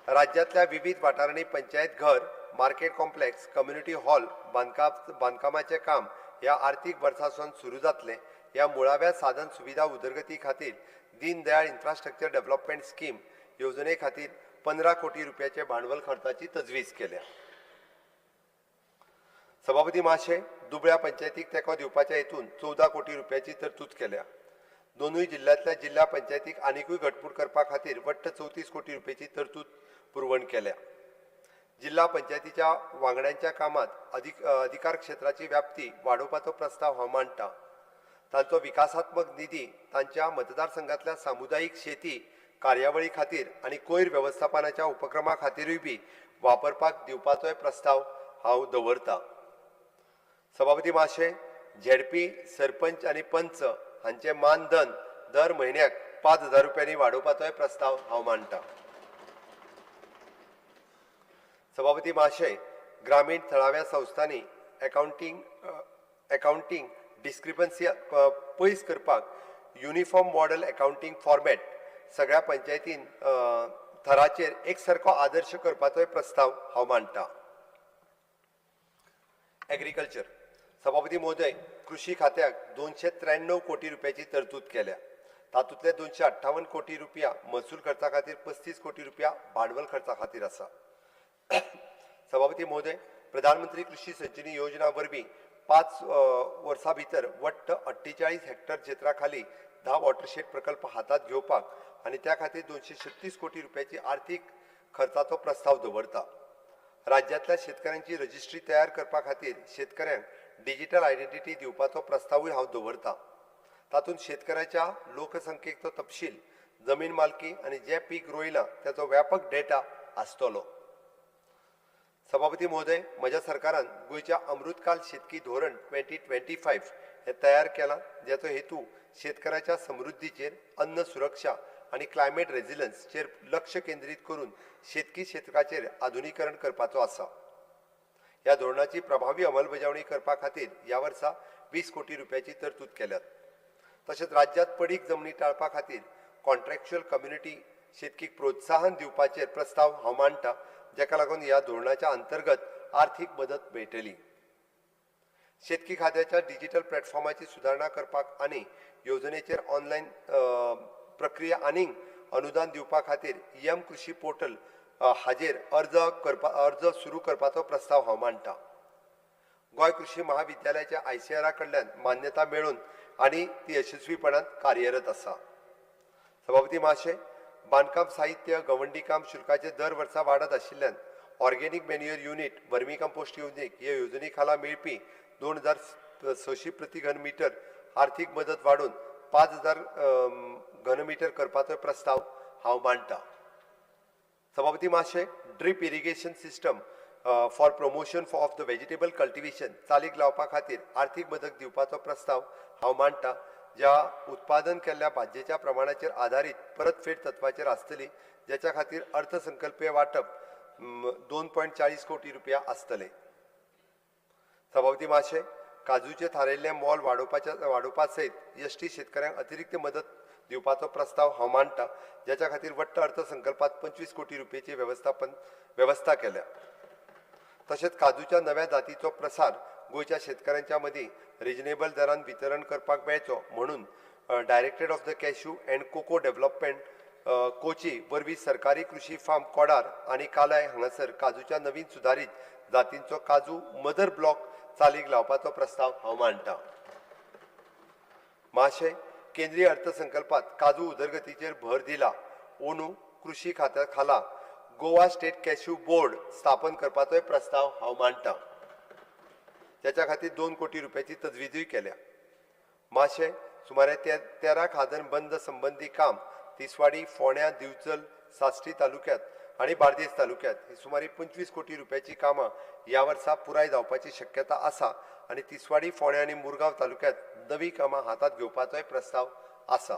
राज्यांतल्या विविध वाठारांनी पंचायत घर, मार्केट कॉम्प्लेक्स, कम्युनिटी हॉल बांदकामाचें काम ह्या आर्थीक वर्सा सावन सुरू जातलें. ह्या मुळाव्या साधन सुविधा उदरगती खातीर दीनदयाळ इन्फ्रास्ट्रक्चर डेव्हलपमेंट स्कीम येवजणे खातीर 15 कोटी रुपयाचे भांडवल खर्चाची तजवीज केल्या. सभापती महाशय, दुबळ्या पंचायतीक तेंको दिवपाच्या हेतून 14 कोटी रुपयाची तरतूद केल्या. दोनूय जिल्ल्यांतल्या जिल्ल्या पंचायतीक आनिकूय घटमूट करपा खातीर वट्ट 34 कोटी रुपयाची तरतूद पुरवण केल्या. जिल्हा पंचायतीच्या वांगड्यांच्या कामात अधिकार क्षेत्राची व्याप्ती वाडोवपाचो प्रस्ताव हांव मांडटा. तांचो विकासात्मक निधी तांच्या मतदारसंघातल्या सामुदायीक शेती कार्यावळी खातीर आनी कोयर वेवस्थापनाच्या उपक्रमा खातीरूय बी वापरपाक दिवपाचोय प्रस्ताव हांव दवरता. सभापती महाशय, झेडपी सरपंच आनी पंच हांचें मानधन दर म्हयन्याक 5,000 रुपयांनी वाडोवपाचोय प्रस्ताव हांव मांडटा. सभापती महाशय, ग्रामीण थळाव्या संस्थांनी अकाउंटींग डिस्क्रिपन्सी पयस करपाक युनिफॉर्म मॉडल अकाउंटींग फॉर्मेट सगळ्या पंचायतीन थराचेर एक सारको आदर्श करपाचोय प्रस्ताव हांव मांडटा. एग्रीकल्चर. सभापती महोदय, कृषी खात्याक 293 कोटी रुपयाची तरतूद केल्या. तातूंतले 258 कोटी रुपया महसूल खर्चा खातीर, 35 कोटी रुपया भांडवल खर्चा खातीर आसा. सभापती महोदय, प्रधानमंत्री कृषी सिंचनी योजना वरवीं 5 वर्सां भितर वट्ट 48 हेक्टर क्षेत्रा खाली 10 वॉटरशेड प्रकल्प हातांत घेवपाक आनी त्या खातीर 236 कोटी रुपयाची आर्थीक खर्चाचो प्रस्ताव दवरता. राज्यांतल्या शेतकऱ्यांची रजिस्ट्री तयार करपा खातीर शेतकऱ्यांक डिजिटल आयडेंटिटी दिवपाचो प्रस्तावूय हांव दवरता. तातूंत शेतकऱ्याच्या लोकसंख्येचो तपशील, जमीन मालकी आनी जें पीक रोयलां ताचो व्यापक डेटा आसतलो. सभापती महोदय, म्हज्या सरकारान गोंयच्या अमृतकाल शेतकी धोरण 2025 हें तयार केलां, ज्याचो हेतू शेतकऱ्याच्या समृद्धीचेर, अन्न सुरक्षा आनी क्लायमेट रेजिलन्सचेर लक्ष केंद्रीत करून शेतकी क्षेत्राचेर आधुनीकरण करपाचो आसा. ह्या धोरणाची प्रभावी अंमलबजावणी करपा खातीर ह्या वर्सा 20 कोटी रुपयाची तरतूद केल्यात. तशेंच राज्यांत पडीक जमनी टाळपा खातीर कॉन्ट्रॅक्च्युअल कम्युनिटी शेतकीक प्रोत्साहन दिवपाचेर प्रस्ताव हांव मांडटा, जाका लागून ह्या धोरणाच्या अंतर्गत आर्थीक मदत मेळटली. शेतकी खात्याच्या डिजिटल प्लॅटफॉर्माची सुदारणा करपाक आनी येवजणेचेर ऑनलायन प्रक्रिया आनीक अनुदान दिवपा खातीर एम कृषी पोर्टल हाजेर अर्ज सुरू करपाचो प्रस्ताव हांव मांडटा. गोंय कृषी महाविद्यालयाच्या ICAR कडल्यान मान्यता मेळून आनी ती यशस्वीपणान कार्यरत आसा. सभापती महाशय, बांदकाम साहित्य, गवंडी काम शुल्काचे दर वर्सा वाडत आशिल्ल्यान organic manure unit, vermicompost unit हे येवजणे खाला मेळपी 2,600 प्रति घनमिटर आर्थीक मदत वाडून 5,000 घनमिटर करपाचो प्रस्ताव हांव मांडटा. सभापती महाशय, drip irrigation system for promotion of the vegetable cultivation चालीक लावपा खातीर आर्थीक मदत दिवपाचो प्रस्ताव हांव मांडटा, ज्या उत्पादन केल्ल्या भाजयेच्या प्रमाणाचेर आदारीत परतफेड तत्वाचेर आसतली, ज्याच्या खातीर अर्थसंकल्पीय वांटप 2.40 कोटी रुपया आसतले. सभापती महाशय, काजूचे थारायिल्लें मोल वाडोवपा सयत एसटी शेतकऱ्यांक अतिरिक्त मदत दिवपाचो प्रस्ताव हांव मांडटा, ज्याच्या खातीर वट्ट अर्थसंकल्पात 25 कोटी रुपयेची वेवस्था केल्या. तशेंच काजूच्या नव्या जातीचो प्रसार गोंयच्या शेतकऱ्यांच्या मदीं रिजनेबल दरान वितरण करपाक मेळचो म्हणून directorate of the cashew and cocoa development Kochi वरवीं सरकारी कृषी फार्म कोडार आनी कालाय हांगासर काजूच्या नवीन सुदारीत जातींचो काजू मदर ब्लॉक चालीक लावपाचो प्रस्ताव हांव मांडटा. महाशय, केंद्रीय अर्थसंकल्पात काजू उदरगतीचेर भर दिला. अंदू कृषी खात्या खाला गोवा स्टेट कॅश्यू बोर्ड स्थापन करपाचोय प्रस्ताव हांव मांडटा, त्याच्या खातीर 2 कोटी रुपयाची तजवीजूय केल्या. महाशय, सुमारे 13 खाजन बंद संबंदी काम तिसवाडी, फोंड्या, दिवचल, साश्टी तालुक्यात आनी बार्देस तालुक्यात ही सुमारे 25 कोटी रुपयाची कामां ह्या वर्सा पुराय जावपाची शक्यता आसा आनी तिसवाडी, फोंड्या आनी मुरगांव तालुक्यात नवी कामां हातांत घेवपाचोय प्रस्ताव आसा.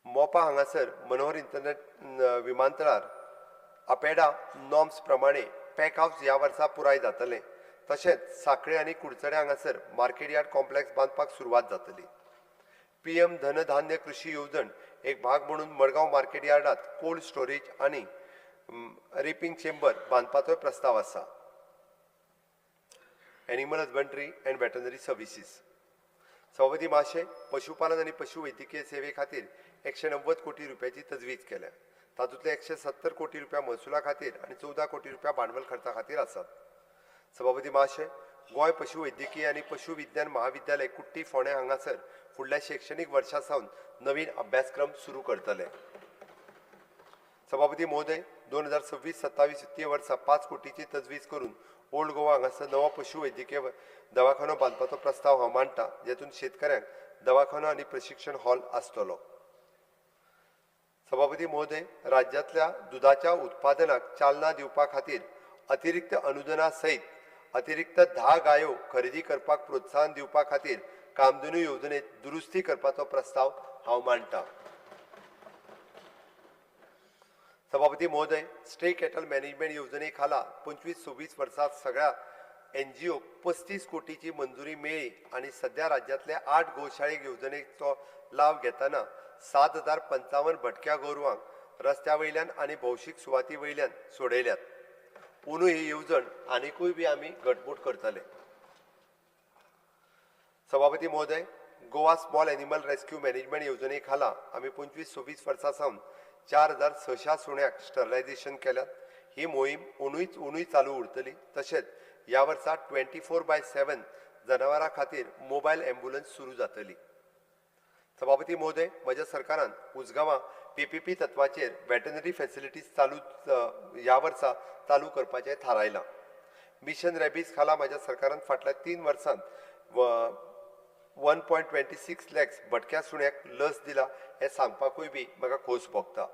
मोपा हांगासर मनोहर इंटरनेट विमानतळार अपेडा नॉर्म्स प्रमाणे पॅक हावस ह्या वर्सा पुराय जातलें. तशेंच सांखळे आनी कुडचडें हांगासर मार्केट यार्ड कॉम्प्लेक्स बांदपाक सुरवात जातली. पीएम धनधान्य कृषी येवजण एक भाग म्हणून मडगांव मार्केट यार्डात कोल्ड स्टोरेज आनी रिपिंग चेंबर बांदपाचोय प्रस्ताव आसा. Animal husbandry and veterinary services. सभापती महाशय, पशुपालन आनी पशुवैद्यकीय सेवे खातीर 190 कोटी रुपयाची तजवीज केल्या. तातूंतले 170 कोटी रुपया महसुला खातीर आनी 14 कोटी रुपया भांडवल खर्चा खातीर आसात. सभापती महाशय, गोंय पशुवैद्यकीय आनी पशुविज्ञान महाविद्यालय कुट्टी फोंडें हांगासर फुडल्या शैक्षणीक वर्सा सावन नवीन अभ्यासक्रम सुरू करतले. सभापती महोदय, 2026-27 वित्तीय वर्सा 5 कोटीची तजवीज करून ओल्ड गोवा हांगासर नवो पशुवैद्यकीय दवाखानो बांदपाचो प्रस्ताव हांव मांडटा, जेतून शेतकऱ्यांक दवाखानो आनी प्रशिक्षण हॉल आसतलो. सभापती महोदय, राज्यांतल्या दुदाच्या उत्पादनाक चालना दिवपा खातीर अतिरिक्त अनुदाना सयत अतिरिक्त 10 गायो खरेदी करपाक प्रोत्साहन दिवपा खातीर कामधेनू येवजणेंत दुरुस्ती करपाचो प्रस्ताव हांव मांडटा. सभापती महोदय, स्ट्रे कॅटल मॅनेजमेंट येवजणे खाला 25-26 वर्सां सगळ्या एनजीओक 35 कोटीची मंजुरी मेळ्ळी आनी सध्या राज्यांतल्या 8 गोशाळेक येवजणेचो लाव घेतना 7,055 भटक्या गोरवांक रस्त्या वयल्यान आनी भौशीक सुवाती वयल्यान सोडयल्यात. अंदू ही येवजण आनिकूय बी आमी घटमूट करतले. सभापती महोदय, Goa small animal rescue management येवजणे खाला आमी 25-26 वर्सां सावन 4,600 सुण्याक स्टरलायझेशन केल्यात. ही मोहीम अंदूय चालू उरतली. तशेंच ह्या वर्सा 24/7 जनावरां खातीर मोबायल एम्बुलन्स सुरू जातली. सभापती महोदय, म्हज्या सरकारान उजगांवां पीपीपी तत्वाचेर वेटनरी फॅसिलिटीज चालू ह्या वर्सा चालू करपाचें थारायलां. मिशन रॅबीज खाला म्हज्या सरकारान फाटल्या 3 वर्सांत 1.26 लॅक्स भटक्या सुण्याक लस दिला हें सांगपाकूय बी म्हाका खोस भोगता.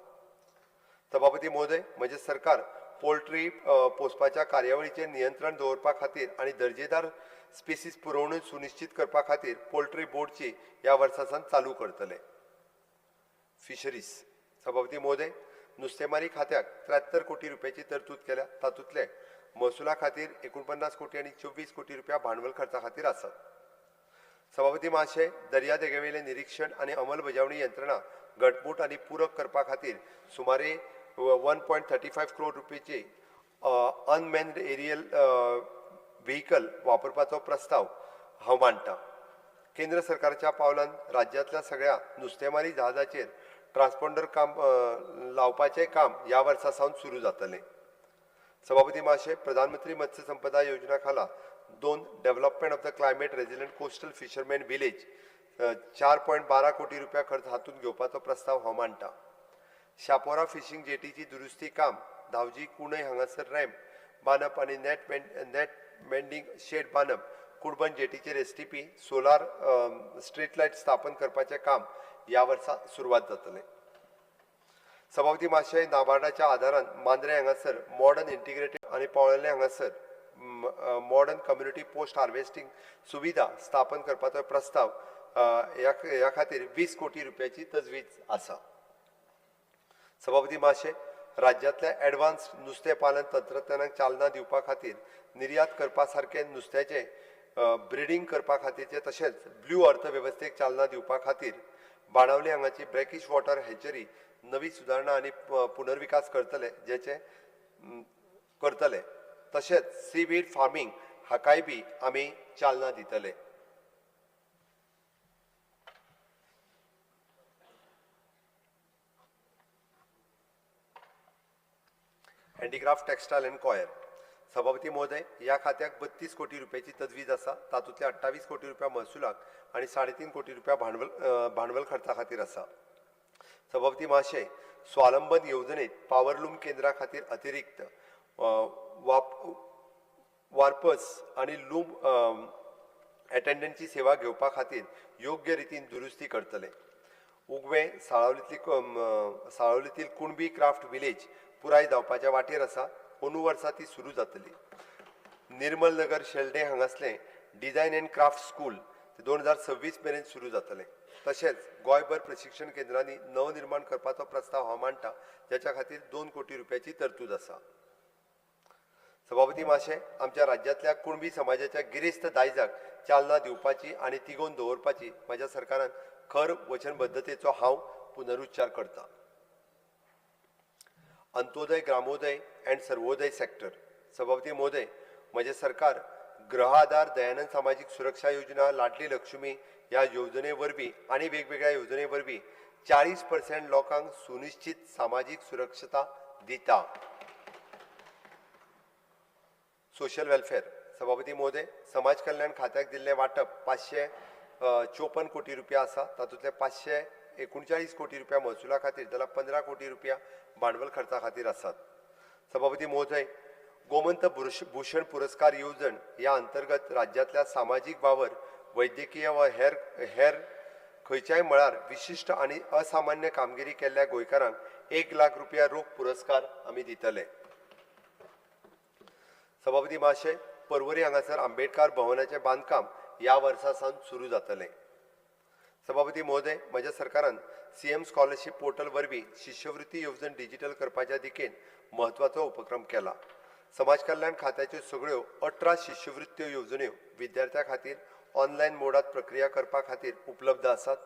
सभापती महोदय, म्हजें सरकार पोल्ट्री पोसपाच्या कार्यावळीचेर नियंत्रण दवरपा खातीर आनी दर्जेदार स्पिसीस पुरवणी सुनिश्चित करपा खातीर पोल्ट्री बोर्डची ह्या वर्सा सावन चालू करतले. फिशरीज. सभापती महोदय, नुस्तेमारी खात्याक 73 कोटी रुपयाची तरतूद केल्या. तातूंतले महसुला खातीर 49 कोटी आनी 24 कोटी रुपया भांडवल खर्चा खातीर आसात. सभापती महाशय, दर्यादेगेवेलें निरीक्षण आनी अंमलबजावणी यंत्रणा घटमूट आनी पूरक करपा खातीर सुमारे 1.35 करोड रुपयाची अनमॅन्ड एरियल व्हेकल वापरपाचो प्रस्ताव हांव मांडटा. केंद्र सरकारच्या पावलान राज्यांतल्या सगळ्या नुस्तेमारी जहाजाचेर ट्रान्सपॉन्डर काम लावपाचें काम ह्या वर्सा सावन सुरू जातलें. सभापती महाशय, प्रधानमंत्री मत्स्य संपदा योजना खाला 2 development of the climate resilient coastal fishermen village 4.12 कोटी रुपया खर्च हातूंत घेवपाचो प्रस्ताव हांव मांडटा. शापोरा फिशींग जेटीची दुरुस्ती काम, धावजी कुणय हांगासर रॅम्प बांदप आनी नेट मेंडींग शेड बांदप, कुडबण जेटीचेर एसटीपी सोलार स्ट्रीट लायट स्थापन करपाचें काम ह्या वर्सा सुरवात जातलें. सभापती महाशय, नाबार्डाच्या आदारान मांद्रें हांगासर मॉडर्न इंटिग्रेटेड आनी पावळेलें हांगासर मॉडर्न कम्युनिटी पोस्ट हार्वेस्टींग सुविधा स्थापन करपाचो प्रस्ताव ह्या खातीर 20 कोटी रुपयाची तजवीज आसा. सभापती महाशय, राज्यांतल्या ॲडवान्स नुस्तें पालन तंत्रज्ञानाक चालना दिवपा खातीर निर्यात करपा सारकें नुस्त्याचें ब्रिडींग करपा खातीरचें तशेंच ब्लू अर्थवेवस्थेक चालना दिवपा खातीर बाणावली हांगाची ब्रॅकिश वॉटर हॅचरी नवी सुदारणा आनी पुनर्विकास करतले जेचे करतले. तशेंच सीवीड फार्मींग हाकाय बी आमी चालना दितले. Handicraft textile and coir. सभापती महोदय, ह्या खात्याक 32 कोटी रुपयाची तजवीज आसा. तातूंतले 28 कोटी रुपया महसुलाक आनी 3.5 कोटी रुपया भांडवल खर्चा खातीर आसा. सभापती महाशय, स्वावलंबन येवजणेंत पावरलूम केंद्रा खातीर अतिरिक्त वार्पस आनी लूम एटेंडंटची सेवा घेवपा खातीर योग्य रितीन दुरुस्ती करतले. उगवें साळावलीतील कुणबी क्राफ्ट विलेज पुराय जावपाच्या वाटेर आसा. अंदू वर्सा ती सुरू जातली. निर्मल नगर शेल्डें हांगासलें डिझायन अँड क्राफ्ट स्कूल 2026 मेरेन सुरू जातलें. तशेंच गोंयभर प्रशिक्षण केंद्रांनी नवनिर्माण करपाचो प्रस्ताव हांव मांडटा, जाच्या खातीर 2 कोटी रुपयाची तरतूद आसा. सभापती महाशय, आमच्या राज्यांतल्या कुणबी समाजाच्या गिरेस्त दायजाक चालना दिवपाची आनी तिगोवन दवरपाची म्हज्या सरकारान खर वचनबद्धतेचो हांव पुनरुच्चार करता. अंत्योदय, ग्रामोदय अँड सर्वोदय सेक्टर. सभापती महोदय, म्हजें सरकार गृह आधार, दयानंद सामाजीक सुरक्षा योजना, लाडली लक्ष्मी ह्या येवजणे वरवीं आनी वेगवेगळ्या येवजणे वरवीं 40% लोकांक सुनिश्चित सामाजीक सुरक्षता दिता. Social welfare. सभापती महोदय, समाज कल्याण खात्याक दिल्लें वांटप 554 कोटी रुपया आसा. तातूंतले 539 कोटी रुपया महसुला खातीर जाल्यार 15 कोटी रुपया भांडवल खर्चा खातीर आसात. सभापती महोदय, गोमंत भूषण पुरस्कार येवजण ह्या अंतर्गत राज्यांतल्या सामाजीक वावर, वैद्यकीय वा हेर खंयच्याय मळार विशिश्ट आनी असामान्य कामगिरी केल्ल्या गोंयकारांक 1 लाख रुपया रोख पुरस्कार आमी दितले. सभापती महाशय, पर्वरी हांगासर आंबेडकर भवनाचें बांदकाम ह्या वर्सा सावन सुरू जातलें. सभापती महोदय, म्हज्या सरकारान सीएम स्कॉलरशीप पोर्टल वरवीं शिश्यवृत्ती येवजण डिजिटल करपाच्या दिकेन म्हत्वाचो उपक्रम केला. समाज कल्याण खात्याच्यो सगळ्यो 18 शिश्यवृत्त्यो येवजण्यो विद्यार्थ्यां खातीर ऑनलायन मोडात प्रक्रिया करपा खातीर उपलब्ध आसात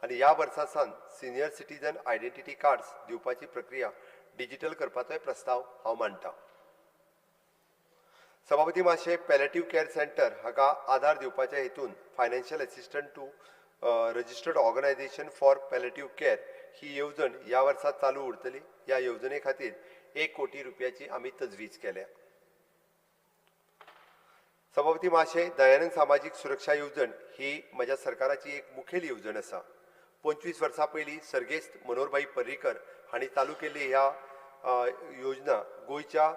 आनी ह्या वर्सा सावन सिनियर सिटीजन आयडेंटिटी कार्ड्स दिवपाची प्रक्रिया डिजिटल करपाचोय प्रस्ताव हांव मांडटा. सभापती महाशय, पॅलेटीव केअर सेंटर हाका आधार दिवपाच्या हेतून financial assistant to registered organisation for palliative care ही येवजण ह्या वर्सा चालू उरतली. ह्या येवजणे खातीर 1 कोटी रुपयाची आमी तजवीज केल्या. सभापती महाशय, दयानंद सामाजीक सुरक्षा येवजण ही म्हज्या सरकाराची एक मुखेल येवजण आसा. 25 वर्सां पयलीं सर्गेस्त मनोहरभाई पर्रीकर हांणी चालू केल्ली ह्या योजना गोंयच्या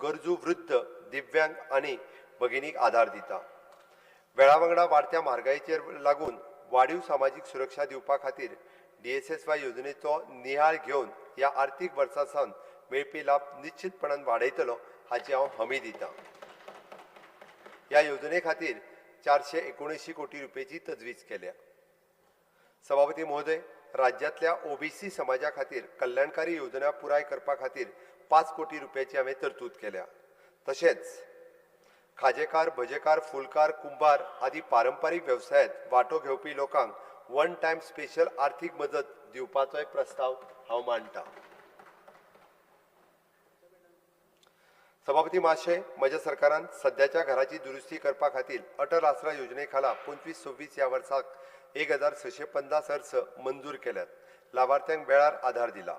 गरजू वृद्ध, दिव्यांग आनी भगिनीक आधार दिता. वेळा वांगडा वाडत्या म्हारगायेचेर लागून वाडीव सामाजीक सुरक्षा दिवपा खातीर DSSY येवजणेचो निहाळ घेवन ह्या आर्थीक वर्सा सावन मेळपी लाभ निश्चितपणान वाडयतलो हाची हांव हमी दिता. ह्या येवजणे खातीर 479 कोटी रुपयाची तजवीज केल्या. सभापती महोदय, राज्यांतल्या OBC समाजा खातीर कल्याणकारी योजना पुराय करपा खातीर 5 कोटी रुपयाची हांवें तरतूद केल्या. तशेंच खाजेकार, भजेकार, फुलकार, कुंभार आदी पारंपारीक वेवसायांत वांटो घेवपी लोकांक वन टायम स्पेशल आर्थीक मदत दिवपाचोय प्रस्ताव हांव मांडटा. सभापती महाशय, म्हज्या सरकारान सद्याच्या घराची दुरुस्ती करपा खातीर अटल आसरा योजने खाला 25-26 ह्या वर्साक 1650 अर्ज मंजूर केल्यात. लावार्थ्यांक वेळार आधार दिला.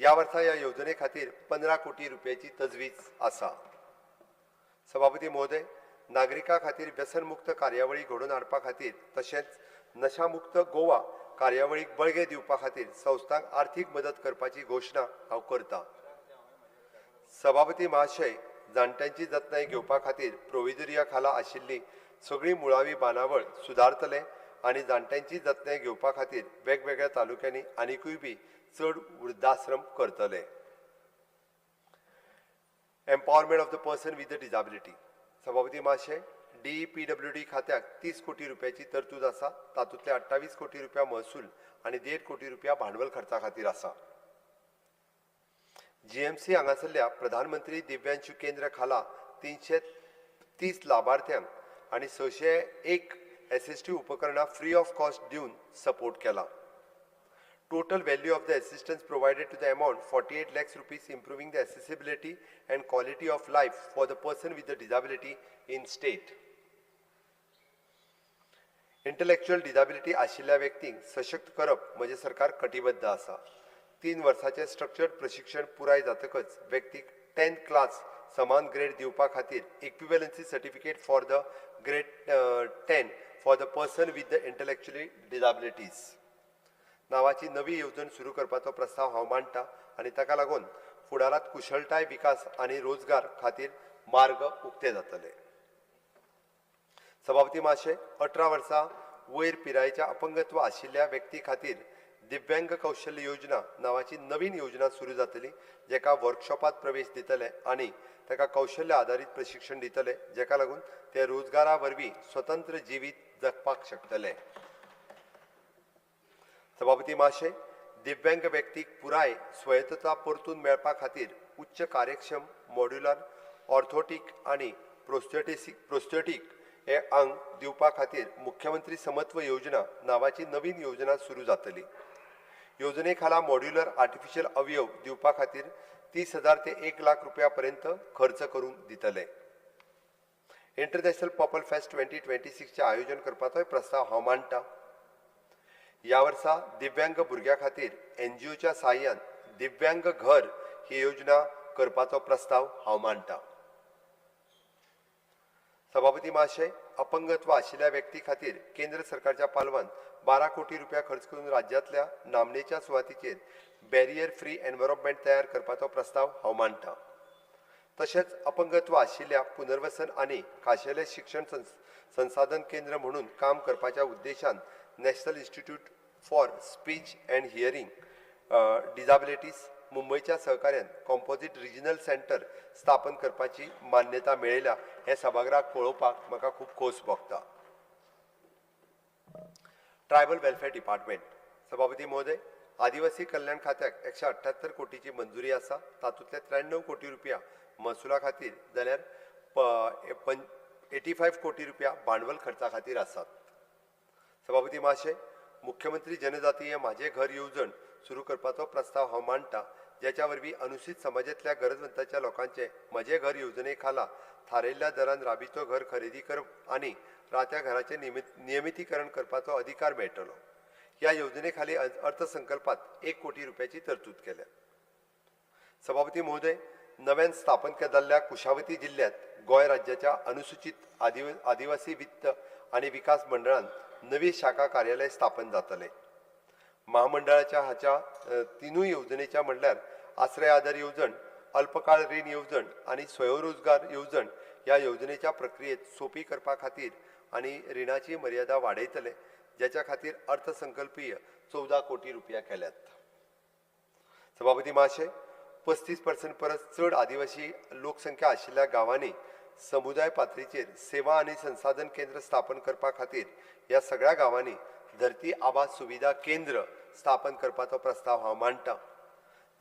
ह्या वर्सा ह्या येवजणे खातीर 15 कोटी रुपयाची तजवीज आसा. सभापती महोदय, नागरिकां खातीर व्यसनमुक्त कार्यावळी घडोवन हाडपा खातीर तशेंच नशामुक्त गोवा कार्यावळीक बळगें दिवपा खातीर संस्थांक आर्थीक मदत करपाची घोशणा हांव करता. सभापती महाशय, जाणट्यांची जतनाय घेवपा खातीर प्रोविजोरिया खाला आशिल्ली सगळी मुळावी बांदावळ सुदारतले आनी जाणट्यांची जतनाय घेवपा खातीर वेगवेगळ्या तालुक्यांनी आनिकूय बी चड वृद्धाश्रम करतले. Empowerment of the person with the disability. सभापती महाशय, DEPWD खात्याक 30 कोटी रुपयाची तरतूद आसा. तातूंतले 28 कोटी रुपया महसूल आनी 1.5 कोटी रुपया भांडवल खर्चा खातीर आसा. GMC हांगासरल्या प्रधानमंत्री दिव्यांशु केंद्र खाला 330 लाभार्थ्यांक आनी 601 एसिस्टीव उपकरणां फ्री ऑफ कॉस्ट दिवन सपोर्ट केला. Total value of the assistance provided to the amount 48 lakhs rupees, improving the accessibility and quality of life for the person with the disability in state. Intellectual disability आशिल्ल्या व्यक्तींक सशक्त करप म्हजें सरकार कटिबद्ध आसा. 3 वर्सांचें स्ट्रक्चर्ड प्रशिक्षण पुराय जातकच व्यक्तीक 10th class समान ग्रेड दिवपा खातीर equivalency certificate for the grade 10 for the person with the intellectually disabilities नांवाची नवी येवजण सुरू करपाचो प्रस्ताव हांव मांडटा आनी ताका लागून फुडारांत कुशळटाय विकास आनी रोजगार खातीर मार्ग उक्ते जातले. सभापती महाशय, 18 वर्सां वयर पिरायेच्या अपंगत्व आशिल्ल्या व्यक्ती खातीर दिव्यांग कौशल्य योजना नांवाची नवीन योजना सुरू जातली, जेका वर्कशॉपात प्रवेश दितले आनी ताका कौशल्य आदारीत प्रशिक्षण दितले, जेका लागून ते रोजगारा वरवीं स्वतंत्र जिवीत जगपाक शकतले. सभापती महाशय, दिव्यांग व्यक्तीक पुराय स्वायत्तता परतून मेळपा खातीर उच्च कार्यक्षम मॉड्युलर ऑर्थोटीक आनी प्रोस्थेटीक हे आंग दिवपा खातीर मुख्यमंत्री समत्व योजना नांवाची नवीन योजना सुरू जातली. योजने खाला मॉड्युलर आर्टिफिशियल अवयव दिवपा खातीर 30,000 ते 1 लाख रुपया पर्यंत खर्च करून दितले. इंटरनॅशनल पर्पल फेस्ट 2026चें आयोजन करपाचोय प्रस्ताव हांव मांडटा. ह्या वर्सा दिव्यांग भुरग्यां खातीर एनजीओच्या साहाय्यान दिव्यांग घर ही योजना करपाचो प्रस्ताव हांव मांडटा. सभापती महाशय, अपंगत्व आशिल्ल्या व्यक्ती खातीर केंद्र सरकारच्या पालवान 12 कोटी रुपया खर्च करून राज्यांतल्या नामनेच्या सुवातीचेर बॅरियर फ्री एनवायरमेंट तयार करपाचो प्रस्ताव हांव मांडटा. तशेंच अपंगत्व आशिल्ल्या पुनर्वसन आनी खाशेलें शिक्षण संसाधन केंद्र म्हणून काम करपाच्या उद्देशान National Institute for Speech and Hearing Disabilities मुंबयच्या सहकार्यान कॉम्पोजीट रिजनल सेंटर स्थापन करपाची मान्यता मेळयल्या हें सभागृहाक पळोवपाक म्हाका खूब खोस भोगता. Tribal welfare department. सभापती महोदय, आदिवासी कल्याण खात्याक 178 कोटीची मंजुरी आसा. तातूंतले 93 कोटी रुपया महसुला खातीर जाल्यार 85 कोटी रुपया भांडवल खर्चा खातीर आसात. सभापती महाशय, मुख्यमंत्री जनजातीय म्हाजें घर येवजण सुरू करपाचो प्रस्ताव हांव मांडटा, ज्याच्या वरवीं अनुसूचित समाजांतल्या गरजवंताच्या लोकांचे म्हजें घर येवजणे खाला थारायिल्ल्या दरान राबितो घर खरेदी करप आनी राहत्या घराचें नियमितीकरण करपाचो अधिकार मेळटलो. ह्या येवजणे खाली अर्थसंकल्पात 1 कोटी रुपयाची तरतूद केल्या. सभापती महोदय, नव्यान स्थापन जाल्ल्या कुशावती जिल्ल्यांत गोंय राज्याच्या अनुसूचित आदिवासी वित्त आनी विकास मंडळान नवी शाखा कार्यालय स्थापन जातलें. महामंडळाच्या हाच्या तिनूय येवजणेच्या म्हणल्यार आश्रय आधार येवजण, अल्पकाळ रीण येवजण आनी स्वयंरोजगार येवजण ह्या येवजणेच्या प्रक्रियेत सोंपी करपा खातीर आनी रिणाची मर्यादा वाडयतले, ज्याच्या खातीर अर्थसंकल्पीय 14 कोटी रुपया केल्यात. सभापती महाशय, 35% परस चड आदिवासी लोकसंख्या आशिल्ल्या गांवांनी समुदाय पातळीचेर सेवा आनी संसाधन केंद्र स्थापन करपा खातीर ह्या सगळ्या गांवांनी धरती आबा सुविधा केंद्र स्थापन करपाचो प्रस्ताव हांव मांडटा,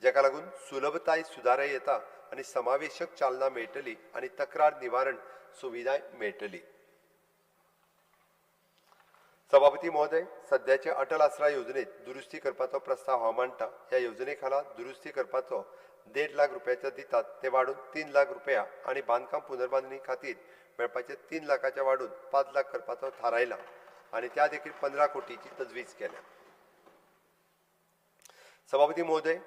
जाका लागून सुलभताय सुदारणा येता आनी समावेशक चालना मेळटली आनी तक्रार निवारण सुविधाय मेळटली. सभापती महोदय, सद्याचे अटल आसरा येवजणेत दुरुस्ती करपाचो प्रस्ताव हांव मांडटा. ह्या येवजणे खाला दुरुस्ती करपाचो 1.5 लाख रुपयाचे दितात ते वाडून 3 लाख रुपया आनी बांदकाम पुनर्बांदणी खातीर मेळपाचे 3 लाखाचे वाडून 5 लाख करपाचो थारायला आनी त्या देखील 15 कोटीची तजवीज केल्या. सभापती महोदय,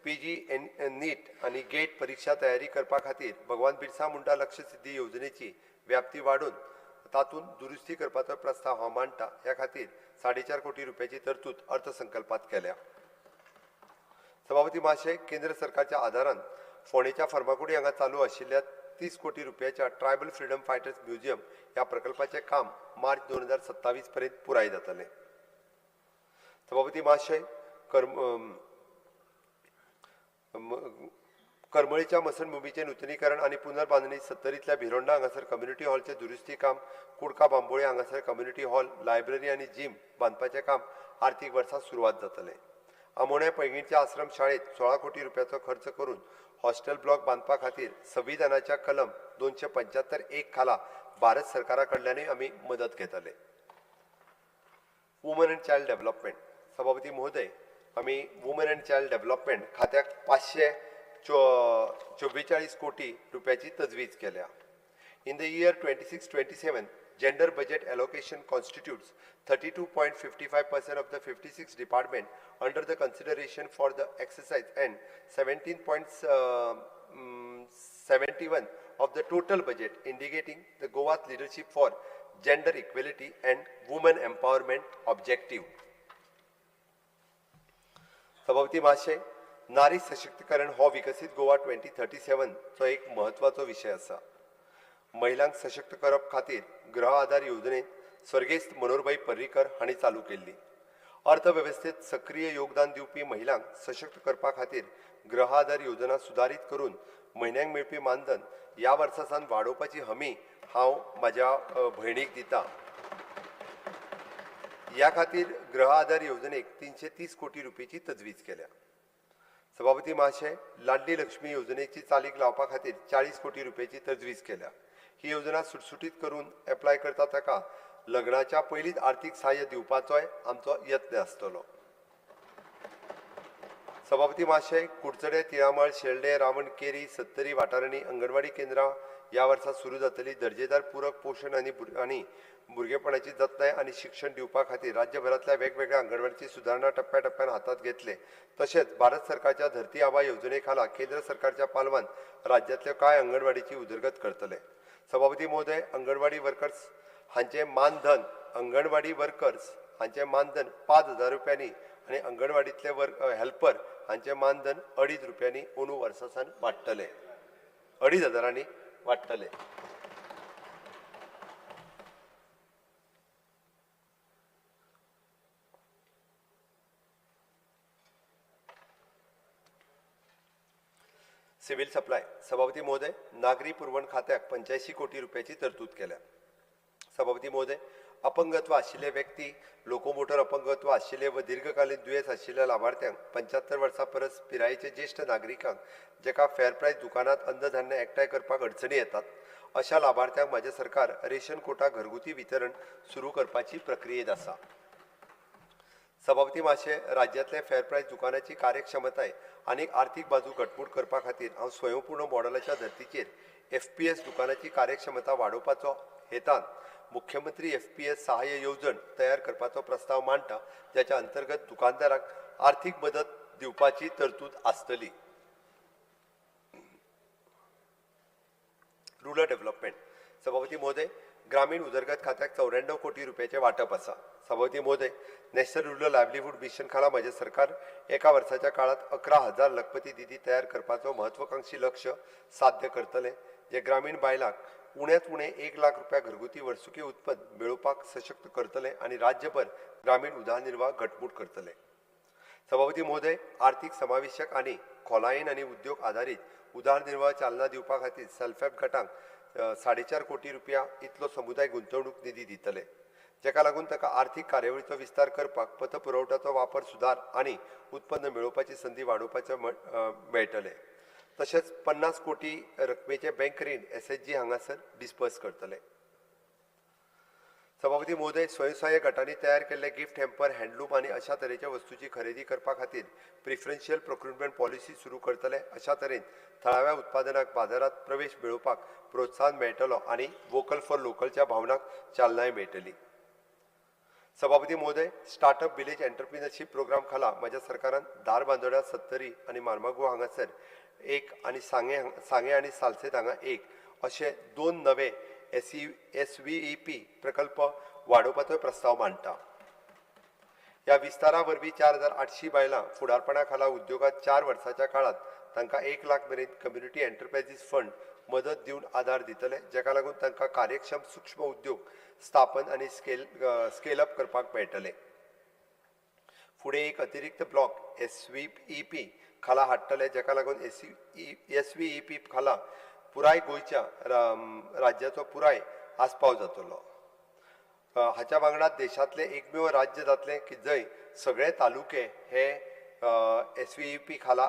पीजी नीट आनी गेट परिक्षा तयारी करपा खातीर भगवान बिरसा मुंडा लक्ष्य सिद्धी येवजणेची व्याप्ती वाडून तातूंत दुरुस्ती करपाचो प्रस्ताव हांव मांडटा. ह्या खातीर 4.5 कोटी रुपयाची तरतूद अर्थसंकल्पात केल्या. सभापती महाशय, केंद्र सरकारच्या आदारान फोंडेच्या फर्मागुडी हांगा चालू आशिल्ल्या 30 कोटी रुपयाच्या ट्रायबल फ्रीडम फायटर्स म्युझियम ह्या प्रकल्पाचें काम मार्च 2027 पर्यंत पुराय जातलें. सभापती महाशय, करमळीच्या मसणभूमीचें नुतनीकरण आनी पुनर्बांदणी, सत्तरींतल्या भिरोंडा हांगासर कम्युनिटी हॉलचें दुरुस्ती काम, कुडका बांबोळे हांगासर कम्युनिटी हॉल, लायब्ररी आनी जीम बांदपाचें काम आर्थीक वर्सा सुरवात जातलें. आमोण्या पैंगीणच्या आश्रम शाळेंत 16 कोटी रुपयाचो खर्च करून हॉस्टेल ब्लॉक बांदपा खातीर संविधानाच्या कलम 275(1) खाला भारत सरकारा कडल्यानूय आमी मदत घेतले. Woman and child development. सभापती महोदय, आमी वुमन अँड चायल्ड डेव्हलपमेंट खात्याक 544 कोटी रुपयाची तजवीज केल्या. In the year 26-27, gender budget allocation constitutes 32.55% of the 56 department under the consideration for the exercise and 17.71 of the total budget, indicating the Goa's leadership for gender equality and women empowerment objective. सभापती महाशय, नारी सशक्तीकरण हो विकसीत गोवा 2037 चो एक म्हत्वाचो विशय आसा. महिलांक सशक्त करप खातीर गृह आधार येवजणेंत स्वर्गेस्त मनोहरभाई पर्रीकर हांणी चालू केल्ली. अर्थवेवस्थेत सक्रीय योगदान दिवपी महिलांक सशक्त करपा खातीर गृह आधार योजना सुदारीत करून म्हयन्याक मेळपी मानधन ह्या वर्सा सावन वाडोवपाची हमी हांव म्हाज्या भयणीक दिता. ह्या खातीर गृह आधार येवजणेक 330 कोटी रुपयेची तजवीज केल्या. सभापती महाशय, लाडली लक्ष्मी येवजणेची चालीक लावपा खातीर 40 कोटी रुपयाची तजवीज केल्या. ही योजना सुटसुटीत करून एप्लाय करता ताका लग्नाच्या पयलींच आर्थीक सहाय्य दिवपाचोय आमचो यत्न आसतलो. सभापती महाशय, कुडचडे, तिळामळ, शेल्डे, रावण, केरी, सत्तरी वाठारांनी अंगणवाडी केंद्रां ह्या वर्सा सुरू जातली. दर्जेदार पूरक पोशण आनी भुरगेपणाची जतनाय आनी शिक्षण दिवपा खातीर राज्यभरांतल्या वेगवेगळ्या अंगणवाडीची सुदारणा टप्प्याटप्प्यान हातांत घेतले. तशेंच भारत सरकारच्या धरती आबा येवजणे खाला केंद्र सरकारच्या पालवान राज्यांतल्या कांय अंगणवाडीची उदरगत करतले. सभापती महोदय, अंगणवाडी वर्कर्स हांचें मानधन 5,000 रुपयांनी आनी अंगणवाडींतले हेल्पर हांचें मानधन 2.5 रुपयांनी अंदू वर्सा सावन वाडटलें, 2,500 वाडटलें. Civil supply. सभापती महोदय, नागरी पुरवण खात्याक 85 कोटी रुपयाची तरतूद केल्या. सभापती महोदय, अपंगत्व आशिल्ले व्यक्ती, लोकोमोटर अपंगत्व आशिल्ले व दीर्घकालीन दुयेंस आशिल्ल्या लाभार्थ्यांक 75 वर्सां परस पिरायेचे ज्येश्ठ नागरिकांक जेका फेर प्रायस दुकानांत अन्नधान्य एकठांय करपाक अडचणी येतात अशा लाभार्थ्यांक म्हाजें सरकार रेशन कोटा घरगुती वितरण सुरू करपाची प्रक्रियेत आसा. सभापती महाशय, राज्यांतले फेर प्रायस दुकानाची कार्यक्षमताय आनी आर्थीक बाजू घटमूट करपा खातीर हांव स्वयंपूर्ण मॉडेलाच्या धर्तीचेर FPS दुकानाची कार्यक्षमता वाडोवपाचो हेतान मुख्यमंत्री FPS सहाय्य येवजण तयार करपाचो प्रस्ताव मांडटा, ज्याच्या अंतर्गत दुकानदारांक आर्थीक मदत दिवपाची तरतूद आसतली. Rural development. सभापती महोदय, ग्रामीण उदरगत खात्याक 94 कोटी रुपयाचें वांटप आसा. सभापती महोदय, नॅशनल रुरल लायवलीहूड मिशन खाला म्हजें सरकार एका वर्साच्या काळांत 11,000 लखपती दिदी तयार करपाचो महत्वाकांक्षी लक्ष साध्य करतले, जे ग्रामीण बायलांक उण्यांत उणें 1 लाख रुपया घरगुती वर्सुकी उत्पन्न मेळोवपाक सशक्त करतले आनी राज्यभर ग्रामीण उदरनिर्वाह घटमूट करतले. सभापती महोदय, आर्थीक समावेशक आनी खोलायेन आनी उद्योग आदारीत उदरनिर्वाह चालना दिवपा खातीर सेल्फ हेल्प गटांक 4.5 कोटी रुपया इतलो समुदाय गुंतवणूक निधी दितले, जाका लागून ताका आर्थीक कार्यावळीचो विस्तार करपाक, पतपुरवठ्याचो वापर सुदार आनी उत्पन्न मेळोवपाची संदी वाडोवपाचें मेळटलें. तशेंच 50 कोटी रकमेचे बँक रीण SHG हांगासर डिस्पर्स करतले. सभापती महोदय, स्वयंसहाय्य गटांनी तयार केल्ले गिफ्ट हॅम्पर, हँडलूम आनी अशा तरेच्या वस्तूची खरेदी करपा खातीर प्रिफरन्शियल प्रोक्युरमेंट पॉलिसी सुरू करतले. अशा तरेन थळाव्या उत्पादनाक बाजारांत प्रवेश मेळोवपाक प्रोत्साहन मेळटलो आनी वोकल फॉर लोकलच्या भावनाक चालनाय मेळटली. सभापती महोदय, स्टार्टअप विलेज एंटरप्रिनरशीप प्रोग्राम खाला म्हज्या सरकारान धारबांदोड्या, सत्तरी आनी मार्मागो हांगासर 1 आनी सांगे आनी सालसेत हांगा 1 अशे 2 नवे SVEP प्रकल्प वाडोवपाचो प्रस्ताव मांडटा. ह्या विस्तारा वरवीं 4,800 बायलां फुडारपणा खाला उद्योगांत 4 वर्सांच्या काळांत तांकां 1 लाख मेरेन कम्युनिटी एंटरप्रायझीस फंड मदत दिवन आदार दितले, जाका लागून तांकां कार्यक्षम सूक्ष्म उद्योग स्थापन आनी स्केल अप करपाक मेळटले. फुडें एक अतिरिक्त ब्लॉक SVEP खाला हाडटले, जाका लागून SVEP खाला पुराय गोंयच्या राज्याचो पुराय आस्पाव जातलो. हाच्या वांगडा देशांतलें एकमेव राज्य जातलें की जंय सगळे तालुके हे SVEP खाला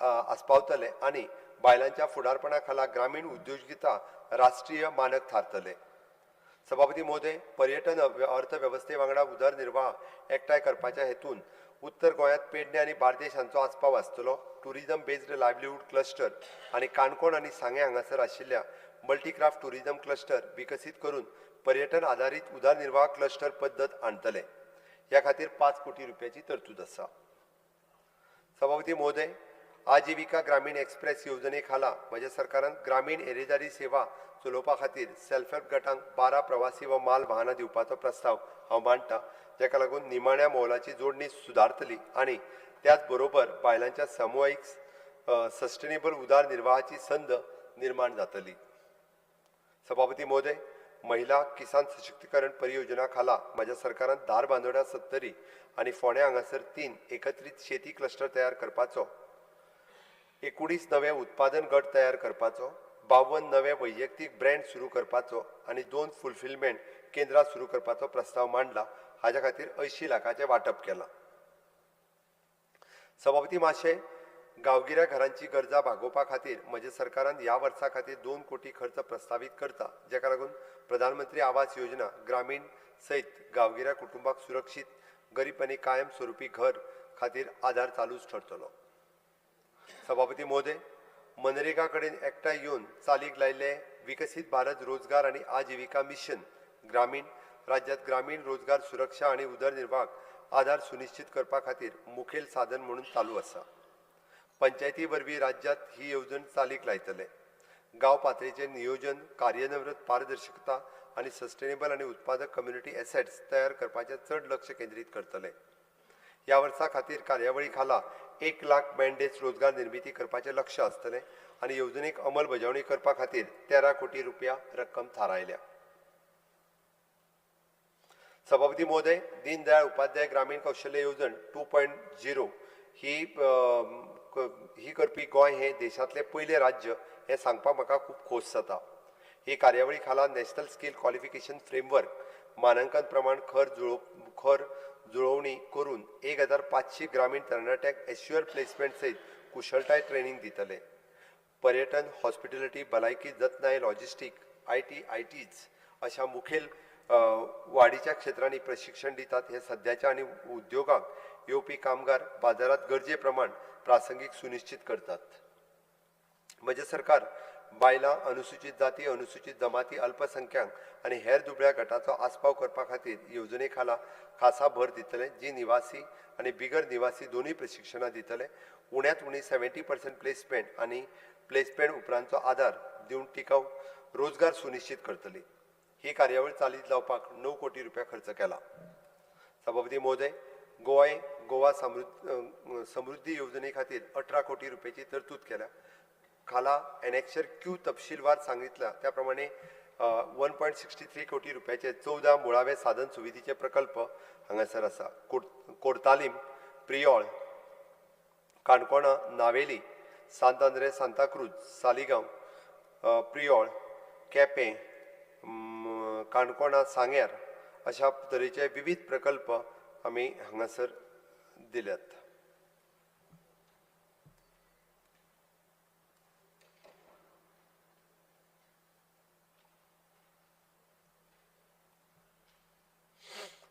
आस्पावतले आनी बायलांच्या फुडारपणा खाला ग्रामीण उद्योजकता राष्ट्रीय मानक थारतले. सभापती महोदय, पर्यटन अर्थवेवस्थे वांगडा उदरनिर्वाह एकठांय करपाच्या हेतून उत्तर गोंयांत पेडणे आनी बार्देश हांचो आस्पाव आसतलो. टुरिजम बेस्ड लायवलीहूड क्लस्टर आनी काणकोण आनी सांगें हांगासर आशिल्ल्या मल्टीक्राफ्ट टुरिजम क्लस्टर विकसीत करून पर्यटन आदारीत उदरनिर्वाह क्लस्टर पद्दत आणतले. ह्या खातीर 5 कोटी रुपयाची तरतूद आसा. सभापती महोदय, आजीविका ग्रामीण एक्सप्रेस येवजणे खाला म्हज्या सरकारान ग्रामीण येरादारी सेवा चलोवपा खातीर सेल्फ हेल्प गटांक 12 प्रवासी व माल वाहनां दिवपाचो प्रस्ताव हांव मांडटा, जाका लागून निमाण्या मोलाची जोडणी सुदारतली आनी त्याच बरोबर बायलांच्या सामुहीक सस्टेनेबल उदरनिर्वाहाची संद निर्माण जातली. सभापती महोदय, महिला किसान सशक्तीकरण परियोजना खाला म्हज्या सरकारान धारबांदोड्या, सत्तरी आनी फोंड्या हांगासर 3 एकत्रीत शेती क्लस्टर तयार करपाचो, 19 नवे उत्पादन गट तयार करपाचो, 52 नवे वैयक्तीक ब्रँड सुरू करपाचो आनी 2 फुलफिलमेंट केंद्रां सुरू करपाचो प्रस्ताव मांडला. हाज्या खातीर 80 लाखाचें वांटप केलां. सभापती महाशय, गांवगिऱ्या घरांची गरजा भागोवपा खातीर म्हज्या सरकारान ह्या वर्सा खातीर 2 कोटी खर्च प्रस्तावीत करता, जाका लागून प्रधानमंत्री आवास योजना ग्रामीण सयत गांवगिऱ्या कुटुंबाक सुरक्षीत, गरीब आनी कायम स्वरुपी घर खातीर आधार चालूच ठरतलो. सभापती महोदय, मनरेगा कडेन एकठांय येवन चालीक लायिल्ले विकसीत भारत रोजगार आनी आजिविका मिशन ग्रामीण राज्यांत ग्रामीण रोजगार सुरक्षा आनी उदरनिर्वाहाक आधार सुनिश्चित करपा खातीर मुखेल साधन म्हणून चालू आसा. पंचायती वरवीं राज्यांत ही येवजण चालीक लायतले. गांव पातळेचें नियोजन, कार्यनिवृत्त पारदर्शकता आनी सस्टेनेबल आनी उत्पादक कम्युनिटी एसेट्स तयार करपाचें चड लक्ष केंद्रीत करतले. ह्या वर्सा खातीर कार्यावळी खाला 1 लाख मॅनडेज रोजगार निर्मिती करपाचें लक्ष आसतलें आनी येवजणेक अंमलबजावणी करपा खातीर 13 कोटी रुपया रक्कम थारायल्या. सभापती महोदय, दीनदयाळ उपाध्याय ग्रामीण कौशल्य येवजण 2.0 ही करपी गोंय हें देशांतलें पयलें राज्य हें सांगपाक म्हाका खूब खोस जाता. ही कार्यावळी खाला नॅशनल स्कील क्वॉलिफिकेशन फ्रेमवर्क मानांकन प्रमाण खर जुळोवणी करून 1500 ग्रामीण तरणाट्यांक एश्युअर प्लेसमेंट सयत कुशळटाय ट्रेनींग दितले. पर्यटन, हॉस्पिटॅलिटी, भलायकी जतनाय, लॉजिस्टीक, IT, आयटीज अशा मुखेल वाडीच्या क्षेत्रांनी प्रशिक्षण दितात. हे सद्याच्या आनी उद्योगांक येवपी कामगार बाजारांत गरजे प्रमाण प्रासंगीक सुनिश्चित करतात. म्हजें सरकार बायलां, अनुसूचित जाती, अनुसूचित जमाती, अल्पसंख्याक आनी हेर दुबळ्या गटाचो आस्पाव करपा खातीर येवजणे खाला खासा भर दितले, जी निवासी आनी बिगर निवासी दोनूय प्रशिक्षणां दितले. उण्यांत उणी 70% प्लेसमेंट आनी प्लेसमेंट उपरांतचो आदार दिवन टिकाऊ रोजगार सुनिश्चित करतली. ही कार्यावळ चालीक लावपाक 9 कोटी रुपया खर्च केला. सभापती महोदय, गोवा समृद्धी येवजणे खातीर 18 कोटी रुपयाची तरतूद केल्या. खाला एनेक्शर क्यू तपशीलवार सांगितला त्या प्रमाणे 1.63 कोटी रुपयाचे 14 मुळावे साधन सुविधेचे प्रकल्प हांगासर आसा. कोर्तालीम, प्रियोळ, काणकोणा, नावेली, सांत आंद्रे, सांताक्रूज, सालिगांव, प्रियोळ, केपें, काणकोणा, सांग्यार अशा तरेचे विविध प्रकल्प आमी हांगासर दिल्यात.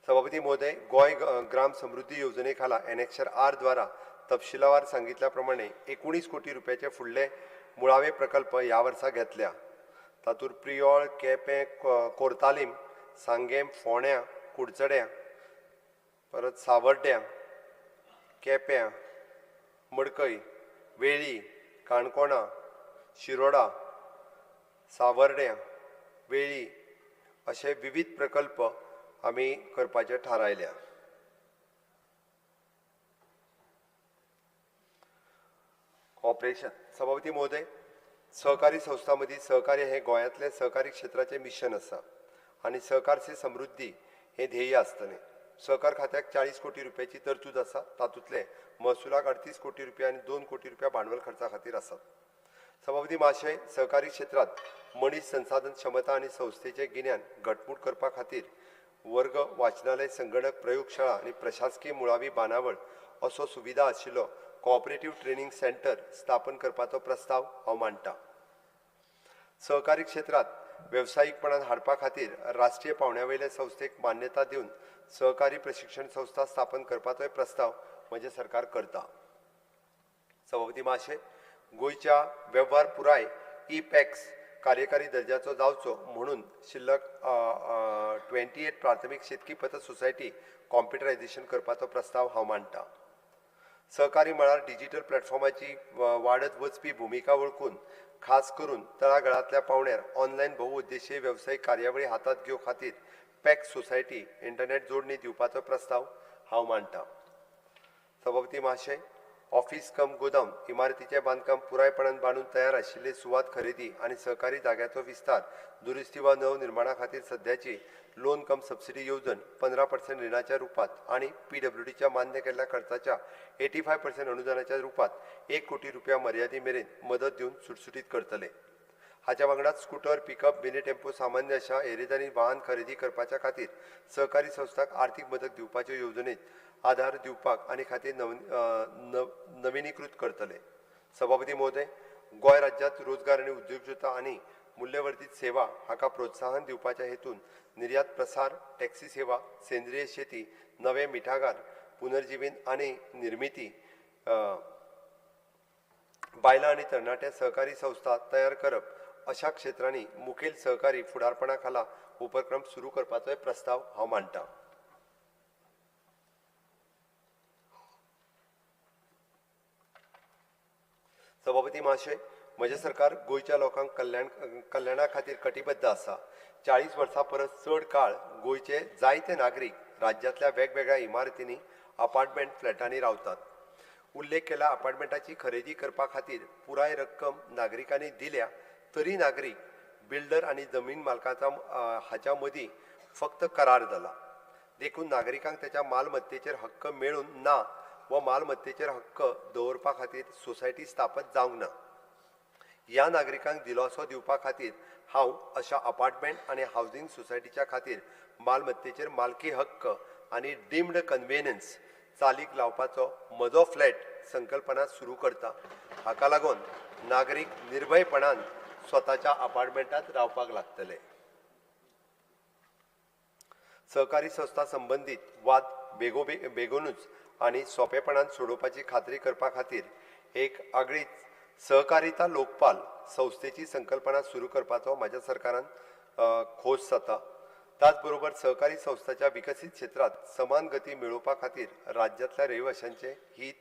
सभापती महोदय, गोंय ग्राम समृद्धी येवजणे खाला एनेक्शर आर द्वारा तपशिलावार सांगितल्या प्रमाणे 19 कोटी रुपयाचे फुडले मुळावे प्रकल्प ह्या वर्सा घेतल्या. तातूंत प्रियोळ, केपें, कोर्तालीम, सांगें, फोंड्या, कुडचड्यां, परत सावर्ड्यां, केप्यां, मडकय, वेळी, काणकोणा, शिरोडा, सावर्ड्यां, वेळी अशे विविध प्रकल्प आमी करपाचे थारायल्या. ऑपरेशन. सभापती महोदय, सहकारी संस्थां मदीं सहकार्य हें गोंयांतलें सहकारी क्षेत्राचें मिशन आसा आनी सहकार से समृद्धी हें ध्येय आसतलें. सहकार खात्याक 40 कोटी रुपयाची तरतूद आसा. तातूंतले महसुलाक 38 कोटी रुपया आनी 2 कोटी रुपया भांडवल खर्चा खातीर आसात. सभापती महाशय, सहकारी क्षेत्रांत मनीस संसाधन क्षमता आनी संस्थेचें गिन्यान घटमूट करपा खातीर वर्ग वाचनालय, संगणक प्रयोगशाळा आनी प्रशासकीय मुळावी बांदावळ असो सुविधा आशिल्लो कोऑपरेटिव्ह ट्रेनिंग सेंटर स्थापन करपाचो प्रस्ताव हांव मांडटा. सहकारी क्षेत्रांत वेवसायीकपणान हाडपा खातीर राष्ट्रीय पावंड्या वयले संस्थेक मान्यता दिवन सहकारी प्रशिक्षण संस्था स्थापन करपाचोय प्रस्ताव म्हजें सरकार करता. सभापती महाशय, गोंयच्या वेव्हार पुराय ई पॅक्स कार्यकारी दर्जाचो जावचो म्हणून शिल्लक 28 प्राथमीक शेतकी पत सोसायटी कॉम्प्युटरायझेशन करपाचो प्रस्ताव हांव मांडटा. सहकारी मळार डिजिटल प्लॅटफॉर्माची वाडत वचपी भुमिका वळखून खास करून तळागाळांतल्या पावंड्यार ऑनलायन बहुउद्देशीय वेवसायीक कार्यावळी हातांत घेवपा खातीर पॅक्स सोसायटी इंटरनेट जोडणी दिवपाचो प्रस्ताव हांव मांडटा. सभापती महाशय, ऑफिस कम गोदाम इमारतीचें बांदकाम पुरायपणान बांदून तयार आशिल्ली सुवात खरेदी आनी सहकारी जाग्याचो विस्तार, दुरुस्ती वा नवनिर्माणा खातीर सद्याची लोन कम सबसिडी येवजण 15% रिणाच्या रुपात आनी पीडब्ल्यूडीच्या मान्य केल्ल्या खर्चाच्या 85% अनुदानाच्या रुपात 1 कोटी रुपया मर्यादे मेरेन मदत दिवन सुटसुटीत करतले. हाच्या वांगडाच स्कूटर, पिकअप, मिनी टेम्पो सामान्य अशा येरेदारी वाहन खरेदी करपाच्या खातीर सहकारी संस्थांक आर्थीक मदत दिवपाचे येवजणेंत आधार दिवपाक आनी खातीर नविनीकृत करतले. सभापती महोदय, गोंय राज्यांत रोजगार आनी उद्योजकता आनी मूल्यवर्धित सेवा हाका प्रोत्साहन दिवपाच्या हेतून निर्यात प्रसार, टॅक्सी सेवा, सेंद्रीय शेती, नवे मिठागार पुनर्जीवन आनी निर्मिती, बायलां आनी तरणाटे सहकारी संस्था तयार करप अशा क्षेत्रांनी मुखेल सहकारी फुडारपणा खाला उपक्रम सुरू करपाचोय प्रस्ताव हांव मांडटा. सभापती महाशय, म्हजें सरकार गोंयच्या लोकांक कल्याणा खातीर कटिबद्ध आसा. 40 वर्सां परस चड काळ गोंयचे जायते नागरीक राज्यांतल्या वेगवेगळ्या इमारतींनी, अपार्टमेंट फ्लॅटांनी रावतात. उल्लेख केला अपार्टमेंटाची खरेदी करपा खातीर पुराय रक्कम नागरिकांनी दिल्या तरी नागरीक बिल्डर आनी जमीन मालकाचा हाच्या मदीं फक्त करार जाला. देखून नागरिकांक त्याच्या मालमत्तेचेर हक्क मेळून ना व मालमत्तेचेर हक्क दवरपा खातीर सोसायटी स्थापन जावंक ना. ह्या नागरिकांक दिलासो दिवपा खातीर हांव अशा अपार्टमेंट आनी हावजींग सोसायटीच्या खातीर मालमत्तेचेर मालकी हक्क आनी डीम्ड कन्व्हेनन्स चालीक लावपाचो म्हजो फ्लॅट संकल्पना सुरू करता. हाका लागून नागरीक निर्भयपणान स्वताच्या अपार्टमेंटांत रावपाक लागतले. सहकारी संस्था संबंदीत वाद बेगोनूच आनी सोंपेपणान सोडोवपाची खात्री करपा खातीर एक आगळीच सहकारिता लोकपाल संस्थेची संकल्पना सुरू करपाचो म्हाज्या सरकारान खोस जाता. त्याच बरोबर सहकारी संस्थाच्या विकसीत क्षेत्रांत समान गती मेळोवपा खातीर राज्यांतल्या रहिवाशांचे हित,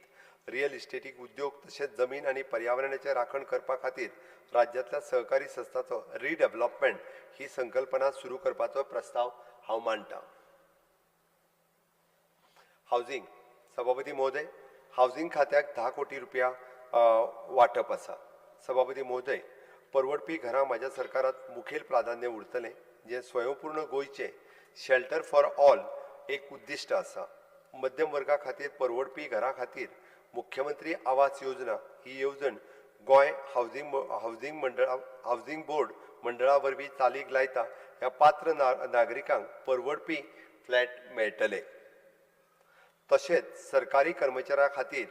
रियल इस्टेटीक उद्योग तशेंच जमीन आनी पर्यावरणाचें राखण करपा खातीर राज्यांतल्या सहकारी संस्थाचो रिडेव्हलपमेंट ही संकल्पना सुरू करपाचो प्रस्ताव हांव मांडटा. हावजींग. सभापती महोदय, हावजींग खात्याक 10 कोटी रुपया वांटप आसा. सभापती महोदय, परवडपी घरां म्हाज्या सरकारांत मुखेल प्राधान्य उरतलें, जें स्वयंपूर्ण गोंयचें शेल्टर फॉर ऑल एक उद्दिश्ट आसा. मध्यम वर्गा खातीर परवडपी घरां खातीर मुख्यमंत्री आवास योजना ही येवजण गोंय हावजींग बोर्ड मंडळा वरवीं चालीक लायता. ह्या पात्र नागरिकांक परवडपी फ्लॅट मेळटले. तशेंच सरकारी कर्मचाऱ्यां खातीर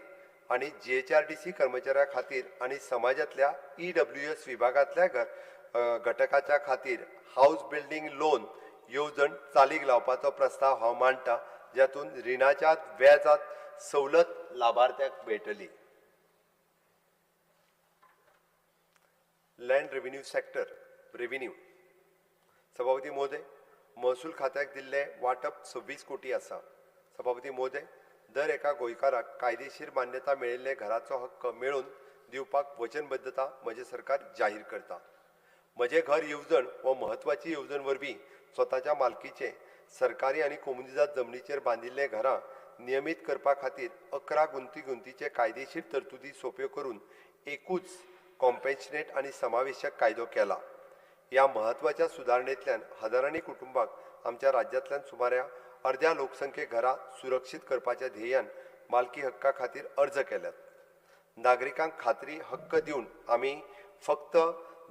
आनी GHRDC कर्मचाऱ्यां खातीर आनी समाजांतल्या EWS विभागांतल्या घटकाच्या खातीर हावज बिल्डींग लोन येवजण चालीक लावपाचो प्रस्ताव हांव मांडटा, जातूंत रिणाच्या व्याजांत सवलत लाभार्थ्याक मेळटली. Land revenue sector revenue. सभापती महोदय, महसूल खात्याक दिल्लें वांटप 26 कोटी आसा. सभापती महोदय, दर एका गोंयकाराक कायदेशीर मान्यता मेळिल्ले घराचो हक्क मेळोवन दिवपाक वचनबद्धता म्हजें सरकार जाहीर करता. म्हजें घर येवजण हो म्हत्वाची येवजण वरवीं स्वताच्या मालकीचें सरकारी आनी कोमुनिदाद जमनीचेर बांदिल्लें घरां नियमीत करपा खातीर 11 गुंतीगुंतीचे कायदेशीर तरतुदी सोंप्यो करून एकूच कॉम्पेन्शनेट आनी समावेशक कायदो केला. ह्या म्हत्वाच्या सुदारणेंतल्यान हजारांनी कुटुंबाक आमच्या राज्यांतल्यान सुमारे अर्द्या लोकसंख्ये घरां सुरक्षीत करपाच्या ध्येयान मालकी हक्का खातीर अर्ज केल्यात. नागरिकांक खात्री हक्क दिवन आमी फक्त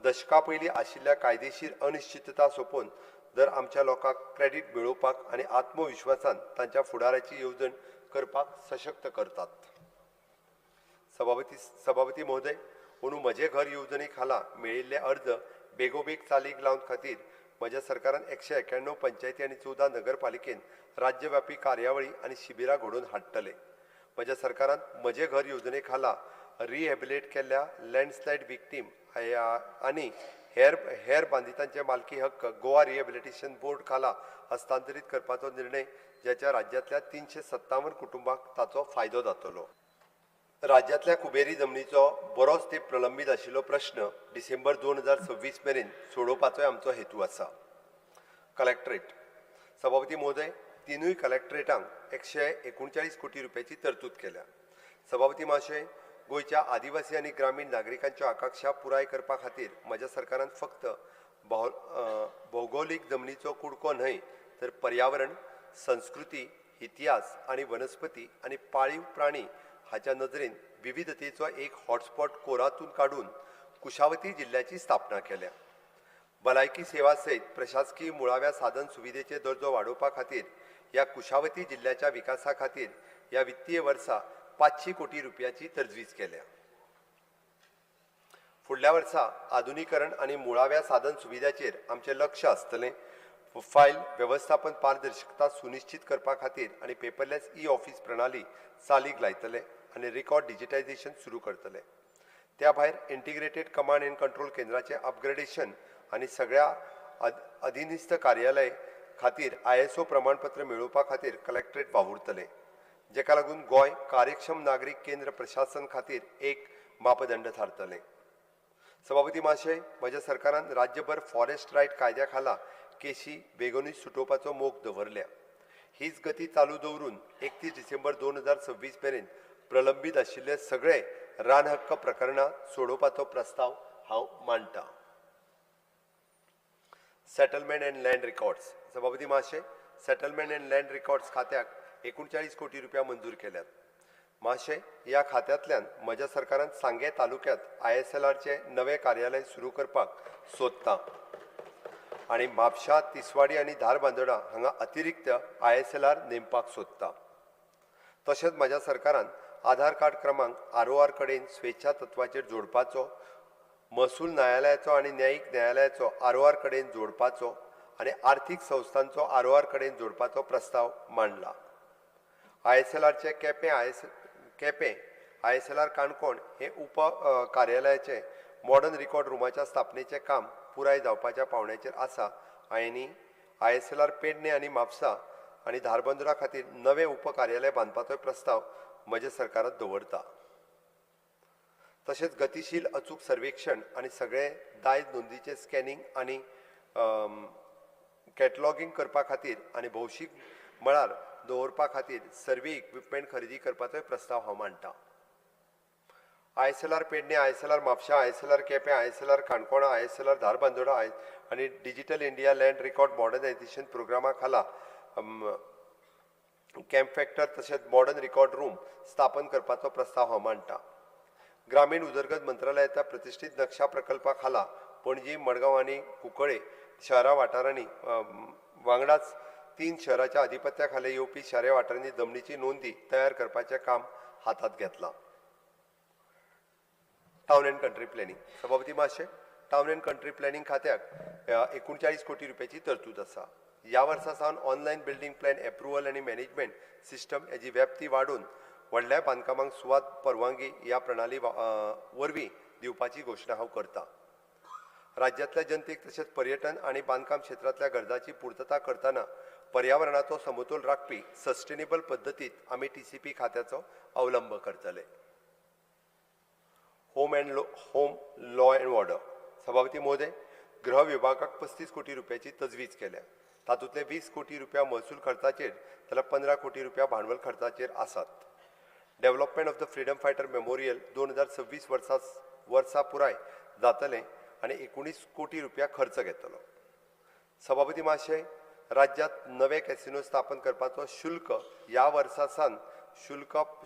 दशकां पयलीं आशिल्ल्या कायदेशीर अनिश्चितता सोंपोवन जर आमच्या लोकांक क्रेडीट मेळोवपाक आनी आत्मविश्वासान तांच्या फुडाराची येवजण करपाक सशक्त करतात. सभापती महोदय, अंदू म्हजें घर येवजणे खाला मेळिल्ले अर्ज बेगोबेग चालीक लावन खातीर म्हज्या सरकारान 191 पंचायती आनी 14 नगरपालिकेन राज्यव्यापी कार्यावळी आनी शिबिरां घडोवन हाडटले. म्हज्या सरकारान म्हजें घर येवजणे खाला रिहेबिलेट केल्ल्या लँडस्लायड विक्टीम आनी हेर बांदितांचे मालकी हक्क गोवा रिहेबिलिटेशन बोर्ड खाला हस्तांतरीत करपाचो निर्णय, ज्याच्या राज्यांतल्या 357 कुटुंबांक ताचो फायदो जातलो. राज्यांतल्या कुबेरी जमनीचो बरोच तेंप प्रलंबीत आशिल्लो प्रश्न डिसेंबर 2026 मेरेन सोडोवपाचोय आमचो हेतू आसा. कलेक्टरेट. सभापती महोदय, तिनूय कलेक्टरेटांक 139 कोटी रुपयाची तरतूद केल्या. सभापती महाशय, गोंयच्या आदिवासी आनी ग्रामीण नागरिकांच्यो आकांक्षा पुराय करपा खातीर म्हज्या सरकारान फक्त भौगोलीक जमनीचो कुडको न्हय तर पर्यावरण, संस्कृती, इतिहास आनी वनस्पती आनी पाळीव प्राणी हाच्या नदरेन विविधतेचो एक हॉटस्पॉट कोरातून काडून कुशावती जिल्ल्याची स्थापना केल्या. भलायकी सेवा सयत प्रशासकीय मुळाव्या साधन सुविधेचे दर्जो वाडोवपा खातीर ह्या कुशावती जिल्ल्याच्या विकासा खातीर ह्या वित्तीय वर्सा 500 कोटी रुपयाची तजवीज केल्या. फुडल्या वर्सा आधुनीकरण आनी मुळाव्या साधन सुविधाचेर आमचें लक्ष आसतलें. फायल वेवस्थापन पारदर्शकता सुनिश्चित करपा खातीर आनी पेपरलेस ई ऑफिस प्रणाली चालीक लायतले आनी रिकॉर्ड डिजिटायझेशन सुरू करतले. त्या भायर इंटिग्रेटेड कमांड अँड कंट्रोल केंद्राचें अपग्रेडेशन आनी सगळ्या अधिनिस्त कार्यालय खातीर ISO प्रमाणपत्र मेळोवपा खातीर कलेक्टरेट वावुरतले, जेका लागून गोंय कार्यक्षम नागरीक केंद्र प्रशासन खातीर एक मापदंड थारतले. सभापती महाशय, म्हज्या सरकारान राज्यभर फॉरेस्ट रायट कायद्या खाला केशी बेगोनी सुटोवपाचो मोख दवरल्या. हीच गती चालू दवरून 31 डिसेंबर 2026 मेरेन प्रलंबीत आशिल्ले सगळे रान हक्क प्रकरणां सोडोवपाचो प्रस्ताव हांव मांडटा. Settlement and land records. सभापती महाशय, सेटलमेंट अँड लँड रिकॉर्ड्स खात्याक 39 कोटी रुपया मंजूर केल्यात. महाशय, ह्या खात्यांतल्यान म्हज्या सरकारान सांगें तालुक्यांत ISLRचें नवें कार्यालय सुरू करपाक सोदता आनी म्हापशा, तिसवाडी आनी धारबांदोडा हांगा अतिरिक्त ISLR नेमपाक सोदता. तशेंच म्हज्या सरकारान आधार कार्ड क्रमांक ROR कडेन स्वेच्छा तत्वाचेर जोडपाचो, महसूल न्यायालयाचो आनी न्यायीक न्यायालयाचो ROR कडेन जोडपाचो आनी आर्थीक संस्थांचो ROR कडेन जोडपाचो प्रस्ताव मांडला. ISLRचे केपें ISLR Canacona हे उप कार्यालयाचे मॉडर्न रिकॉर्ड रुमाच्या स्थापनेचें काम पुराय जावपाच्या पावण्याचेर आसा आनी ISLR Pedne आनी म्हापसा आनी धारबांदोडा खातीर नवें उप कार्यालय बांदपाचो प्रस्ताव म्हज्या सरकारांत दवरता. तशेंच गतिशील अचूक सर्वेक्षण आनी सगळे दायज नोंदीचें स्कॅनिंग आनी कॅटलॉगींग करपा खातीर आनी भौशीक मळार दवरपा खातीर सर्वे इक्विपमेंट खरेदी करपाचोय प्रस्ताव हांव मांडटा. ISLR Pedne, ISLR Mapusa, ISLR Quepem, ISLR Canacona, ISLR Dharbandora आनी digital India land record modernisation प्रोग्रामा खाला कॅम्प फॅक्टर तशेंच मॉडर्न रिकॉर्ड रूम स्थापन करपाचो प्रस्ताव हांव मांडटा. ग्रामीण उदरगत मंत्रालयाच्या प्रतिश्ठीत नक्षा प्रकल्पा खाला पणजी, मडगांव आनी कुंकळे शहरा वाठारांनी वांगडाच 3 शहराच्या आधिपत्या खाला येवपी शारी वाठारांनी जमनीची नोंदी तयार करपाचें काम हातांत घेतलां. Town and country planning. सभापती महाशय, टावन अँड कंट्री प्लॅनिंग खात्याक 39 कोटी रुपयाची तरतूद आसा. ह्या वर्सा सावन ऑनलायन बिल्डींग प्लॅन एप्रुवल आनी मॅनेजमेंट सिस्टम हेजी व्याप्ती वाडोवन व्हडल्या बांदकामांक सुवात परवानगी ह्या प्रणाली वरवीं दिवपाची घोशणा हांव करता. राज्यांतल्या जनतेक तशेंच पर्यटन आनी बांदकाम क्षेत्रांतल्या गरजांची पुर्तता करतना पर्यावरणाचो समतोल राखपी सस्टेनेबल पद्दतींत आमी TCP खात्याचो अवलंब करतले. Home law and order. सभापती महोदय, गृह विभागाक 35 कोटी रुपयाची तजवीज केल्या. तातूंतले 20 कोटी रुपया महसूल खर्चाचेर जाल्यार 15 कोटी रुपया भांडवल खर्चाचेर आसात. Development of the freedom fighter memorial 2026 वर्सा पुराय जातलें आनी 19 कोटी रुपया खर्च घेतलो. सभापती महाशय, राज्यांत नवे कॅसिनो स्थापन करपाचो शुल्क ह्या वर्सा सावन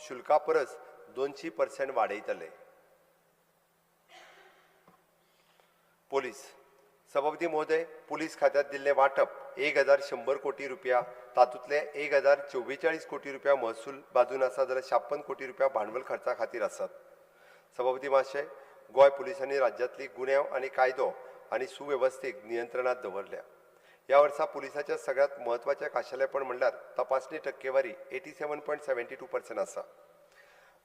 शुल्का परस 200% वाडयतले. पोलीस. सभापती महोदय, पुलीस खात्यांत दिल्लें वांटप 1100 कोटी रुपया, तातूंतले 1044 कोटी रुपया महसूल बाजून आसा जाल्यार 56 कोटी रुपया भांडवल खर्चा खातीर आसात. सभापती महाशय, गोंय पुलिसांनी राज्यांतली गुन्यांव आनी कायदो आनी सुवेवस्थेक नियंत्रणांत दवरल्या. ह्या वर्सा पुलिसाच्या सगळ्यांत म्हत्वाचें खाशेलेपण म्हणल्यार तपासणी टक्केवारी 87.72% आसा.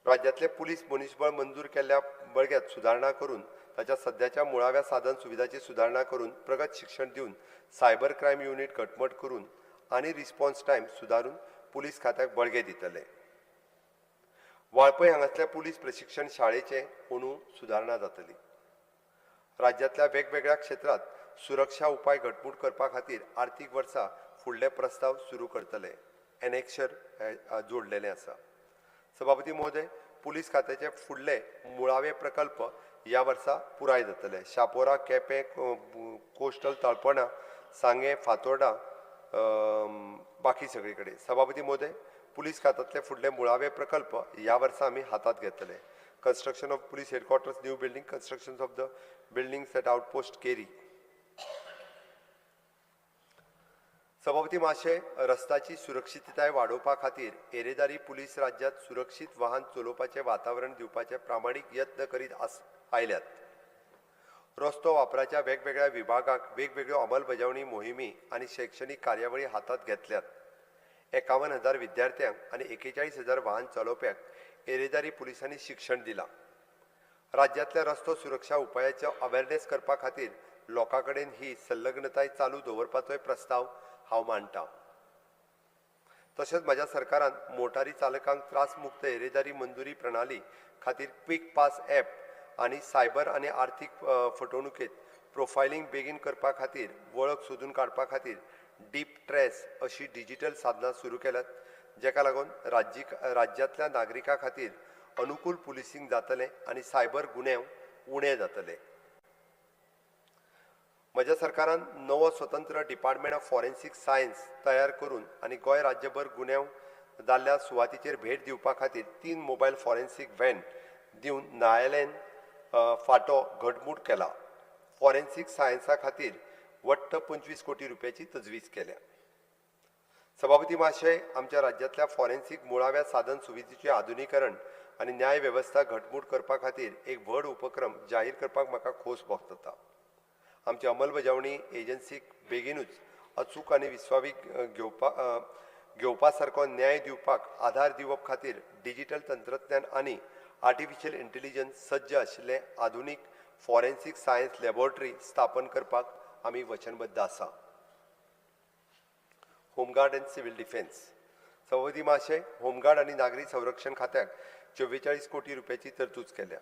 राज्यांतले पुलीस मनीसबळ मंजूर केल्ल्या बळग्यांत सुदारणा करून ताच्या सद्याच्या मुळाव्या साधन सुविधाची सुदारणा करून प्रगत शिक्षण दिवन सायबर क्रायम युनीट घटमट करून आनी रिस्पॉन्स टायम सुदारून पुलीस खात्याक बळगें दितले. वाळपय हांगासल्या पुलीस प्रशिक्षण शाळेचें अंदू सुदारणा जातली. राज्यांतल्या वेगवेगळ्या क्षेत्रांत सुरक्षा उपाय घटमूट करपा खातीर आर्थीक वर्सा फुडले प्रस्ताव सुरू करतले. एनेक्शर जोडलेलें आसा. सभापती महोदय, पुलीस खात्याचे फुडले मुळावे प्रकल्प ह्या वर्सा पुराय जातले. शापोरा, केपें, कोस्टल तळपणा, सांगें, फातोर्डा, बाकी सगळे कडेन. सभापती महोदय, पुलीस खात्यांतले फुडले मुळावे प्रकल्प ह्या वर्सा आमी हातांत घेतले. Construction of police headquarters new building, construction of the buildings at outpost Keri. सभापती महाशय, रस्त्याची सुरक्षितताय वाडोवपा खातीर येरेदारी पुलीस राज्यांत सुरक्षीत वाहन चलोवपाचें वातावरण दिवपाचे प्रामाणीक यत्न करीत आयल्यात. रस्तो वापराच्या वेगवेगळ्या विभागांक वेगवेगळ्यो अंमलबजावणी मोहिमी आनी शैक्षणीक कार्यावळी हातांत घेतल्यात. 51,000 विद्यार्थ्यांक आनी 41,000 वाहन चलोवप्यांक येरेदारी पुलिसांनी शिक्षण दिलां. राज्यांतल्या रस्तो सुरक्षा उपायाचो अवेरनेस करपा खातीर लोकां कडेन ही संलग्नताय चालू दवरपाचोय प्रस्ताव हांव मांडटा. तशेंच म्हज्या सरकारान मोटारी चालकांक त्रासमुक्त येरेदारी मंजुरी प्रणाली खातीर क्विक पास ॲप आनी सायबर आनी आर्थीक फटवणुकेत प्रोफायलिंग बेगीन करपा खातीर वळख सोदून काडपा खातीर डीप ट्रेस अशी डिजिटल साधनां सुरू केल्यात, जेका लागून राज्यांतल्या नागरिकां खातीर अनुकूल पुलिसींग जातलें आनी सायबर गुन्यांव उणे जातले. म्हज्या सरकारान नवो स्वतंत्र डिपार्टमेंट ऑफ फॉरेन्सीक सायन्स तयार करून आनी गोंय राज्यभर गुन्यांव जाल्ल्या सुवातीचेर भेट दिवपा खातीर 3 मोबायल फॉरेन्सीक व्हॅन दिवन न्यायालयीन फांटो घटमूट केला. फॉरेन्सीक सायन्सा खातीर वट्ट 25 कोटी रुपयाची तजवीज केल्या. सभापती महाशय, आमच्या राज्यांतल्या फॉरेन्सीक मुळाव्या साधन सुविधेचें आधुनीकरण आनी न्याय वेवस्था घटमूट करपा खातीर एक व्हड उपक्रम जाहीर करपाक म्हाका खोस भोगता. आमची अंमलबजावणी एजन्सीक बेगीनूच अचूक आनी विस्वावीक घेवपा सारको न्याय दिवपाक आधार दिवप खातीर डिजिटल तंत्रज्ञान आनी आर्टिफिशियल इंटेलिजन्स सज्ज आशिल्लें आधुनीक फॉरेन्सीक सायन्स लॅबोरेटरी स्थापन करपाक आमी वचनबद्ध आसा. Home guard and civil defence. सभापती महाशय, होमगार्ड आनी नागरी संरक्षण खात्याक 44 कोटी रुपयाची तरतूद केल्या.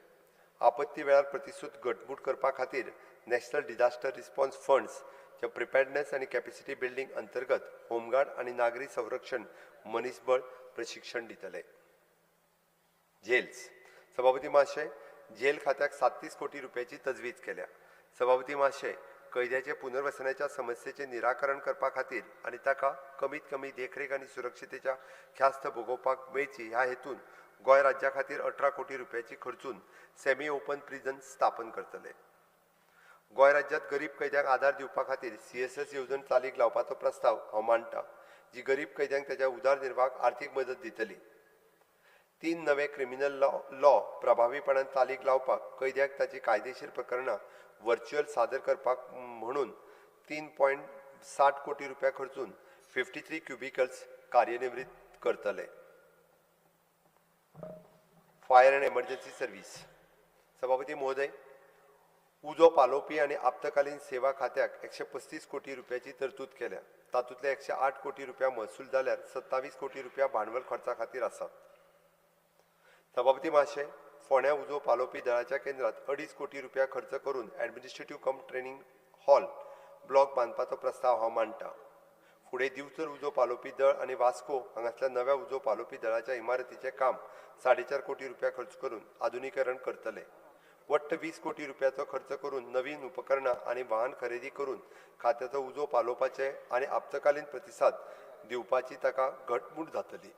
आपत्ती वेळार प्रतिसूद घटमूट करपा खातीर नॅशनल डिझास्टर रिस्पॉन्स फंड्सच्या प्रिपेर्डनेस आनी कॅपेसिटी बिल्डींग अंतर्गत होमगार्ड आनी नागरी संरक्षण मनीसबळ प्रशिक्षण दितले. जेल्स. सभापती महाशय, जेल खात्याक 37 कोटी रुपयाची तजवीज केल्या. सभापती महाशय, कैद्याचे पुनर्वसनाच्या समस्येचें निराकरण करपा खातीर आनी ताका कमीत कमी देखरेख आनी सुरक्षतेच्या ख्यास्त भोगोवपाक मेळची ह्या हेतून गोंय राज्या खातीर 18 कोटी रुपयाची खर्चून सेमी ओपन प्रिजन स्थापन करतले. गोंय राज्यांत गरीब कैद्यांक आदार दिवपा खातीर CSS येवजण चालीक लावपाचो प्रस्ताव हांव मांडटा, जी गरीब कैद्यांक ताच्या उदरनिर्वाहाक आर्थीक मदत दितली. 3 नवे क्रिमिनल लॉ प्रभावीपणान चालीक लावपाक कैद्यांक ताची कायदेशीर प्रकरणां व्हर्च्युअल सादर करपाक म्हणून 3.60 कोटी रुपया खर्चून 53 क्युबिकल्स कार्यनिवृत्त करतले. Fire and emergency service. सभापती महोदय, उजो पालोवपी आनी आपत्कालीन सेवा खात्याक 135 कोटी रुपयाची तरतूद केल्या. तातूंतले 108 कोटी रुपया महसूल जाल्यार 27 कोटी रुपया भांडवल खर्चा खातीर आसात. सभापती महाशय, फोंड्या उजो पालोवपी दळाच्या केंद्रात 2.5 कोटी रुपया खर्च करून administrative cum training hall block बांदपाचो प्रस्ताव हांव मांडटा. फुडें दिवचल उजो पालोवपी दळ आनी वास्को हांगासल्या नव्या उजो पालोवपी दळाच्या इमारतीचें काम 4.5 कोटी रुपया खर्च करून आधुनीकरण करतले. वट्ट 20 कोटी रुपयाचो खर्च करून नवीन उपकरणां आनी वाहन खरेदी करून खात्याचो उजो पालोवपाचे आनी आपत्कालीन प्रतिसाद दिवपाची ताका घटमूट जातली.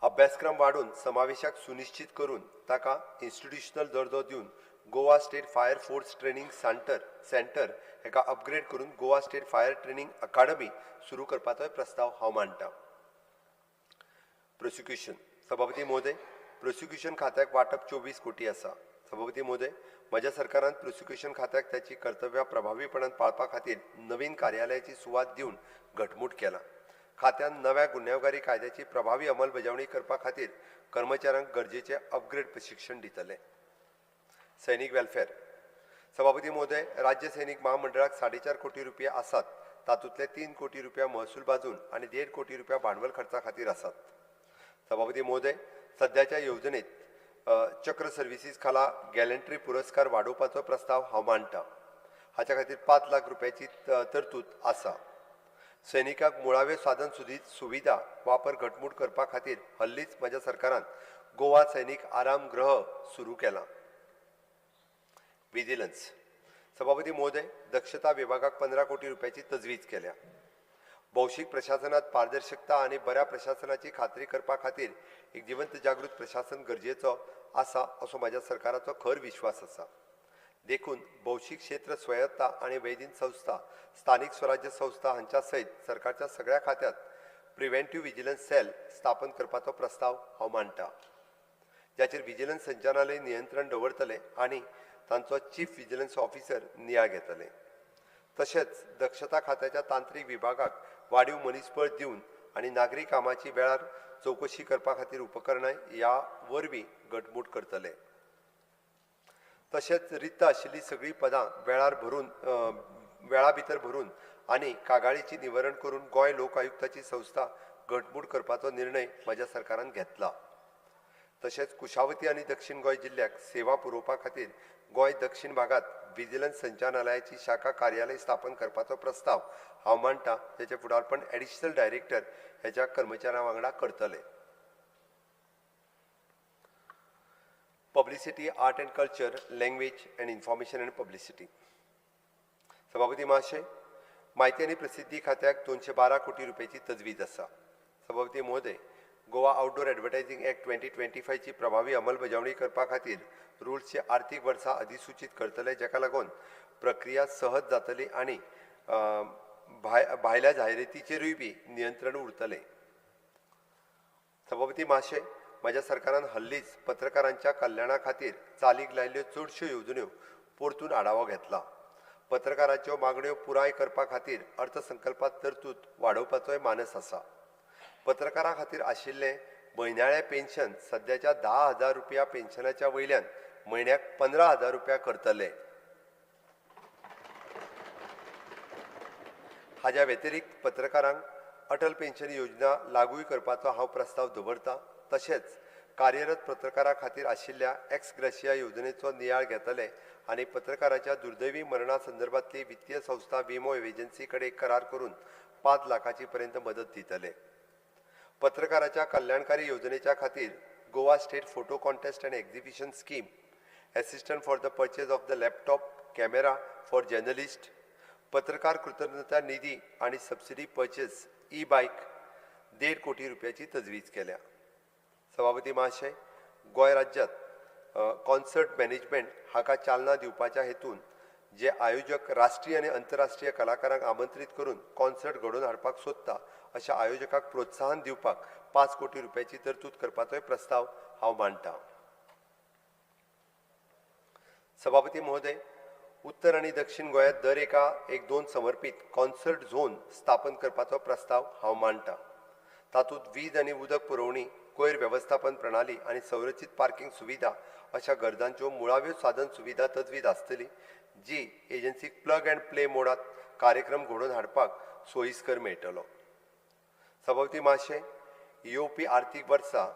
अभ्यासक्रम वाडून समावेशाक सुनिश्चित करून ताका इन्स्टिट्युशनल दर्जो दिवन Goa state fire force training centre हेका अपग्रेड करून Goa state fire training academy सुरू करपाचोय प्रस्ताव हांव मांडटा. प्रोसिक्युशन. सभापती महोदय, प्रोसिक्युशन खात्याक वांटप 24 कोटी आसा. सभापती महोदय, म्हज्या सरकारान प्रोसिक्युशन खात्याक ताची कर्तव्यां प्रभावीपणान पाळपा खातीर नवीन कार्यालयाची सुवात दिवन घटमूट केला. खात्यान नव्या गुन्यांवकारी कायद्याची प्रभावी अंमलबजावणी करपा खातीर कर्मचाऱ्यांक गरजेचें अपग्रेड प्रशिक्षण दितले. सैनीक वेलफेअर. सभापती महोदय, राज्य सैनीक महामंडळाक 4.5 कोटी रुपया आसात. तातूंतले 3 कोटी रुपया महसूल बाजून आनी 1.5 कोटी रुपया भांडवल खर्चा खातीर आसात. सभापती महोदय, सद्याच्या येवजणेत चक्र सर्विसीस खाला गॅलंट्री पुरस्कार वाडोवपाचो प्रस्ताव हांव मांडटा. हाच्या खातीर 5 लाख रुपयाची तरतूद आसा. सैनिकांक मुळाव्यो साधन सुविधा वापर घटमूट करपा खातीर हल्लीच म्हज्या सरकारान गोवा सैनीक आरामगृह सुरू केलां. विजिलन्स. सभापती महोदय, दक्षता विभागाक 15 कोटी रुपयाची तजवीज केल्या. भौशीक प्रशासनात पारदर्शकता आनी बऱ्या प्रशासनाची खात्री करपा खातीर एक जिवंत जागृत प्रशासन गरजेचो आसा असो म्हज्या सरकाराचो खर विश्वास आसा. देखून भौशीक क्षेत्र स्वायत्ता आनी वैदीन संस्था, स्थानीक स्वराज्य संस्था हांच्या सयत सरकारच्या सगळ्या खात्यांत प्रिव्हेंटिव्ह विजिलन्स सेल स्थापन करपाचो प्रस्ताव हांव मांडटा, जाचेर विजिलन्स संचालनालय नियंत्रण दवरतले आनी तांचो चीफ विजिलन्स ऑफिसर नियाळ घेतले. तशेंच दक्षता खात्याच्या तांत्रीक विभागाक वाडीव मनीसबळ दिवन आनी नागरी कामाची वेळार चवकशी करपा खातीर उपकरणां ह्या वरवीं घटमूट करतले. तशेंच रिक्त आशिल्लीं सगळीं पदां वेळा भितर भरून आनी कागाळीची निवारण करून गोंय लोक आयुक्ताची संस्था घटमूट करपाचो निर्णय म्हज्या सरकारान घेतला. तशेंच कुशावती आनी दक्षिण गोंय जिल्ल्याक सेवा पुरोवपा खातीर गोंय दक्षिण भागांत विजिलन्स संचालनालयाची शाखा कार्यालय स्थापन करपाचो प्रस्ताव हांव मांडटा, जाचें फुडारपण एडिशनल डायरेक्टर ह्याच्या कर्मचाऱ्यां वांगडा करतले. Publicity, art and culture, language and information and publicity. सभापती महाशय, म्हायती आनी प्रसिद्धी खात्याक 212 कोटी रुपयाची तजवीज आसा. सभापती महोदय, गोवा आउटडोर एडवर्टायझिंग एक्ट 2025ची प्रभावी अंमलबजावणी करपा खातीर रुल्सचे आर्थीक वर्सा अधिसूचीत करतले, जाका लागून प्रक्रिया सहज जातली आनी भायल्या जाहिरातीचेरूय बी नियंत्रण उरतलें. सभापती महाशय, म्हज्या सरकारान हल्लीच पत्रकारांच्या कल्याणा खातीर चालीक लायिल्ल्यो चडश्यो येवजण्यो परतून आढावो घेतला. पत्रकारांच्यो मागण्यो पुराय करपा खातीर अर्थसंकल्पांत तरतूद वाडोवपाचोय मानस आसा. पत्रकारां खातीर आशिल्लें म्हयन्याळें पेन्शन सद्याच्या 10,000 रुपया पेन्शनाच्या वयल्यान म्हयन्याक 15,000 रुपया करतले. हाज्या व्यतिरिक्त पत्रकारांक अटल पेन्शन योजना लागूय करपाचो हांव प्रस्ताव दवरता. तशेंच कार्यरत पत्रकारां खातीर आशिल्ल्या एक्स ग्रेशिया येवजणेचो नियाळ घेतले आनी पत्रकाराच्या दुर्दैवी मरणा संदर्भांतली वित्तीय संस्था विमो एजन्सी कडेन करार करून 5 लाखाची पर्यंत मदत दितले. पत्रकाराच्या कल्याणकारी येवजणेच्या खातीर Goa state photo contest and exhibition scheme, assistant for the purchase of the laptop camera for journalist, पत्रकार कृतज्ञता निधी आनी सबसिडी पर्चेस ई बायक 1.5 कोटी रुपयाची तजवीज केल्या. सभापती महाशय, गोंय राज्यांत कॉन्सर्ट मॅनेजमेंट हाका चालना दिवपाच्या हेतून जे आयोजक राष्ट्रीय आनी अंतरराष्ट्रीय कलाकारांक आमंत्रीत करून कॉन्सर्ट घडोवन हाडपाक सोदता अशा आयोजकाक प्रोत्साहन दिवपाक 5 कोटी रुपयाची तरतूद करपाचोय प्रस्ताव हांव मांडटा. सभापती महोदय, उत्तर आनी दक्षिण गोंयांत दर एका 1-2 समर्पीत कॉन्सर्ट झोन स्थापन करपाचो प्रस्ताव हांव मांडटा. तातूंत वीज आनी उदक पुरवणी, कोयर वेवस्थापन प्रणाली आनी संरचीत पार्किंग सुविधा अशा गरजांच्यो मुळाव्यो साधन सुविधा तजवीज आसतली, जी एजन्सीक प्लग अँड प्ले मोडांत कार्यक्रम घडोवन हाडपाक सोयीस्कर मेळटलो. सभापती महाशय, येवपी आर्थीक वर्सा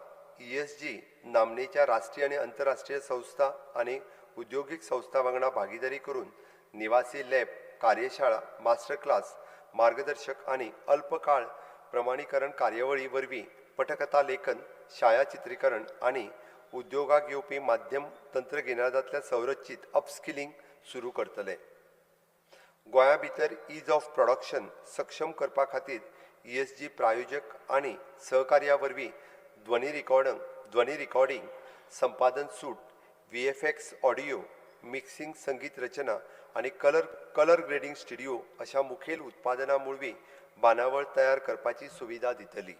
ESG नामनेच्या राष्ट्रीय आनी अंतरराष्ट्रीय संस्था आनी उद्योगीक संस्था वांगडा भागीदारी करून निवासी लॅब, कार्यशाळा, मास्टर क्लास, मार्गदर्शक आनी अल्पकाळ प्रमाणीकरण कार्यावळी वरवीं पटकथा लेखन, छायाचित्रीकरण आनी उद्योगाक येवपी माध्यम तंत्रगिन्यानांतल्या संरचीत अपस्किलिंग सुरू करतले. गोंया भितर is of production सक्षम करपा खातीर ESG प्रायोजक आनी सहकार्या वरवीं ध्वनी रिकॉर्डिंग, संपादन सूट, VFX audio mixing, संगीत रचना आनी कलर ग्रेडिंग स्टुडिओ अशा मुखेल उत्पादनां वरवीं बांदावळ तयार करपाची सुविधा दितली.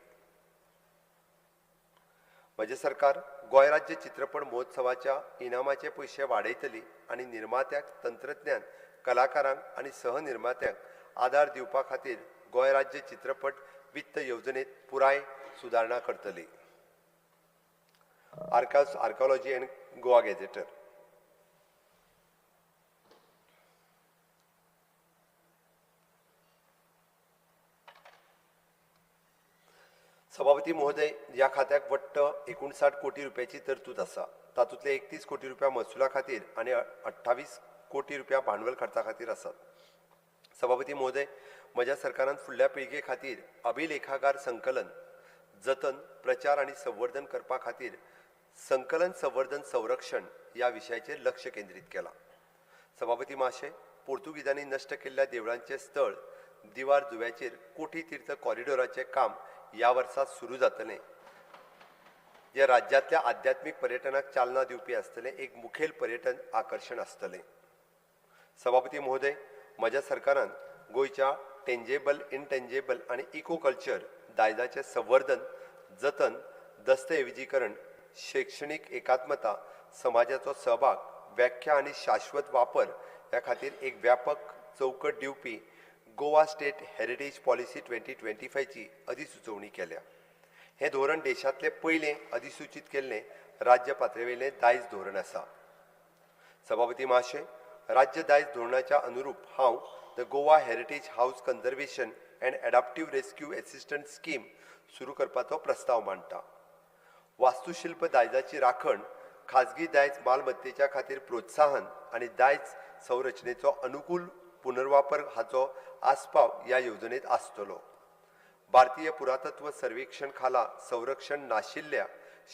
म्हजें सरकार गोंय राज्य चित्रपट महोत्सवाच्या इनामाचे पयशे वाडयतली आनी निर्मात्याक, तंत्रज्ञान, कलाकारांक आनी सहनिर्मात्यांक आदार दिवपा खातीर गोंय राज्य चित्रपट वित्त येवजणेंत पुराय सुदारणा करतली. Archives, archaeology and Goa gazetteer. सभापती महोदय, ह्या खात्याक वट्ट 59 कोटी रुपयाची तरतूद आसा. तातूंतले 31 कोटी रुपया महसुला खातीर आनी 28 कोटी रुपया भांडवल खर्चा खातीर आसात. सभापती महोदय, म्हज्या सरकारान फुडल्या पिळगे खातीर अभिलेखागार संकलन, जतन, प्रचार आनी संवर्धन करपा खातीर संकलन, संवर्धन, संरक्षण ह्या विशयाचेर लक्ष केंद्रीत केलां. सभापती महाशय, पोर्तुगीजांनी नश्ट केल्ल्या देवळांचें स्थळ दिवार जुव्याचेर कोठी तीर्थ कॉरिडोराचें काम ह्या वर्सा सुरू जातलें, जे राज्यांतल्या आध्यात्मीक पर्यटनाक चालना दिवपी आसतलें, एक मुखेल पर्यटन आकर्शण आसतलें. सभापती महोदय, म्हज्या सरकारान गोंयच्या टेंजेबल, इनटेंजेबल आनी इको कल्चर दायजाचें संवर्धन, जतन, दस्तऐवजीकरण, शैक्षणीक एकात्मता, समाजाचो सहभाग, व्याख्या आनी शाश्वत वापर ह्या खातीर एक व्यापक चौकट दिवपी गोवा स्टेट हेरिटेज पॉलिसी 2025ची अधिसुचोवणी केल्या. हें धोरण देशांतलें पयलें अधिसूचीत केल्लें राज्य पातळेवेलें दायज धोरण आसा. सभापती महाशय, राज्य दायज धोरणाच्या अनुरूप हांव the Goa heritage house conservation and adaptive rescue assistance scheme सुरू करपाचो प्रस्ताव मांडटा. वास्तुशिल्प दायजाची राखण, खाजगी दायज मालमत्तेच्या खातीर प्रोत्साहन आनी दायज संरचनेचो अनुकूल पुनर्वापर हाचो आस्पाव ह्या येवजणेंत आसतलो. भारतीय पुरातत्व सर्वेक्षण खाला संरक्षण नाशिल्ल्या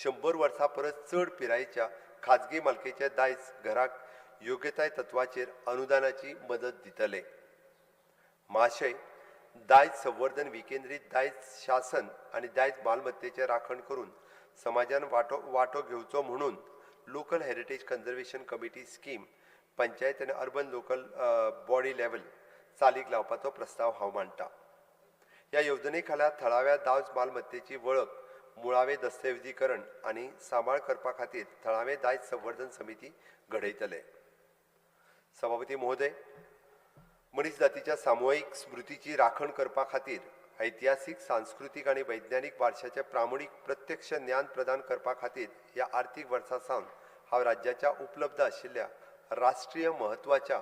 100 वर्सां परस चड पिरायेच्या खाजगी मालकेच्या दायज घराक योग्यताय तत्वाचेर अनुदानाची मदत दितले. महाशय, दायज संवर्धन विकेंद्रीत दायज शासन आनी दायज मालमत्तेचें राखण करून समाजान वांटो घेवचो म्हणून local heritage conservation committee scheme panchayat आनी अर्बन लोकल बॉडी लेवल चालीक लावपाचो प्रस्ताव हांव मांडटा. ह्या येवजणे खाला थळाव्या दायज मालमत्तेची वळख, मुळावें दस्तऐवजीकरण आनी सांबाळ करपा खातीर थळावे दायज संवर्धन समिती घडयतले. सभापती महोदय, मनीस जातीच्या सामुहीक स्मृतीची राखण करपा खातीर ऐतिहासीक, सांस्कृतीक आनी वैज्ञानीक वारशाचें प्रामाणीक प्रत्यक्ष ज्ञान प्रदान करपा खातीर ह्या आर्थीक वर्सा सावन हांव राज्याच्या उपलब्ध आशिल्ल्या राष्ट्रीय म्हत्वाच्या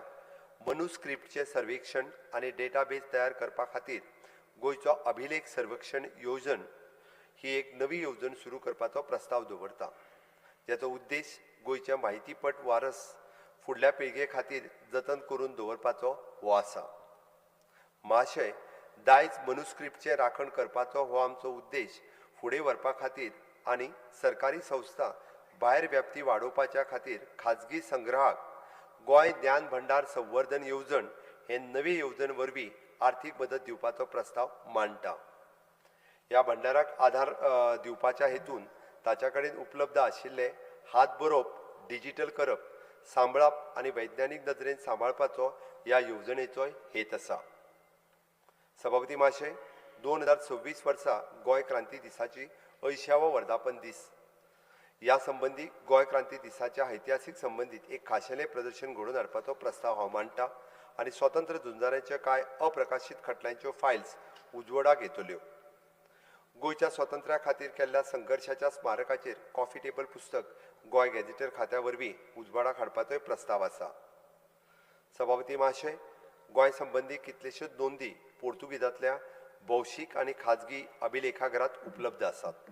मनुस्क्रिप्टचें सर्वेक्षण आनी डेटाबेस तयार करपा खातीर गोंयचो अभिलेख सर्वेक्षण येवजण ही एक नवी येवजण सुरू करपाचो प्रस्ताव दवरता, ज्याचो उद्देश गोंयच्या म्हायतीपट वारस फुडल्या पिळगे खातीर जतन करून दवरपाचो हो आसा. महाशय, दायज मनुस्क्रिप्टचें राखण करपाचो हो आमचो उद्देश फुडें व्हरपा खातीर आनी सरकारी संस्था भायर व्याप्ती वाडोवपाच्या खातीर खाजगी संग्रहाक गोंय ज्ञान भंडार संवर्धन येवजण हे नवे येवजण वरवीं आर्थीक मदत दिवपाचो प्रस्ताव मांडटा. ह्या भंडाराक आधार दिवपाच्या हेतून ताच्या कडेन उपलब्ध आशिल्ले हात बरोवप डिजिटल करप, सांबाळप आनी वैज्ञानीक नदरेन सांबाळपाचो ह्या येवजणेचोय हेत आसा. सभापती महाशय, 2026 वर्सा गोंय क्रांती दिसाची 80वो वर्धापन दीस. ह्या संबंदी गोंय क्रांती दिसाच्या ऐतिहासीक संबंदीत एक खाशेलें प्रदर्शन घडोवन हाडपाचो प्रस्ताव हांव मांडटा आनी स्वतंत्र झुंजाऱ्यांच्या कांय अप्रकाशीत खटल्यांच्यो फायल्स उजवाडाक येतल्यो. गोंयच्या स्वातंत्र्या खातीर केल्ल्या संघर्शाच्या स्मारकाचेर कॉफी टेबल पुस्तक गोंय गॅझेटर खात्या वरवीं उजवाडाक हाडपाचोय प्रस्ताव आसा. सभापती महाशय, गोंय संबंदी कितलेश्योच नोंदी पोर्तुगीजांतल्या भौशीक आनी खाजगी अभिलेखागारांत उपलब्ध आसात.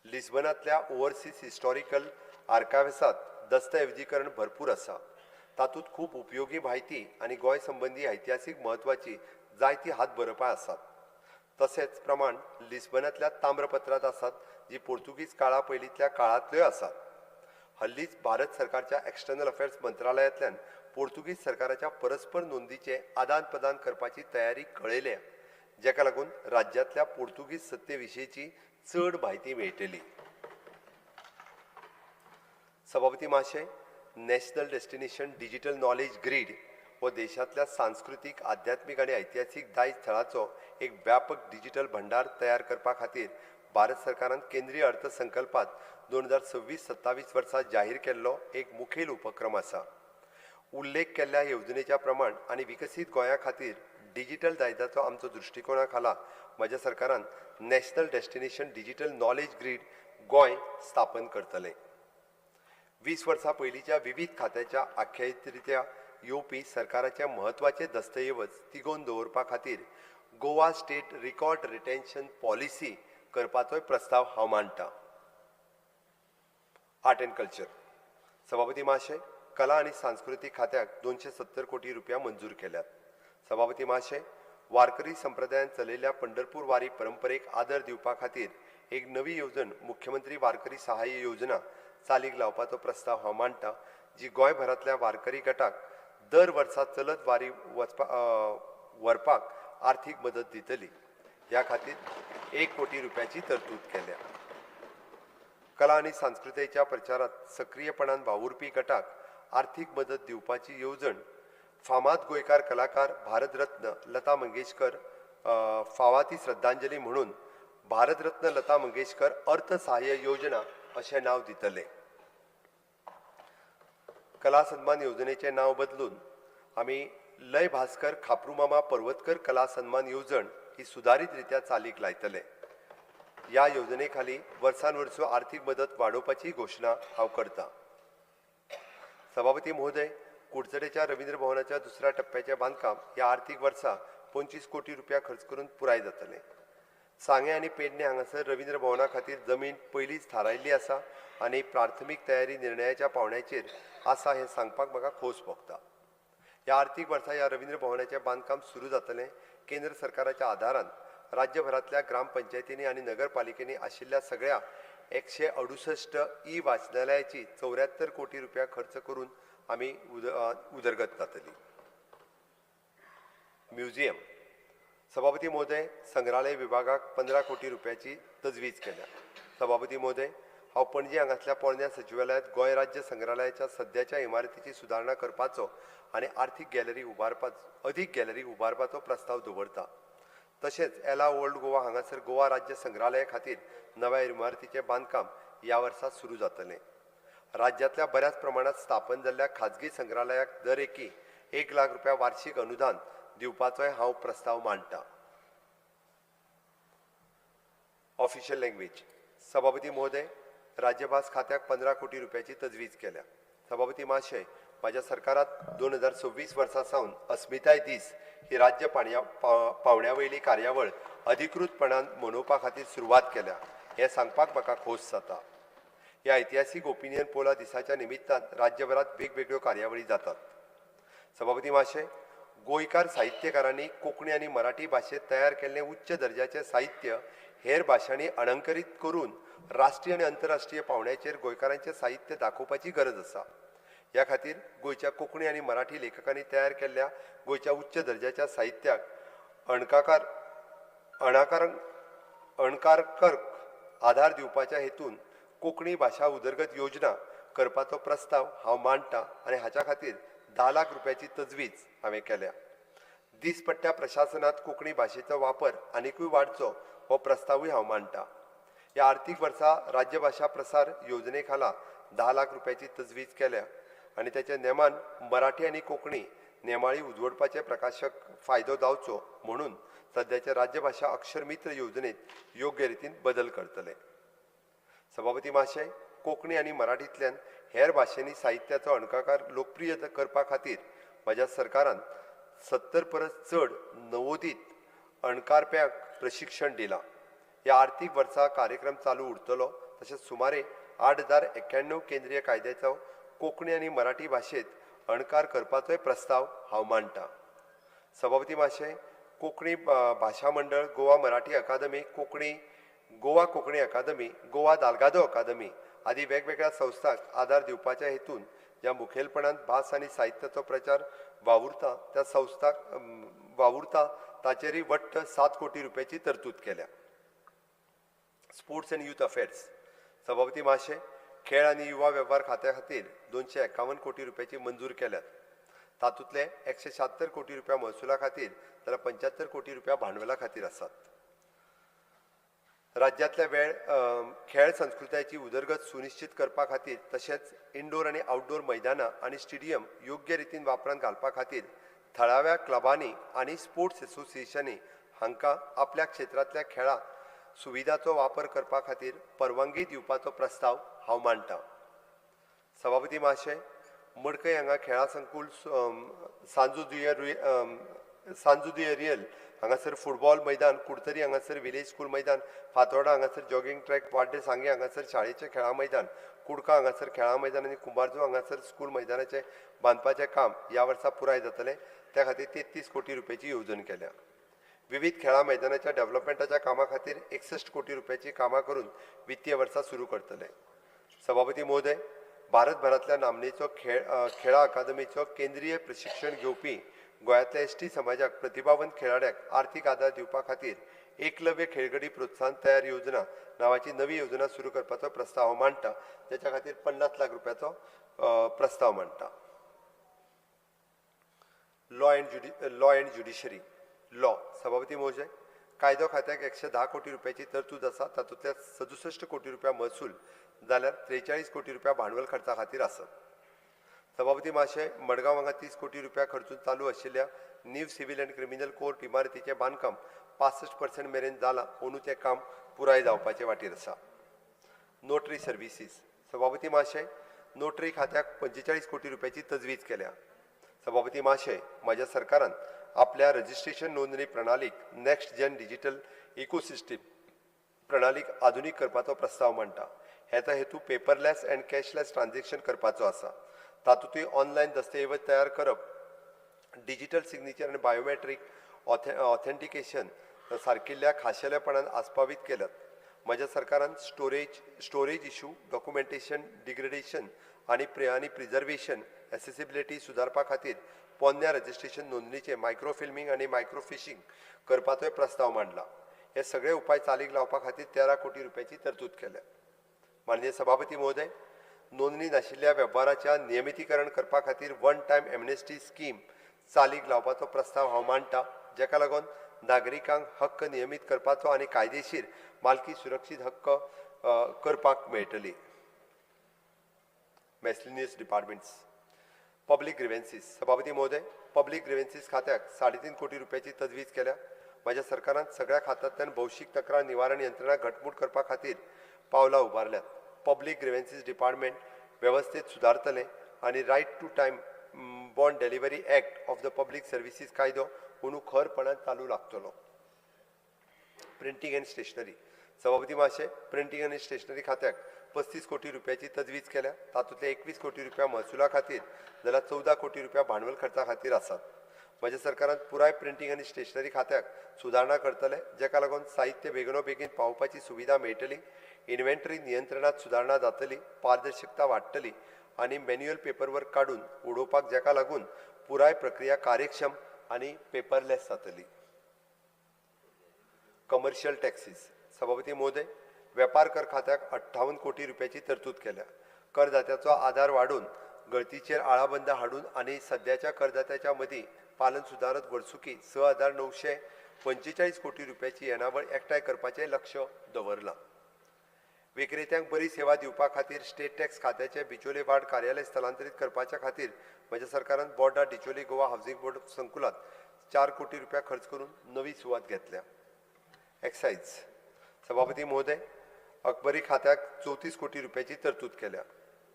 लिस्बनांतल्या ओवरसीज हिस्टॉरिकल आर्कायव्सांत दस्तऐवजीकरण भरपूर आसा. तातूंत खूब उपयोगी म्हायती आनी गोंय संबंदी ऐतिहासीक म्हत्वाची जायतीं हात बरोवपां आसात. तशेंच प्रमाण लिस्बनांतल्या ताम्रपत्रांत आसात, जी पोर्तुगीज काळा पयलींतल्या काळांतल्योय आसात. हल्लीच भारत सरकारच्या एक्सटर्नल अफेर्स मंत्रालयांतल्यान पोर्तुगीज सरकाराच्या परस्पर नोंदीचें आदान प्रदान करपाची तयारी कळयल्या, जाका लागून राज्यांतल्या पोर्तुगीज सत्ते विशींची चड म्हायती मेळटली. सभापती महाशय, national destination digital knowledge grid हो देशांतल्या सांस्कृतीक, आध्यात्मीक आनी ऐतिहासीक दायज थळाचो एक व्यापक डिजिटल भंडार तयार करपा खातीर भारत सरकारान केंद्रीय अर्थसंकल्पांत 2026-27 वर्सा जाहीर केल्लो एक मुखेल उपक्रम आसा. उल्लेख केल्ल्या येवजणेच्या प्रमाण आनी विकसीत गोंया खातीर डिजिटल दायजाचो आमचो दृश्टिकोणा खाला म्हज्या सरकारान national destination digital knowledge grid Goa स्थापन करतले. 20 वर्सां पयलींच्या विवीध खात्याच्या आख्यायित्या येवपी सरकाराचे म्हत्वाचे दस्तऐवज तिगोवन दवरपा खातीर Goa state record retention policy करपाचोय प्रस्ताव हांव मांडटा. Art and culture. सभापती महाशय, कला आनी सांस्कृतीक खात्याक 270 कोटी रुपया मंजूर केल्यात. सभापती महाशय, वारकरी संप्रदायान चलयल्ल्या पंढरपूर वारी परंपरेक आदर दिवपा खातीर एक नवी येवजण मुख्यमंत्री वारकरी सहाय्य योजना चालीक लावपाचो प्रस्ताव हांव मांडटा, जी गोंयभरांतल्या वारकरी गटाक दर वर्सा चलत वारी वचपा व्हरपाक आर्थीक मदत दितली. ह्या खातीर 1 कोटी रुपयाची तरतूद केल्या. कला आनी संस्कृतेच्या प्रचारांत सक्रीयपणान वावुरपी गटाक आर्थीक मदत दिवपाची येवजण फामाद गोंयकार कलाकार भारतरत्न लता मंगेशकर फावा ती श्रद्धांजली म्हणून भारतरत्न लता मंगेशकर अर्थसहाय्य योजना अशें नांव दितले. कला सन्मान येवजणेचें नांव बदलून आमी लय भास्कर खाप्रुमामा पर्वतकर कला सन्मान येवजण ही सुदारीत रित्या चालीक लायतले. ह्या येवजणे खाली वर्सान वर्स आर्थीक मदत वाडोवपाची घोशणा हांव करतां. सभापती महोदय, कुडचडेच्या रवींद्र भवनाच्या दुसऱ्या टप्प्याचें बांदकाम ह्या आर्थीक वर्सा 25 कोटी रुपया खर्च करून पुराय जातलें. सांगें आनी पेडणे हांगासर रवींद्र भवना खातीर जमीन पयलींच थारायल्ली आसा आनी प्राथमीक तयारी निर्णयाच्या पावंड्याचेर आसा हें सांगपाक म्हाका खोस भोगता. ह्या आर्थीक वर्सा ह्या रवींद्र भवनाचें बांदकाम सुरू जातलें. केंद्र सरकाराच्या आदारान राज्यभरांतल्या ग्रामपंचायतींनी आनी नगरपालिकेंनी आशिल्ल्या सगळ्या 168 ई वाचनालयाची 74 कोटी रुपया खर्च करून आमी उदरगत जातली. म्युझियम. सभापती महोदय, संग्रहालय विभागाक 15 कोटी रुपयाची तजवीज केल्या. सभापती महोदय, हांव पणजी हांगासल्या पोरण्या सचिवालयांत गोंय राज्य संग्रहालयाच्या सद्याच्या इमारतीची सुदारणा करपाचो आनी आर्थीक गॅलरी अदीक गॅलरी उबारपाचो प्रस्ताव दवरता. तशेंच एला ओल्ड गोवा हांगासर गोवा राज्य संग्रहालया खातीर नव्या इमारतीचें बांदकाम ह्या वर्सा सुरू जातलें. राज्यांतल्या बऱ्याच प्रमाणांत स्थापन जाल्ल्या खाजगी संग्रहालयाक दर एकी 1 लाख रुपया वार्षिक अनुदान दिवपाचोय हांव प्रस्ताव मांडटा. Official language. सभापती महोदय, राज्यभास खात्याक 15 कोटी रुपयाची तजवीज केल्या. सभापती महाशय, म्हाज्या सरकारांत 2026 वर्सा सावन अस्मिताय दीस ही राज्य पावंड्या वयली कार्यावळ अधिकृतपणान मनोवपा खातीर सुरवात केल्या हें सांगपाक म्हाका खोस जाता. ह्या ऐतिहासीक ओपिनियन पोला दिसाच्या निमित्तान राज्यभरांत वेगवेगळ्यो कार्यावळी जातात. सभापती महाशय, गोंयकार साहित्यकारांनी कोंकणी आनी मराठी भाशेंत तयार केल्लें उच्च दर्जाचें साहित्य हेर भाशांनी अणंकरीत करून राष्ट्रीय आनी अंतरराष्ट्रीय पावंड्याचेर गोंयकारांचें साहित्य दाखोवपाची गरज आसा. ह्या खातीर गोंयच्या कोंकणी आनी मराठी लेखकांनी तयार केल्ल्या गोंयच्या उच्च दर्जाच्या साहित्याक अणकारकर्क आधार दिवपाच्या हेतून कोंकणी भाशा उदरगत योजना करपाचो प्रस्ताव हांव मांडटा आनी हाच्या खातीर 10 लाख रुपयाची तजवीज हांवें केल्या. दिसपट्ट्या प्रशासनांत कोंकणी भाशेचो वापर आनिकूय वाडचो हो प्रस्तावूय हांव मांडटा. ह्या आर्थीक वर्सा राज्यभाशा प्रसार योजने खाला 10 लाख रुपयाची तजवीज केल्या आनी ताच्या नेमान मराठी आनी कोंकणी नेमाळी उजवडपाचे प्रकाशक फायदो जावचो म्हणून सद्याच्या राज्यभाशा अक्षरमित्र योजनेत योग्य रितीन बदल करतले. सभापती महाशय, कोंकणी आनी मराठींतल्यान हेर भाशेंनी साहित्याचो अणकार लोकप्रिय करपा खातीर म्हज्या सरकारान 70 परस चड नवोदीत अणकारप्यांक प्रशिक्षण दिलां. ह्या आर्थीक वर्सा कार्यक्रम चालू उरतलो. तशेंच सुमारे 8091 केंद्रीय कायद्याचो कोंकणी आनी मराठी भाशेंत अणकार करपाचोय प्रस्ताव हांव मांडटा. सभापती महाशय, कोंकणी भाशा मंडळ, गोवा मराठी अकादमी, कोंकणी गोवा कोंकणी अकादमी, गोवा दालगादो अकादमी आदी वेगवेगळ्या संस्थांक आदार दिवपाच्या हेतून ज्या मुखेलपणान भास आनी साहित्याचो प्रचार वावुरता त्या संस्थांक वावुरता ताचेरय वट्ट 7 कोटी रुपयाची तरतूद केल्या. Sports and youth affairs. सभापती महाशय, खेळ आनी युवा वेव्हार खात्या खातीर 251 कोटी रुपयाची मंजूर केल्यात. तातूंतले 176 कोटी रुपया महसुला खातीर जाल्यार 75 कोटी रुपया भांडवला खातीर आसात. राज्यांतल्या वेळ खेळ संस्कृतायेची उदरगत सुनिश्चित करपा खातीर तशेंच इनडोर आनी आउटडोर मैदानां आनी स्टेडियम योग्य रितीन वापरांत घालपा खातीर थळाव्या क्लबांनी आनी स्पोर्ट्स एसोसिएशनांनी हांकां आपल्या क्षेत्रांतल्या खेळां सुविधाचो वापर करपा खातीर परवानगी दिवपाचो प्रस्ताव हांव मांडटा. सभापती महाशय, मडकय हांगा खेळां संकुल सांजू दुयेरियल हांगासर फुटबॉल मैदान, कुडतरी हांगासर विलेज स्कूल मैदान, फातोर्डा हांगासर जॉगिंग ट्रॅक, वाड्डे सांगे हांगासर शाळेचें खेळां मैदान, कुडका हांगासर खेळां मैदान आनी कुंभारजुंव हांगासर स्कूल मैदानाचें बांदपाचें काम ह्या वर्सा पुराय जातलें. त्या खातीर 33 कोटी रुपयाची येवजण केल्या. विविध खेळां मैदानाच्या डेव्हलपमेंटाच्या कामा खातीर 61 कोटी रुपयाची कामां करून वित्तीय वर्सा सुरू करतले. सभापती महोदय, भारतभरांतल्या नामनेचो खेळां अकादमीचो केंद्रीय प्रशिक्षण घेवपी गोंयांतल्या एसटी समाजाक प्रतिभावंत खेळाड्याक आर्थीक आदार दिवपा खातीर एकलव्य खेळगडी प्रोत्साहन तयार योजना नांवाची नवी योजना सुरू करपाचो प्रस्ताव हांव मांडटा, जाच्या खातीर 50 लाख रुपयाचो प्रस्ताव मांडटा. Law and judiciary law. सभापती महोदय, कायदो खात्याक 110 कोटी रुपयाची तरतूद आसा. तातूंतल्या 67 कोटी रुपया महसूल जाल्यार 43 कोटी रुपया भांडवल खर्चा खातीर आसत. सभापती महाशय, मडगांव हांगा 30 कोटी रुपया खर्चून चालू आशिल्ल्या new civil and criminal court इमारतीचें बांदकाम 65% मेरेन जालां. अंदू तें काम पुराय जावपाचे वाटेर आसा. Notary services. सभापती महाशय, नोटरी खात्याक 45 कोटी रुपयाची तजवीज केल्या. सभापती महाशय, म्हज्या सरकारान आपल्या रजिस्ट्रेशन नोंदणी प्रणालीक नेक्स्ट जेन डिजिटल इकोसिस्टीम प्रणालीक आधुनीक करपाचो प्रस्ताव मांडटा. हेचो हेतू पेपरलेस अँड कॅशलेस ट्रान्झॅक्शन करपाचो आसा. तातूंतय ऑनलायन दस्तऐवज तयार करप, डिजिटल सिग्नेचर आनी बायोमॅट्रीक ऑथेंटिकेशन सारकिल्ल्या खाशेलेपणान आस्पावीत केल्यात. म्हज्या सरकारान स्टोरेज इशू, डॉक्युमेंटेशन डिग्रेडेशन आनी प्रिजर्वेशन एसेसिबिलिटी सुदारपा खातीर पोन्न्या रजिस्ट्रेशन नोंदणीचें मायक्रोफिल्मींग आनी मायक्रोफिशींग करपाचोय प्रस्ताव मांडला. हे सगळे उपाय चालीक लावपा खातीर 13 कोटी रुपयाची तरतूद केल्या. माननीय सभापती महोदय, नोंदणी नाशिल्ल्या वेव्हाराच्या नियमितीकरण करपा खातीर वन टायम एमनेस्टी स्कीम चालीक लावपाचो प्रस्ताव हांव मांडटा, जाका लागून नागरिकांक हक्क नियमीत करपाचो आनी कायदेशीर मालकी सुरक्षीत हक्क करपाक मेळटली. Miscellaneous departments. Public grievances. सभापती महोदय, पब्लीक ग्रिव्हन्सीस खात्याक 3.5 कोटी रुपयाची तजवीज केल्या. म्हज्या सरकारान सगळ्या खात्यांतल्यान भौशीक तक्रार निवारण यंत्रणा घटमूट करपा खातीर पावलां उबारल्यात. पब्लीक ग्रिव्हन्सीस डिपार्टमेंट वेवस्थेत सुदारतलें आनी right to time bond delivery act of the public services कायदो अंदू खरपणान चालू लागतलो. Printing and stationery. सभापती महाशय, प्रिंटींग आनी स्टेशनरी खात्याक 35 कोटी रुपयाची तजवीज केल्या. तातूंतले 21 कोटी रुपया महसुला खातीर जाल्यार 14 कोटी रुपया भांडवल खर्चा खातीर आसात. म्हज्या सरकारान पुराय प्रिंटींग आनी स्टेशनरी खात्याक सुदारणा करतले, जाका लागून साहित्य बेगीनो बेगीन पावोवपाची सुविधा मेळटली, इन्व्हेंटरी नियंत्रणांत सुदारणा जातली, पारदर्शकता वाडटली आनी मॅन्युअल पेपरवर्क काडून उडोवपाक, जाका लागून पुराय प्रक्रिया कार्यक्षम आनी पेपरलेस जातली. Commercial taxes. सभापती महोदय, वेपार कर खात्याक 58 कोटी रुपयाची तरतूद केल्या. करदात्याचो आधार वाडोवन गळतीचेर आळाबंद हाडून आनी सद्याच्या करदात्याच्या मदीं पालन सुदारत वर्सुकी 6,945 कोटी रुपयाची येणावळ एकठांय करपाचें लक्ष दवरलां. विक्रेत्यांक बरी सेवा दिवपा खातीर स्टेट टॅक्स खात्याचे बिचोले वार्ड कार्यालय स्थलांतरीत करपाच्या खातीर म्हज्या सरकारान बोर्डा डिचोली गोवा हावजींग बोर्ड संकुलांत 4 कोटी रुपया खर्च करून नवी सुवात घेतल्या. एक्सायज. सभापती महोदय, अकबरी खात्याक 34 कोटी रुपयाची तरतूद केल्या.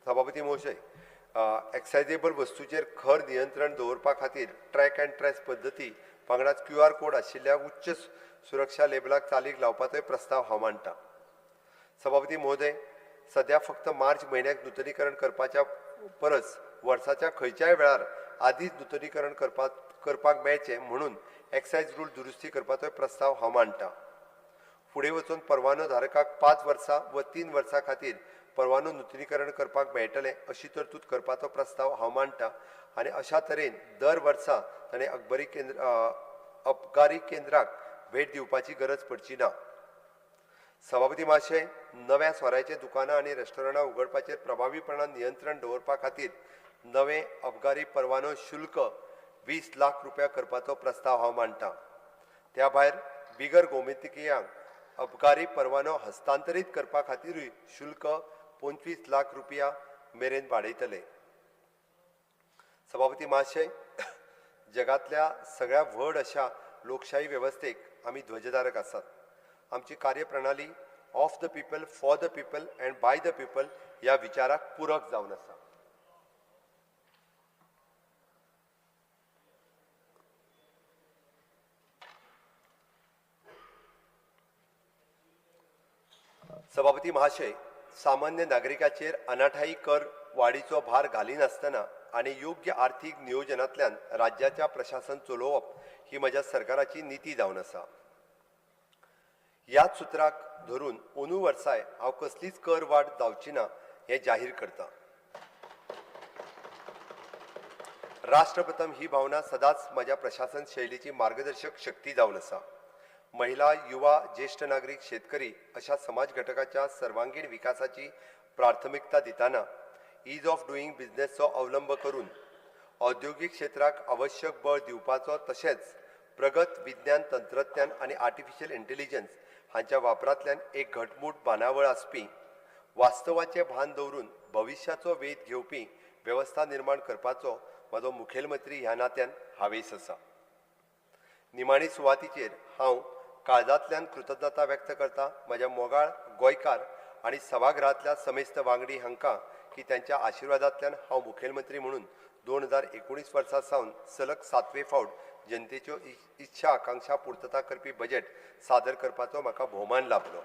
सभापती महोदय, एक्सायजेबल वस्तूचेर खर नियंत्रण दवरपा खातीर ट्रॅक अँड ट्रेस पद्दती वांगडाच क्यू आर कोड आशिल्ल्या उच्च सुरक्षा लेबलाक चालीक लावपाचोय प्रस्ताव हांव मांडटा. सभापती महोदय, सद्या फक्त मार्च म्हयन्याक नुतनीकरण करपाच्या परस वर्साच्या खंयच्याय वेळार आदींच नुतनीकरण करपाक मेळचें म्हणून एक्सायज रूल दुरुस्ती करपाचोय प्रस्ताव हांव मांडटा. फुडें वचून परवानो धारकाक 5 वर्सां व 3 वर्सां खातीर परवानो नुतनीकरण करपाक मेळटलें अशी तरतूद करपाचो प्रस्ताव हांव मांडटा आनी अशा तरेन दर वर्सा ताणें अबकारी केंद्राक भेट दिवपाची गरज पडची ना. सभापती महाशय, नव्या सोऱ्याचे दुकानां आनी रेस्टॉरंटां उगडपाचेर प्रभावीपणान नियंत्रण दवरपा खातीर नवे अबकारी परवानो शुल्क 20 लाख रुपया करपाचो प्रस्ताव हांव मांडटा. त्या भायर बिगर गोमेतिकियांक अबकारी परवानो हस्तांतरीत करपा खातीरूय शुल्क 25 लाख रुपया मेरेन वाडयतले. सभापती महाशय, जगांतल्या सगळ्या व्हड अशा लोकशाही वेवस्थेक आमी ध्वजधारक आसात. आमची कार्यप्रणाली of the people, for the people and by the people ह्या विचाराक पूरक जावन आसा. सभापती महाशय, सामान्य नागरिकाचेर अनाठाई कर वाडीचो भार घालिनासतना आनी योग्य आर्थीक नियोजनांतल्यान राज्याच्या प्रशासन चलोवप ही म्हज्या सरकाराची निती जावन आसा. ह्याच सुत्राक धरून अंदू वर्साय हांव कसलीच कर वाड जावची ना हें जाहीर करता. राष्ट्रप्रथम ही भावना सदांच म्हज्या प्रशासन शैलीची मार्गदर्शक शक्ती जावन आसा. महिला, युवा, ज्येश्ठ नागरीक, शेतकरी अशा समाज घटकाच्या सर्वांगीण विकासाची प्राथमिकता दितना ईज ऑफ डुईंग बिझनेसचो अवलंब करून औद्योगीक क्षेत्राक आवश्यक बळ दिवपाचो तशेंच प्रगत विज्ञान, तंत्रज्ञान आनी आर्टिफिशियल इंटेलिजन्स हांच्या वापरांतल्यान एक घटमूट बांदावळ आसपी, वास्तवाचें भान दवरून भविश्याचो वेध घेवपी वेवस्था निर्माण करपाचो म्हजो मुखेलमंत्री ह्या नात्यान हावेस आसा. निमाणी सुवातीचेर हांव काळजांतल्यान कृतज्ञता व्यक्त करता म्हज्या मोगाळ गोंयकार आनी सभागृहांतल्या समेस्त वांगडी हांकां की त्यांच्या आशिर्वादांतल्यान हांव मुखेलमंत्री म्हणून 2019 वर्सा सावन सलग 7वे फावट जनतेच्यो इच्छा आकांक्षा पुर्तता करपी बजेट सादर करपाचो म्हाका भोवमान लाभलो.